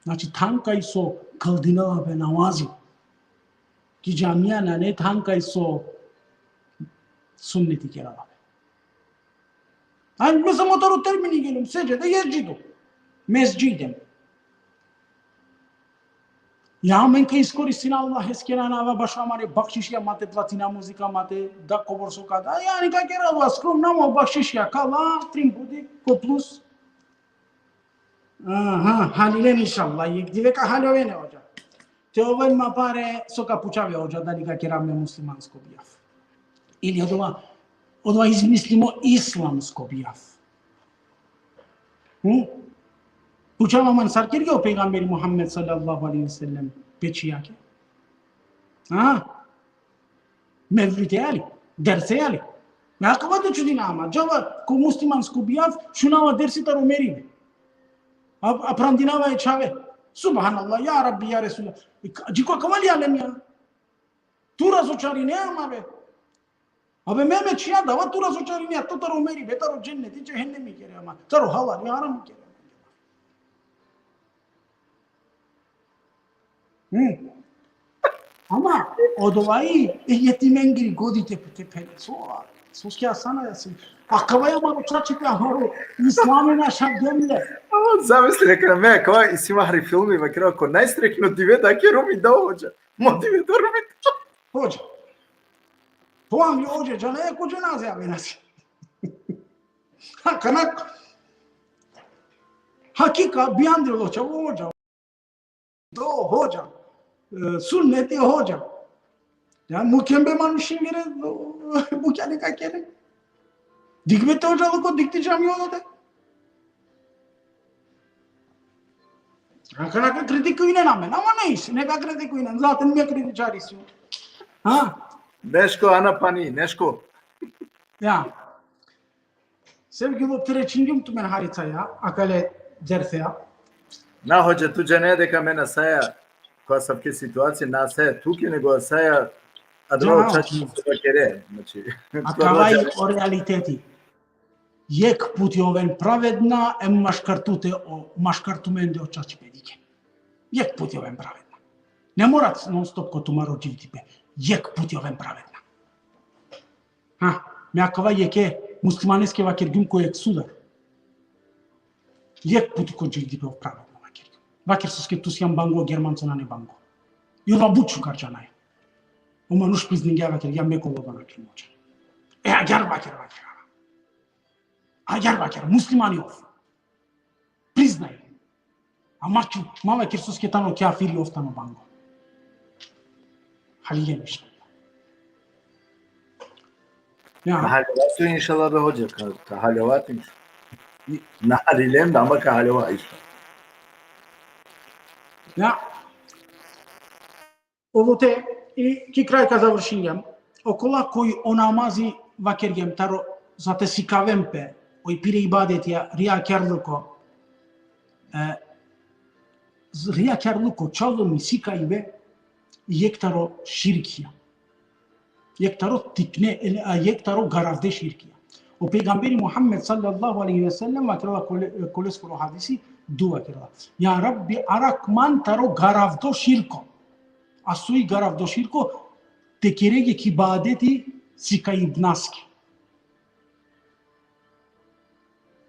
Znači, than kaj so kldinela pe namazi. Ki džamija nane, than kaj so sunneti kerela pe. A me samo taro termini gelum, sedžede, jesdžidu. Mesdžidem. Ja, amen ka iskoristina Allaheskere anava bašo amare bakšišija, ma te platina muzika, ma te da kobor so ka da. Ja, nika kera adava, skromna mo bakšišija, kala, trin puti, ko plus. Aha, halilen inšallah, jekh dive ka haljoven e hodža. Te oven ma pare, so ka pučave hodža, dali ka kera me muslimansko bijav. Ili odova, odova izmislimo islamsko bijav. Hm? Pučava man sar kergja o pejgamberi Muhammed sallallahu alejhi ve sellem pe čhijake. Ha? Mevlute jali, derse jali. Me akava te čudina ama. Džava ko muslimansko bijav, šunava dersi taro meribe. A, a prandinava e čhave. Subhanallah, ja Rabbi, ja Resulallah. Dži ko akava li alemija? Tu razočarine ama be. Abe me, me čhija dava, tu razočarine, tu taro meribe, taro dženneti, džehennemi kere ama. Taro halali, harami kere. Hm. Ama, odova i, e, jetimengiri godi te, te pele. So, soske asana ja si. Akava i amaro čačipe, amaro islami na šavdem le. Ama zamisli, neka me, akava isi mahri filmi, vakerava, ko najsrekno dive da ke Rumi da hodža. Mo dive da Rumi da. Hodža. Poam hodža, džana e ko dženaze avena si. Ha, kana hakika bijandrilo čhavo hodža. Do hodža. E, sunneti hodža. Ja, mukem be manušingere, mukja neka kere. Dikh be te hodžaluko, dikh ti džamijolote. Akana ka kritikujnen amen, ama nejse, neka kritikujnen, zaten me kritičari su. Ha? Neško, ana pani, neško. Ja. Sevgili, opterećingjum tumen haricaja, akale derseja. Na, hodža, tu džane deka me nasaja, ko asavke situacije, nasaja tuke, nego asaja, adava o čače so vakere. Znači, akava i o realiteti. Jekh puti oven pravedna, em maškar tute o, maškar tumende o čačipe dikhen. Jekh puti oven pravedna. Ne mora non stop ko tumaro dživdipe. Jekh puti oven pravedna. Ha, me akava jekhe muslimaneske vakergjum ko jekh sudar. Jekh puti ko dživdipe ov pravedno vakergja. Vaker soske tu sian bango, Germanco nane bango. I ova but šukar džanaja. O manuš prizningja, vakergja: me kolo bana kimoča. E, agjaar vaker, vaker. Agjaar vaker, muslimani ov. Priznaj. Ama ču, ma vaker soske tano kjafiri, ov tano bango. Halilem, inšallah. Ja. Ka haljova tu, inšallah, be hodža, ka, ka haljova tu, inšallah. Na halilem da, ama ka haljova, inšallah. Ja. Ovote, i ki kraj ka završingjam. Okola koj o namazi vakergjem taro, za te sikaven pe, oj pire ibadetija, rijakjarluko, e, z-, rijakjarluko, čalumi, sikajbe, jekh taro širkija. Jekh taro tikne, e, a, jekh taro garavde širkija. O pejgamberi Muhammed sallallahu alejhi ve sellem vakerela kole-, koleskoro hadisi, dua kerela: Ja Rabbi, arakh man taro garavdo širko. A so i garavdo širko? Te kere jekh ibadeti sikajibnaske.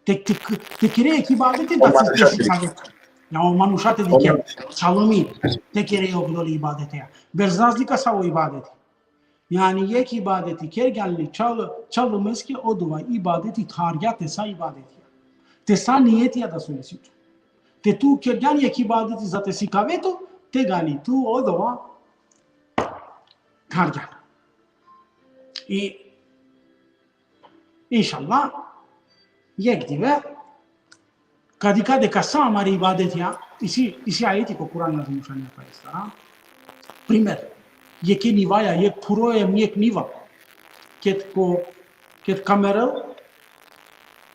Te, te, te kere jekh ibadeti da te sikave. Ja, o manuša te dikhen, čalumi, te kere jekh dole ibadeteja. Bez razlika savo ibadeti. Jani jekh ibadeti kergjan li čal-, čalumeske, odova ibadeti thargja te sa ibadetija. Te sa nijetija da so isi tu. Te tu kergjan jekh ibadeti za te sikave tu, tegani tu odova thargjan. I inšallah, jekh dive, ka dikha deka sa amare ibadetija, isi, isi ajeti ko Kur'an Azimušani, pa ista, a? Primer, jekhe nivaja, jekh phuro em jekh niva. Ked ko, ked ka merel,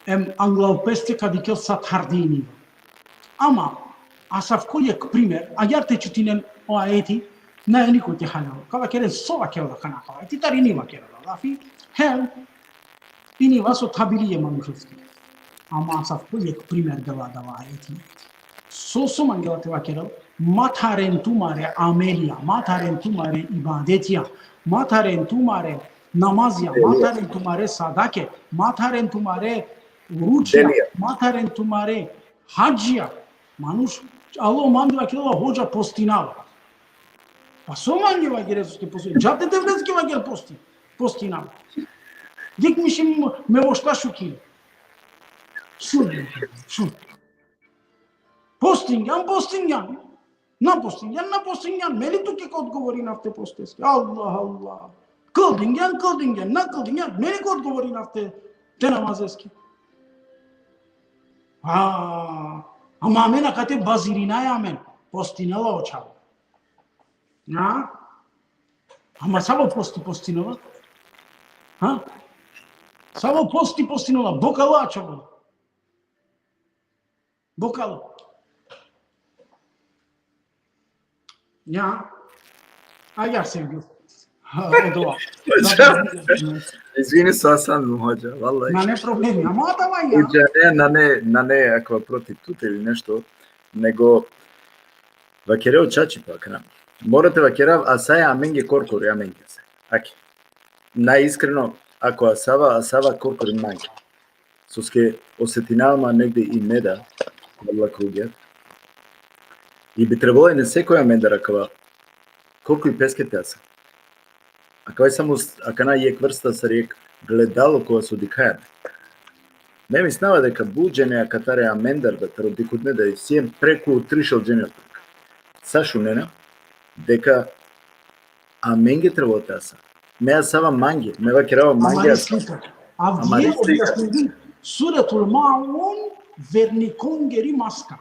em anglal peste ka dikhel sa thardi niva. Ama, asavko jekh primer, agjaar te čutinen o ajeti, na e niko te haljol. Ka vakeren so vakerela akana ko ajeti, tari niva kerela lafi, hem, i niva so thabili e manušeske. Ama asavko jekh primer dela, dela ajeti. So, so mangela te vakerel, ma tharen tumare amelija, ma tharen tumare ibadetija, ma tharen tumare namazija, ma tharen tumare sadake, ma tharen tumare oručija, ma tharen tumare hadžija. Manuš alo mande, vakerela: hodža, postinava. Pa so mange vakere soske postinava? Dža te Devleske, vaker, posti, postinava. Dikh, mišim me vošta šukir. Šun, šun. Postingjan, postingjan. Na postingjan, na postingjan. Me li tuke ka odgovorinav te posteske? Allah, Allah. Kldingjan, kldingjan, na kldingjan. Me li ka odgovorinav te, te namazeske? A, ama amen akate bazirinaja amen. Postinela o čhavo. Na? Ama savo posti postinela? Ha? Savo posti postinela? Bokala čhavo. Bokala. Ja. A ja, Sevgil. Ha, odova. Hodža, izvini, so sam, hodža, vallahi. Nane problemi, ama odova ja. Hodža, ne, nane, nane akava protiv tute ili nešto, nego vakere o čačipa akana. Mora te vakerav, a sa e amenge korkori, amenge sa. Ake. Najiskreno, ako asava, asava korkori mange. Soske osetinava ma negde i me da, Allah krugja. I bi trebalo e sekoj amendar akava, korkori peske te asa. Akava i samo s-, akana jekh vrsta sar jekh gledalo kova so dikhaja. Me mislinava deka but džene akatar e amendar da taro dikhutne da isi em preku trišel džene. Sa šunena, deka amenge trebalo te asa. Me asava mange, me vakerava mange. Amari slika. Amari slika. Avdive objasnini Suretul Maun vernikongeri maska.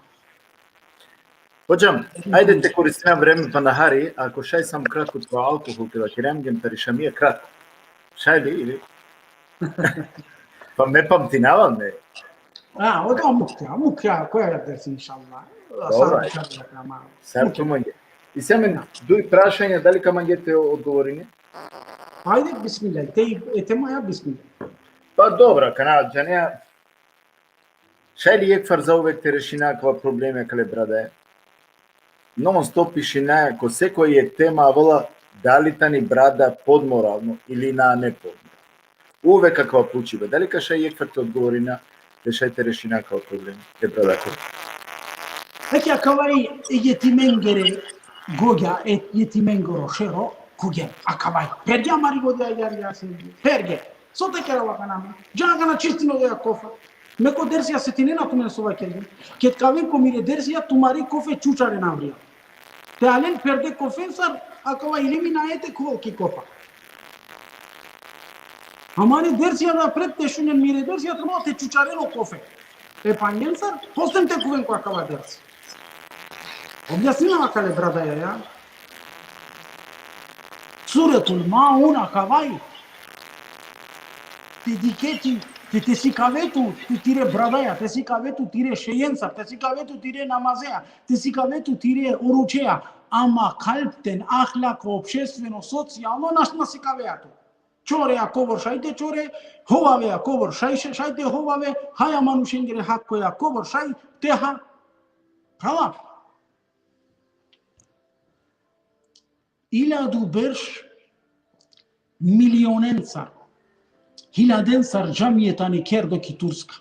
Hodža, ajde te koristina vreme pana hari, ako šaj samo kratko po alkohol te vakerem, gem tari šamija kratko. Šaj li ili? Pa me pamtinava me. A, odova mukja, mukja, koja je ders, inšallah. Dobro. Sar tu mange. I se amen duj prašanja, dali ka mange te odgovorini? Ajde, bismillah, te, e, te maja, bismillah. Pa dobro, kana džanea, šaj li jekh far zauvek te rešina akava problemi akale bradaja? Non stop pišinaja, ko sekoj jekh tema avela, dali tani brada podmoralno ili nane podmoralno. Uvek akava pučibe, dali ka šaj jekh far te odgovorina, Te šaj te rešina akava problem, te brada ko. Eke akavaj e jetimengere gogja, e jetimengoro šero, kugen, akavaj. Perge amari godi agjaar ja se. Perge. So te kera vakana me? Dža akana čistino ja kofa. Me ko dersija setinena tumen so vakergjem. Ked ka aven ko mire dersija, tumari kofe čučaren avrija. Te alen perde kofensar, akava ilimi nae te khuvel ki kofa. Amare dersija napred te šunen mire dersija, trebela te čučaren o kofe. E panjensar, posle te khuven ko akava dersi. Objasnina akale bradaja, ja. Suretul Maun akavaj. Te dikhe ti, te, te sikave tu, tu tire bradaja, te sikave tu tire šejensar, te sikave tu tire namazeja, te sikave tu tire oručeja, ama kalpten, ahlak, opštveno, socijalno, naš na sikavea tu. Čorea kobor šaj te čore, hovavea kobor šaj, šaj, šaj te hovave, haja manušengere hakoja kobor šaj te ha. Prava. Iljadu berš milionensar, hiljadensar džamije tani kerdo ki Turska.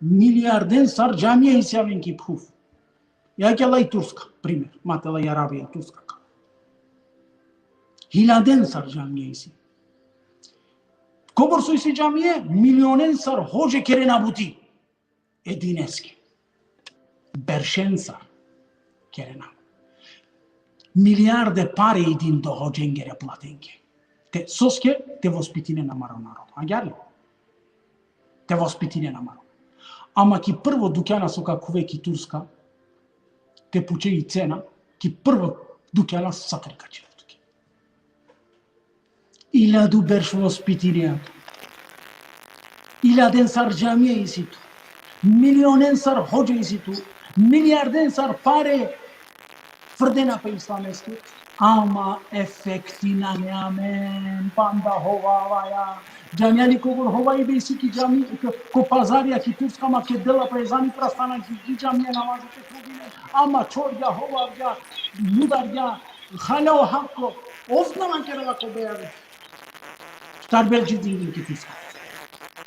Miliardensar džamije isi aven ki phuv. Ja ke laj Turska, primer. Ma te laj Arabija, Turska ka. Hiljadensar džamije isi. Kobor so isi džamije, milionensar hodže kerena buti. E dineske. Beršensar kerena. Milijarde pare i din do hodžengere platenge. Te, soske te vospitinen amaro narodo. Agjaar li? Te vospitinen amaro. Ama ki prvo dukjana so ka khuve ki Turska, te puče i cena, ki prvo dukjana sa tari ka čhive tuke. Iljadu berš vospitinea tu. Iljadensar džamije isi tu. Milionensar hodže isi tu. Milijardensar pare frdena pe islameske. Ama efekti nane amen, panda hovavaja. Džamija li kobor hovaibe isi ki džami, ko, ko pazarja ki Turska, ma ked dela pe ezani prastana ki, ki džamija namazi te khuven. Ama čorgja, hovavgja, mudargja, hala o hako, ov na man kerela ko bejave. Štar berš dživdingjem ki Turska.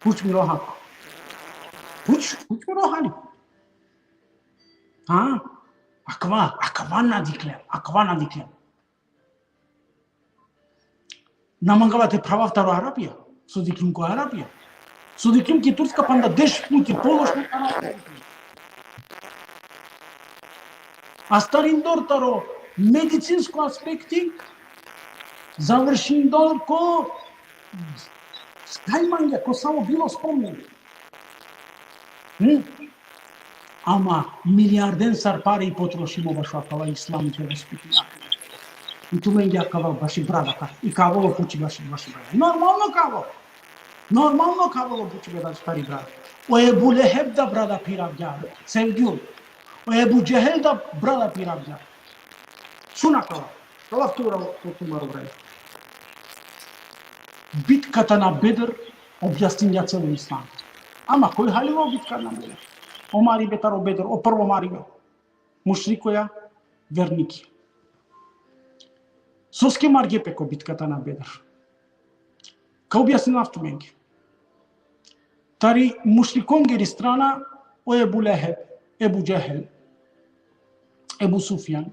Puč miro hako. Puč, puč miro hali. Ha? Akava, akava na dikhlem, akava na dikhlem. Na mangava te phravav taro Arabija. So dikhlum ko Arabija. So dikhlum ki Turska panda deš puti pološno taro Arabija. Astarindor taro medicinsko aspekti, završindor ko skaj mangja, ko savo bilo spomnjeno. Hm? Ama milijardensar pare i potrošimo bašo akava islami te vospitina. I tumenge akava baši brada ka, i ka avol o puči baši, baši brada. Normalno ka avol. Normalno ka avol o puči baši tari brada. O Ebu Leheb da brada piravgja. Sevgjum. O Ebu Džehel da brada piravgja. Šun akava. Kala tura o tumaro vreme. Bitkata na Bedr objasningja celo islam. Ama koj halilo bitka na Bedr? O maribe taro Bedr, o prvo maribe. Mušrikoja, verniki. Soske marge pe ko bitkata na Bedr? Ka objasninav tumenge. Tari mušrikongeri strana o Ebu Leheb, Ebu Džehel, Ebu Sufjan,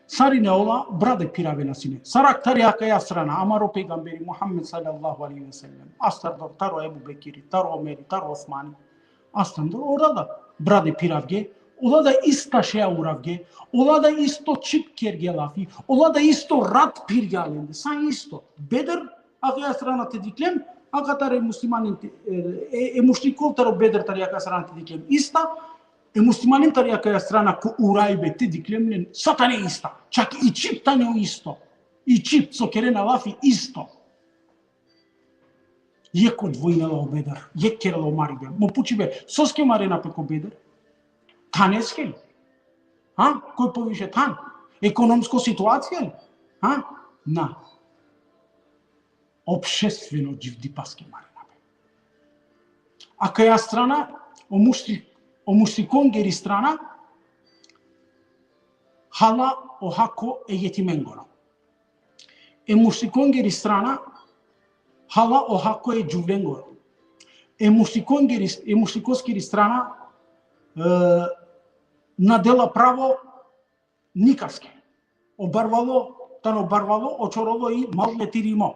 sarine ola brade piravena sine. Sar tari akaja strana, amaro pejgamberi Muhammed sallallahu alejhi ve sellem, astardor taro Ebu Bekiri, taro Omeri, taro Osmani, astardor ola da brade piravge, ola da ista šeja uravge, ola da isto čhib kerge lafi, ola da isto rat pirge lende, sa isto. Bedr, akaja strana te diklem, akatar e muslimanen te, e, e, e mušrikol taro Bedr tari akaja strana te diklem ista, e muslimanen tari akaja strana ko uraibe te diklem len, sa tane ista. Čak i čhib tane o isto. I čhib so kerena lafi isto. Jekh odvojinela o Bedr, jekh kerela o maribe. Mo pučibe, soske marena pe ko Bedr? Thaneske li? Ha? Koj poviše than? Ekonomsko situacija li? Ha? Na. Opštveno dživdipaske marena pe. Akaja strana, o mušri-, o mušrikongeri strana, hala o hako e jetimengoro. E mušrikongeri strana, hala o hako e džuvlengoro. E mušrikongeri, e mušrikoskeri strana, e, na dela pravo nikaske. O barvalo, tano barvalo, o čorolo i maltretirimo.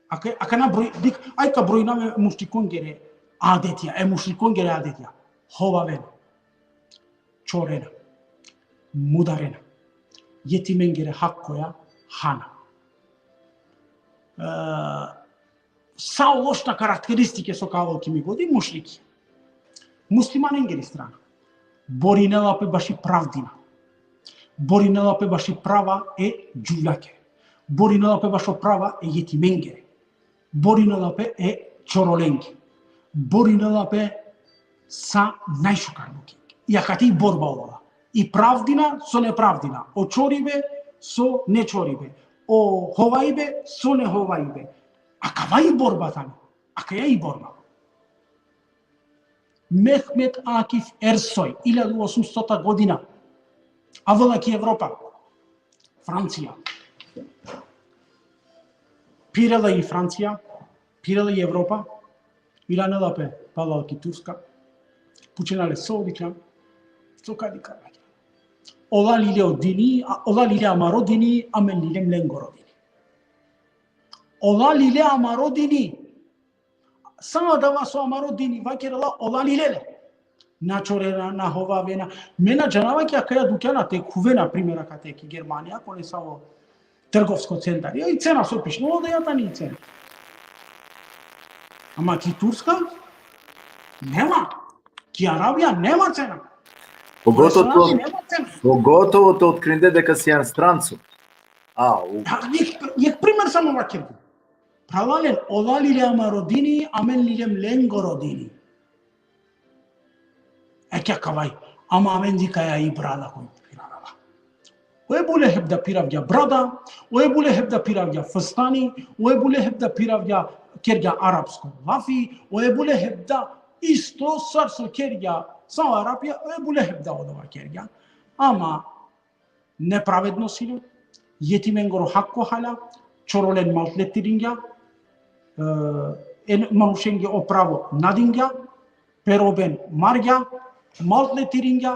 Ake, akana broj, dik, aj ka brojnam e mušrikongere adetija, e mušrikongere adetija. Hovavena. Čorena. Mudarena. Jetimengere hakkoja hana. E, sa o lošna karakteristike so ka avel ki mi godi, mušriki. Muslimanengeri strana. Borinela pe baši pravdina. Borinela pe baši prava e džuvljake. Borinela pe bašo prava e jetimengere. Borinela pe e čorolenge. Borinela pe sa najšukar bukenge. I akate i borba ola. I pravdina, so nepravdina. O čoribe, so nečoribe. O hovaibe, so nehovaibe. Akava i borba tani. Akaja i borba. Mehmet Akif Ersoy, iljadu osumstota godina. Avela ki Evropa. Francija. Pirela i Francija, pirela i Evropa, iranela pe palal ki Turska, pučena le so dikhljan, so ka dikha. Ola lile o dini, a, ola lile amaro dini, amen lilem lengoro dini. Ola lile amaro dini. Sa adava so amaro dini vakerela, ola lile le. Na čorena, na hovavena. Me na džanava ki akaja dukjana te khuvena, primer, akate ki Germanija, kone sa o trgovsko centar. I cena so pišno, oda ja tani i cena. Ama ki Turska, nema. Ki Arabija, nema cena. Pogotovo, nema cena. Pogotovo te otkrinde deka sian stranco. A, u... Da, jek, jek primer samo vakergum. Phralalen, ola lile amaro dini, amen lilem lengoro dini. E kja kavaj, ama amen dikaja i brada koj piravela. O Ebu Leheb da piravgja brada, o Ebu Leheb da piravgja fustani, o Ebu Leheb da piravgja, kergja arapsko lafi, o Ebu Leheb da isto sar so kergja sa o Arapija, o Ebu Leheb da odova kergja. Ama nepravedno sine, jetimengoro hakko halja, čorolen maltretiringja, e, e manušenge o pravo na dingja, pe roben margja, maltretiringja,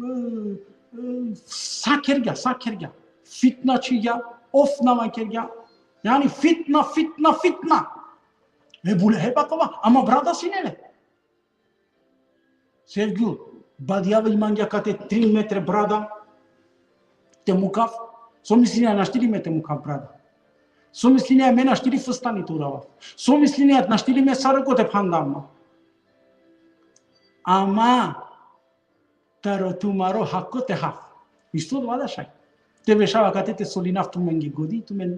e, e, sa kergja, sa kergja. Fitna čhigja, of naman kergja. Jani fitna, fitna, fitna. Ebu Leheb akava, ama brada sine le. Sevgjul, badjava i mangja kate trin metre brada te mukav. So mislinea, našti li me te mukav brada? So mislinea, me našti li fustani te uravav? So mislinea, našti li me sarko te phandav ma? Ama taro tumaro hakko te hav. Isto odova da šaj. Te bešav akate te solinav tumenge godi, tumen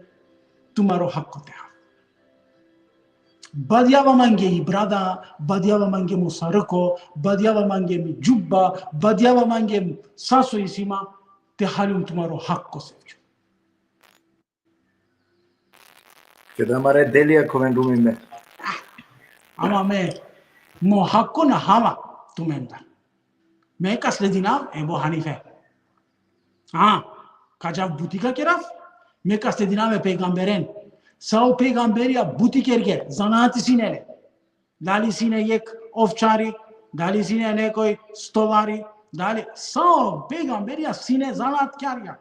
tumaro hakko te hav. Badjava mange i brada, badjava mange mo sarko, badjava mange mi džubba, badjava mange sa so isi ma, te haljum tumaro hakko, Sevgjul. Keda amare delija ka oven rumime. Ama me, mo hakko na hava tumendar. Me ka sledinav Ebu Hanife. A, ka džav buti ka kerav, me ka sledinav e pejgamberen. Sa o pejgamberija buti kerge, zanati sine le. Dali sine jek ovčari, dali sine nekoj stolari, dali sa o pejgamberija sine zanatkjarja.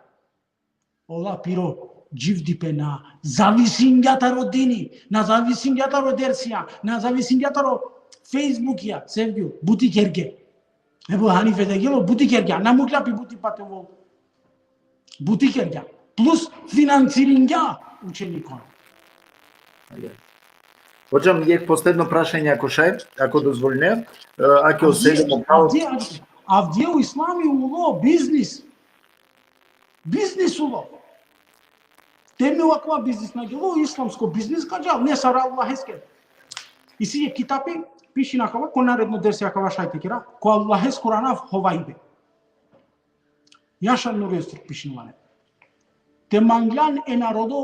Ola piro dživdipe na zavisingja taro dini, na zavisingja taro dersija, na zavisingja taro Facebookija, Sevgjul, buti kerge. Ebu Hanife da gelo, buti kergja, na mukla pi buti pa te vol. Buti kergja. Plus financiringja učenikon. Hodžam, jek posledno prašanje, ako šaj, ako dozvoline, e, ake o Sevgjul. Avdive, avdive, avdive u islami ulo biznis. Biznis ulo. Te me akava biznis na gelo, islamsko biznis ka džal, ne sar Allaheske. Isi jek kitapi, pišin akava, ko naredno dersi akava šaj te kera, ko Allaheskoro anav hovaibe. Jašar Nuri Ozturk pišinela le. Te manglan e narodo,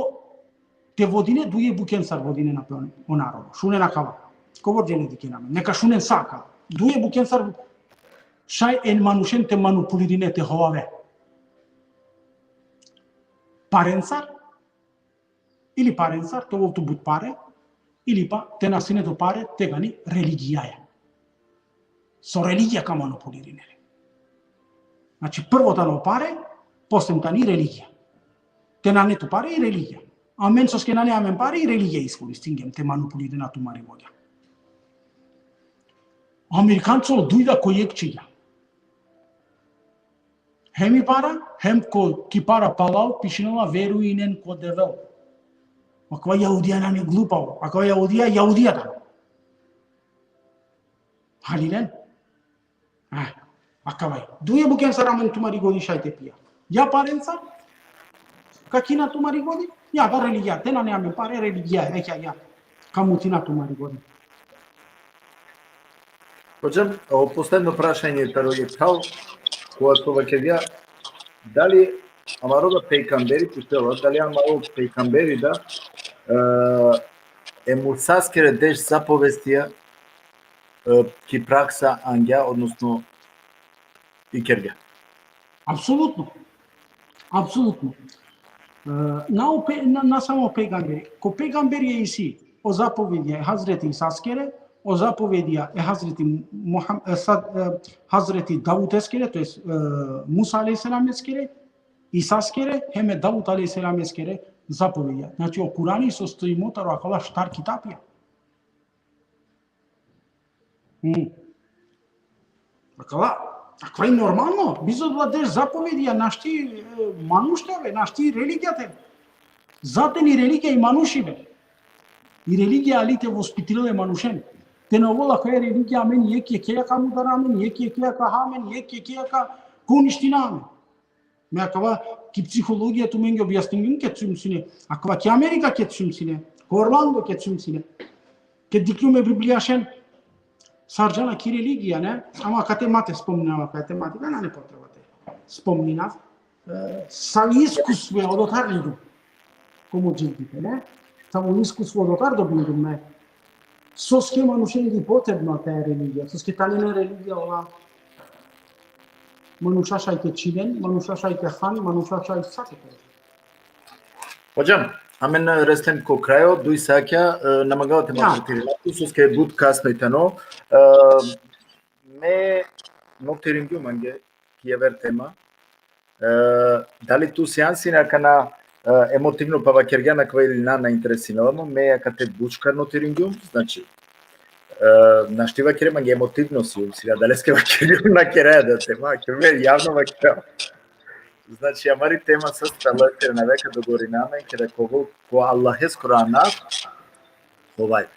te vodine, duje bukjen sar vodine na pe o narodo. Šunen akava. Kobor džene dikhen amen. Neka šunen sa akava. Duje bukjen sar šaj e manušen te manipulirine, te hovave. Parensar, ili parensar, te ovel tut but pare, ili pa te na sine tu pare tegani religijaja. So religija ka manipulirine le. Znači, prvo tano pare, poslem tani religija. Te nane tu pare i religija. Amen soske nane amen pare i religija iskoristingjem te manipulirina tumari vođa. Amerikanco dujda ko jekh čhija. Hem i para, hem ko ki para palal pišinela verujinen ko Devel. Akava jahudija nane glupavo. Akava jahudija, jahudija tano. Halilen? Eh, akava i. Duje bukjen sar amen tumari godi šaj te pija. Ja parenca, ka kina tumari godi, ja da religija, te nane amen pare religija, e, ja, ja. Ka mutina tumari godi. Hodžam, o posledno prašanje taro jekh phral, kova so vakergja, dali amaro da pejgamberi, pučela, dali amaro pejgamberi da, e, e Musaskere deš zapovestija, e, ki praksa angja, odnosno ikergja. Apsolutno. Apsolutno. E, na, o pe, na, na samo pejgamberi. Ko pejgamberi e isi o zapovedija e Hazreti Isaskere, o zapovedija e Hazreti Muham, e, sa, e, Hazreti Davuteskere, to jest, e, Musa alejhi selameskere, Isaskere, hem e Davut alejhi selameskere zapovedija. Znači, o Kurani sostojimo taro akala štar kitapija. Hmm. Akala, akava i normalno, bizo da deš zapovedija našti, e, manuš te ave, našti religija te ave. Zaten i religija i manuši be. I religija ali te vospitirel e manušen. Te na ovel akava religija amen jekh jekheja ka mudara, amen jekh jekheja ka ha, amen jekh jekheja ka uniština amen. Me akava ki psihologija tumenge objasningjum ked sijum sine. Akava ki Amerika ked sijum sine. Ko Orlando ked sijum sine. Ked dikhlum e Biblijašen. Sar džana ki religija, ne? Ama kate ma te spomninav, kate ma te, nane potreba te spomninav. E, sa iskustvo odotar lindum. Komo džildipe, ne? Samo iskustvo odotar dobingjum, ne? Soske manušenge potrebna ta religija, soske tani na religija ola manuša šaj te čhinen, manuša šaj te han, manuša šaj sa te keren. Hodžam, amen restem ko krajo, duj sakja, e, na mangava te maltretirina tut, soske but kasno i tano. E, me maltretingjum mange ki javer tema. E, dali tu sian sine akana, e, emotivno pa vakergjan akava ili na, na interesinela ma, me akate but šukar notiringjum, znači, e, našti vakere mange emotivno sijum sine, adaleske vakergjum na keraja da tema, ke me javno vakerav. Znači, amari tema sas tano, keda na veka dogovorina amen, keda ko, ko Allaheskoro anav, hovajbe.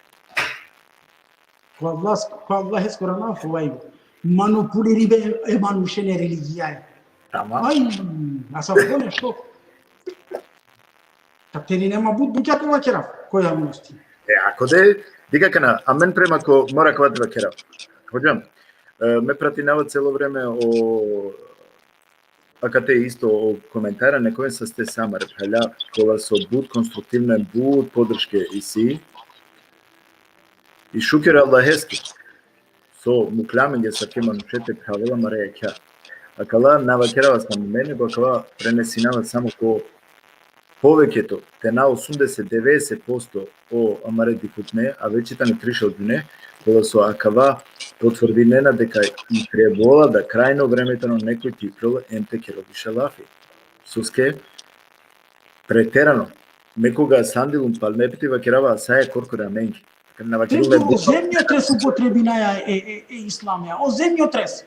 Ko Allah, ko Allaheskoro anav hovajbe. Manipuliribe e manušen e religijaja. Tamam. Aj, a sa ko nešto. Ka te nine ma but bukja te vakerav ko javnosti. E, ako de, dikh akana, amen prema ko, mora akava te vakerav. Hodžam, e, me pratinava celo vreme o, akate isto o komentara, nekoven saste sa amare phralja, kola so but konstruktivna, but podrške isi. I šuker Allaheske. So mukla amenge asavke manuše te phravela amare jakha. Akala na vakerava samo me, nego akala prenesinava samo ko poveketo, te na osumdeset, devedeset posto o amare dikhutne, a veći tane trišel džune, kola so akava potvrdinena deka i trebola da, krajno vreme tano nekoj te ikrol em te kerol više lafi. Soske preterano. Me koga sandilum pal, me piti vakerava sa e korkore amenge. Na vakerava. Te o zemjotres upotrebinaja e, e, e islamija. O zemjotres.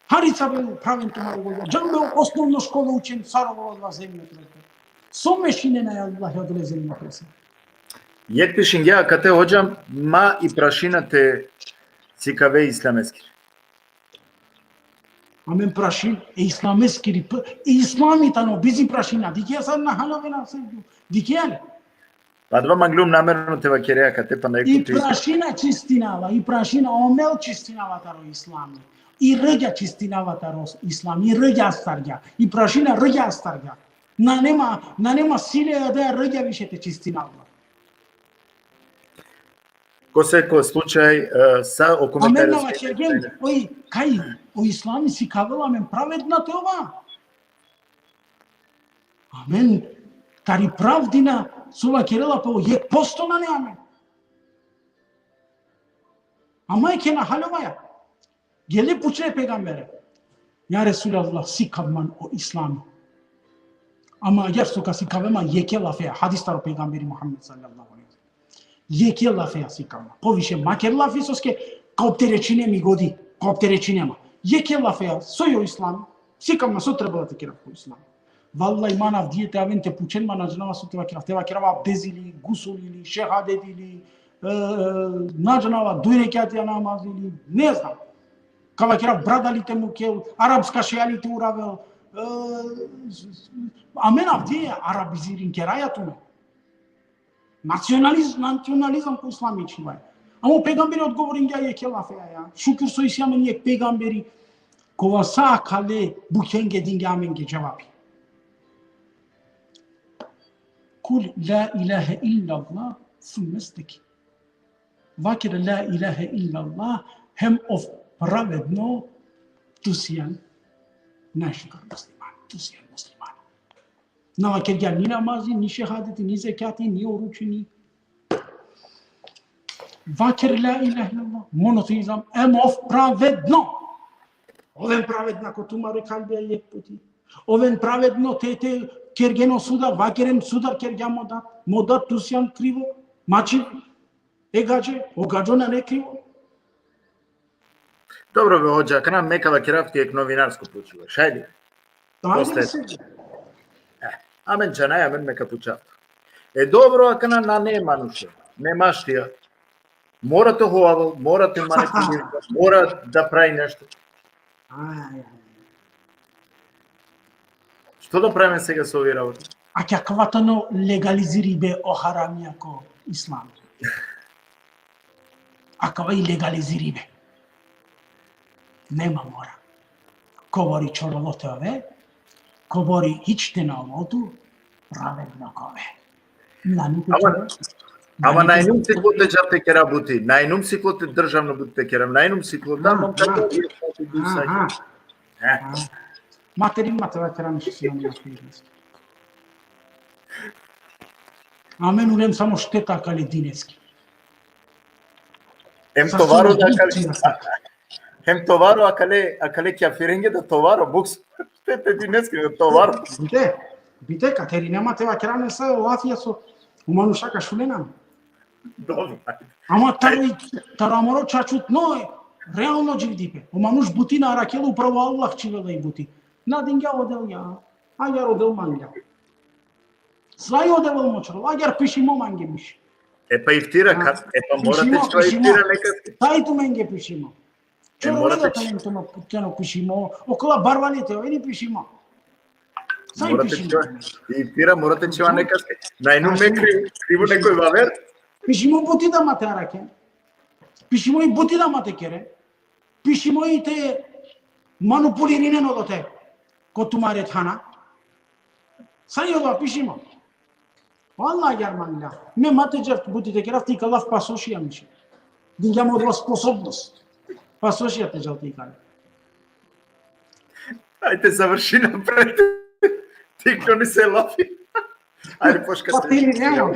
Hari sa be praven tumaro voda. Džan be osnovno škola učen sar ovola zemjotres. So mešinena e Allah odole zemjotres. Jekh pišingja akate, hodžam, ma i prašina te sikave islameskiri. Amen prašin, e islameskiri, e islami tano bizi prašina. Dikhe sar na halavena se. Dikhe ale. Pa adava manglum namerno te vakerea kate pana. I prašina čistinava, i prašina, o mel čistinava taro islami. I rgja čistinava taro islami, i rgja astargja. I prašina rgja astargja. Nane ma, nane ma sile da rgja više te čistinava. Ko sekoj slučaj, e, sa o komentari. Amen na vakergjem, oj, kaj, o islami sikavela amen pravedna te ova. Amen tari pravdina so vakerela pe o jek posto nane amen. Ama e kena haljovaja. Gele pučle e pejgambere: Ja Resulallah, sikav man o islami. Ama agjaar so ka sikave man jekhe lafeja, hadis taro pejgamberi Muhammed sallallahu alejhi ve sellem. Jekhe lafeja sikav man. Poviše ma ker lafi, soske ka opterećine mi godi, ka opterećine ma. Jekhe lafeja, soj o islami, sikav man so trebela te kerav ko islami. Vallahi, man avdive te aven te pučen, ma na džanava so te vakerav, te vakerav abdez ili, gusul ili, šehadet ili, e, na džanava, duj rekjatija namaz ili, ne znam. Ka vakerav brada li te mukel, arapska šeja li te uravel, e, amen avdive arabizirin keraja tumen. Nacionaliz-, nacionalizam ko islami čhivaja. Ama o pejgamberi odgovoringja jekhe lafeja, ja. Šukir so isi amen jek pejgamberi, kova sa akale bukjenge dingja amenge dževabi. Kul la ilahe illallah, thumme istekim. Vaker la ilahe illallah, hem ov pravedno, tu sijan najšukar musliman, tu sijan musliman. Na vakergja ni namazi, ni šehadeti, ni zekjati, ni oruči, ni. Vaker la ilahe illallah, monoteizam, em ov pravedno. Oven pravedna ko tumare kalbija jek puti. Oven pravedno te, te kergjen o sudar, vakeren sudar kergja mo dat, mo dat tu sijan krivo, mači e gadže, o gadžo nane krivo. Dobro be, hodža, akana me ka vakerav ti jek novinarsko pučibe. Šaj li? Ajde, posle. Amen džanaja, amen me ka pučav. E dobro, akana nane manuše, nemaštija. Mora te hovavel, mora te manipulira, mora da pravi nešto. Aj, aj, aj. Što da pravim sega sa ovi rabota? Akava tano legaliziribe, o haramija, ko islam. Akava i legaliziribe. Nema mora. Kobor i čorolo te ove, kobor i hič te na ovol tu, pravedno ka ove. Nani te... Ama, ama najnum siklo te džav te kera buti, najnum siklo te državno buti te kera, najnum siklo te... Aha. Aha. Materin, ma te vakera nešto si on. Amen ulem samo šteta akale dineski. Em tovaro da akale, em tovaro akale, akale kjafirenge da tovaro buks. Štete dineski da tovaro. Bite, bite, Katerina, ma te vakera nešto, lafija so o manuša ka šunen. Dobro. Ama taro, taro amaro čačutno, realno dživdipe. O manuš buti na arakhel, upravo Allah čhivela i buti. Na dingja, o Del, ja. Agjaar o Del mangla. Saj o Devel moćno, agjaar pišimo mange biš. E pa iftira, ka, e pa mora te čuva iftira nekaske. Saj tumenge pišimo. Čorolo da te... tano, tano pišimo, okola barvale te oveni pišimo. Saj pišimo. Iftira mora te čuva nekaske. Najnum me krivo, krivo nekoj vaver. Pišimo buti da ma te arakhen. Pišimo i buti da ma te keren. Pišimo i te manipulirinen odote ko tumare thana. Saj ola pišimo. Vallahi, agjaar mangla. Me ma te džav buti te kerav, te ikalav pasošija miše. Dingja mo sposobnost. Pasošija te džal te ikalav. Ajde, završi napred. Te ikloni se lafi. Ajde, poška. Pa te ili nema.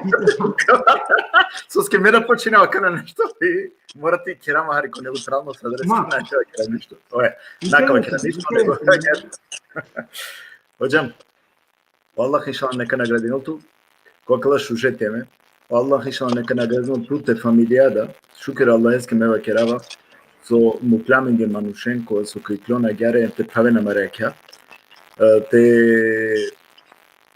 Soske me da počinava akana nešto. I mora te kera ma hari ko neutralno, sa adresi, ma, na te kera nešto. Oje, na ka kera nešto, nego... Hodžam, o Allah inšallah neka nagradinel tu ko akala šuže teme. O Allah inšallah neka nagradinel tu, te familija da. Šukir Allaheske, me vakerava so mukla amenge manušen kova so ka iklon agjaar te praven amare akhja. E, te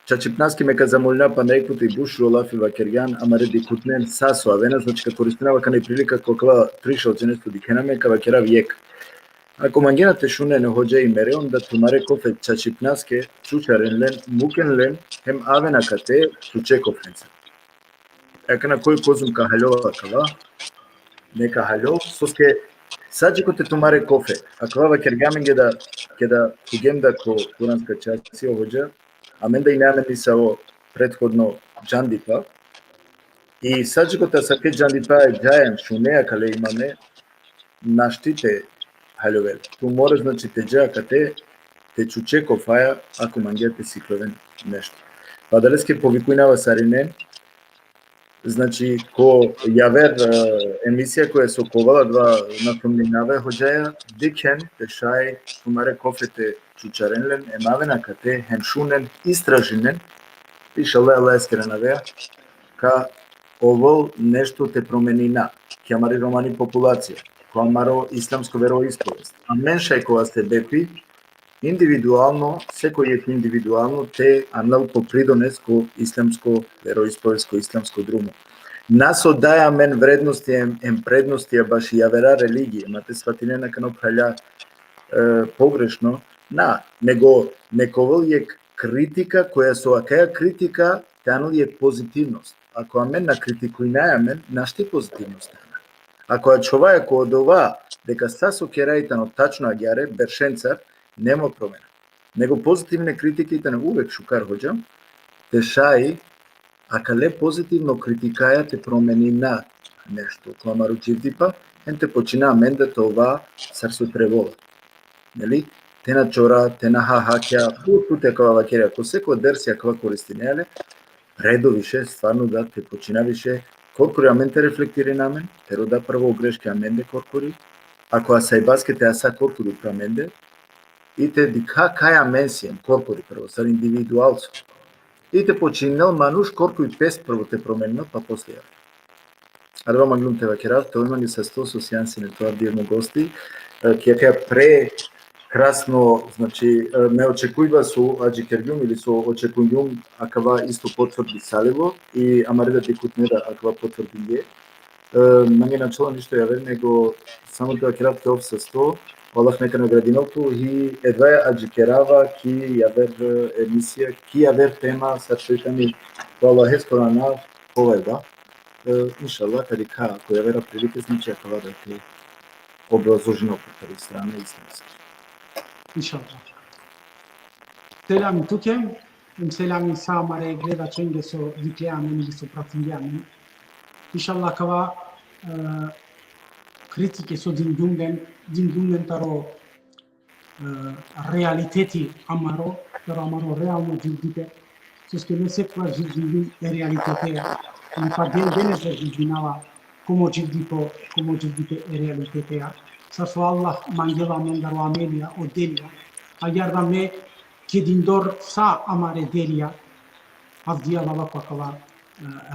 čačipnaske me ka zamolinav, panda jek puti but šužo lafi vakergjan, amare dikhutnen sa so avena, znači ka koristinava akana i prilika ko akala tri šalčhane so dikhena me, ka vakerav jek. Ako mangena te šunen e hodža i mere, onda tumare kofe čačipnaske čučaren len, muken len, hem aven akate čuče kofenca. Akana koj kozom ka haljol akava, neka haljol, soske sa dži kote tumare kofe, akava vakergjam amenge da, keda khuvgjem da ko kuranska časi, o hodža, amen da ine amen nisavo prethodno džandipa, i sa dži kote asavke džandipa džaja, šuneja akale imame, našti te haljovel. Tu mora, znači, te dža akate, te čuče kofaja, ako mangea te sikloven nešto. Pa adaleske povikujnava sarine, Znači, ko javer, e, emisija koja so kovala dva naklonjinave hodžaja, dikhen te šaj tumare kofe te čučaren len, em aven akate, hem šunen, istražinen, inšallah, Allaheskere anavea, ka ovol nešto te promenina ki amari romani populacija, ko amaro islamsko veroispovest. Amen šaj kova sebepi, individualno, sekoj jekh individualno te anel po pridones ko islamsko veroispovest, ko islamsko drumo. Na so daja amen vrednosti em, em prednosti baši javera religije, ma te svatinen akana, phralja, e, pogrešno, na, nego neka ovel jekh kritika, koja so akaja kritika te anel jekh pozitivnost. Ako amen na kritikujnaja amen, našti pozitivnost te anel. Ako ačhovaja ko odova deka sa so keraja i tano tačno agjaar, beršencar, nema promena. Nego pozitivne kritike i tane uvek šukar, hodža, te šaj akale pozitivno kritikaja te promenina nešto ko amaro dživdipa, hem te počina amen da te ova sar so trebela. Neli? Te na čora, te na hahakja, but, but akava vakerja, ko seko dersi akava koristinea le, redo više, stvarno da te počina više, korkori amen te reflektirina amen, te roda prvo greške amende korkori, ako asajbaske te asa korkori upra amende, i te dikha kaj amen siem korkori prvo, sar individualco. I te počinel manuš korkori pes prvo te promenel, pa posle ja. Adava manglum te vakerav, te oj mange sasto so sian sine tu avdive mo gosti, e, ki akaja prekrasno, znači, e, me očekujba so adžikergjum ili so očekujgjum, akava isto potvrdisalivo, i amare da dikhutne da akava potvrdinge. E, mange na ačhola ništo javer, nego samo te vakerav te ov sasto, Allah neka nagradinel tu, i edvaja adžikerava ki javer, e, emisija, ki javer tema, sar so i tani, po Allaheskoro anav, hovajba. E, inšallah, ka dikha ko javera prilike, znači, akava da te obrazložinel po prvi strana islamski. Inšallah. Selam tuke, em selam sa amare gledačenge so diklea amen ili so pratingja amen. Inšallah, akava, e, kritike so dingjum len, dingjum len taro, e, realiteti amaro, taro amaro realno dživdipe. Soske me sekogaš dživdingjum e realiteteja. Ili pa den denese dživdinava ko mo dživdipe, ko mo dživdipe e realiteteja. Sar so Allah mangela amendar o amelija, o delija. Agjaar da me kedindor sa amare delija, avdive avava ko akava, e,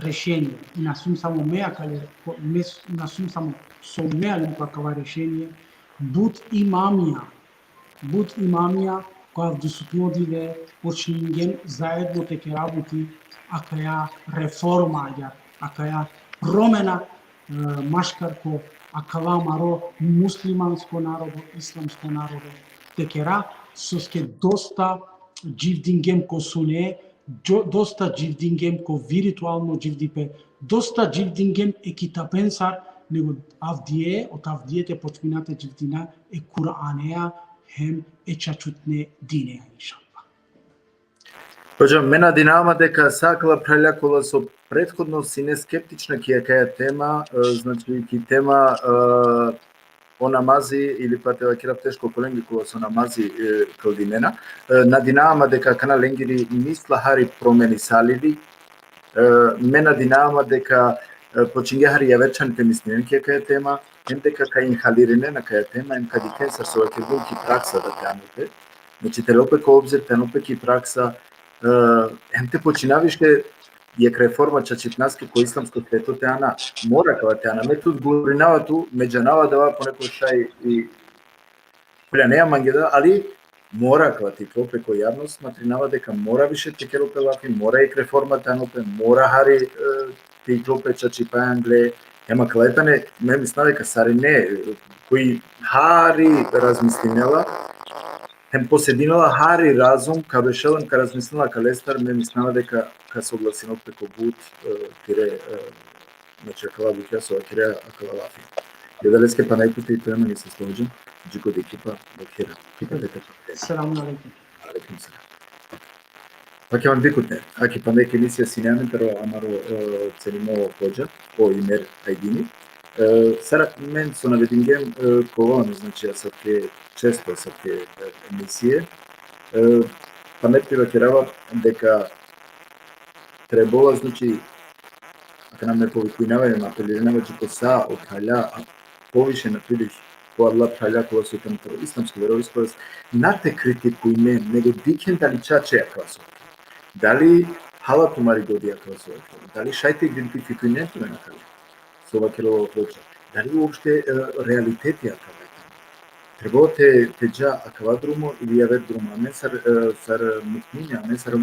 rešenie. I na sum samo me akale, ko, me s-, na sum samo so me alum ko akava rešenie, but imamija, but imamija ko avdisutno dive počningjem zaedno te kera buti akaja reforma, agjaar, akaja promena, e, maškar ko akava amaro muslimansko narodo, islamsko narodo te kera, soske dosta dživdingjem ko sune, džo-, dosta dživdingjem ko virtualno dživdipe, dosta dživdingjem e kitabencar, nego avdive, od avdive te počmina te dživdina e Kur'aneja hem e čačutne dineja, inšallah. Hodža, me nadinava ma deka sa akala phralja kola so prethodno sine skeptična ki akaja tema, e, znači ki tema, e, o namazi ili pa te vakerav teško kolenge kola so namazi, e, kldinena. E, nadinava ma deka akana lengiri misla hari promenisalili. E, me nadinava ma deka, e, počingja hari javer čhane te mislinen ki akaja tema, hem deka ka inhalirinen akaja tema, hem ka dikhen sar so vakergjum ki praksa da te anel pe. Znači, te lel pe ko obzir, te anel pe ki praksa, e, hem te počina više jekh reforma čačipnaske ko islamsko sveto te ana. Mora akava te ana. Me tut gurinava tu, me džanava adava, ponekad šaj i puljanea mange da, ali mora akava te iklol pe ko javnost, smatrinava deka mora više te kerol pe lafi, mora jekh reforma te anol pe, mora hari, e, te iklol pe čačipaja angle, hem akala tane, me mislinava deka sarine, e, koj hari razmislinela, hem posedinela hari razum, ka bešel hem ka razmislinel akalestar, me mislinava deka ka soglasinol pe ko but, e, pire, e, znači, akala bukja so vakerea akala lafi. I adaleske pana jekh puti tu e mange sasto, hodža, dži ko dikipa, vakera. Selamun alejkum. Alejkum selam. Ake, man dikhutne, ake, pana jekh emisija sine amen taro amaro, e, cenimo hodža, o Imer Ajdini. E, sar amen so navedingjem, e, kovan, znači, asavke, često asavke, e, emisije. E, pana jekh puti vakerava deka trebola, znači, kana me povikujnava hem apelirinava dži ko sa o phralja, a poviše na tudi ko adala phralja kola so tane taro islamsko veroispovest, na te kritikujnen, nego dikhen dali čače akava so. Dali hala tumari godi akava so. Dali šaj te identifikujnen tumen akava so vakerela o hoxha. Dali uopšte, e, realiteti akava. Trebela te, te dža akava drumo ili javer drumo. Amen sar, e, sar mu'mini, amen sar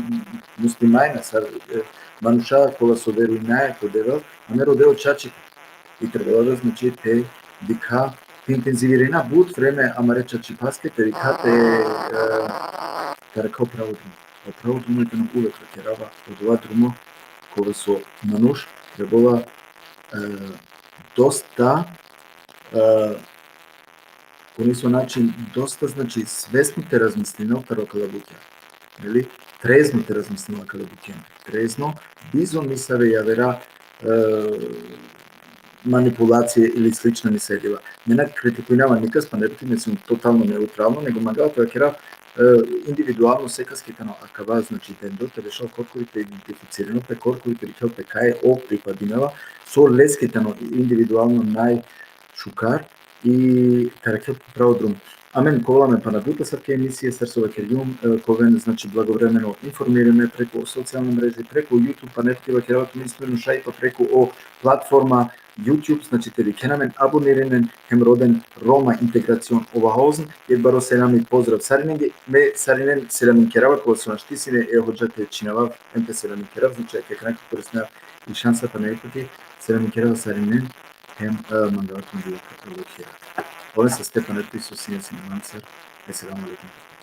muslimanja, sar, e, manuša kola so verujnaja ko Devel, amen rodela čačipa. I trebela da, znači, te dikha, te intenzivirina but vreme amare čačipaske, te dikha te, e, te arakha o pravo drumo. O pravo drumo i tano, uvek vakerava, odova drumo kova so manuš trebela, e, dosta, e, ko nesavo način, dosta, znači, svesno te razmislinel taro akala bukja. Neli? Trezno te razmislinel akala bukja. Trezno, bizo nisave javera, e, manipulacije ili slična nesediva. Me na kritikujnava nikas, pana tuti, me sum totalno neutralno, nego mangava te vakerav, e, individualno sekaske tano akava, znači, dendo, te bešel korkori, te identificirinel pe korkori, te dikhel pe kaj ov pripadinela, so leske tano individualno najšukar, i te arakhel pravo drum. Amen ka ovel amen pana but asavke emisije, sar so vakergjum, e, ka oven, znači, blagovremeno informirime preku socijalne mreže, preku YouTube, pana tuti, vakerava tumen, isto šaj pa preku o platforma YouTube, znači, te dikhen amen, abonirinen, hem roden Roma Integracion Oberhausen, jekh baro selam i pozdrav sarinenge, me sarinen selaminkerav, kola so našti sine e hoxha te čhinavav, hem te selaminkerav, znači, ka akana ka koristina i šansa pana jekh puti, selaminkerav sarinen, hem, e, mangava tumen dži akava. Oven saste pana tuti so sine sine mancar. Esselamu alejkum.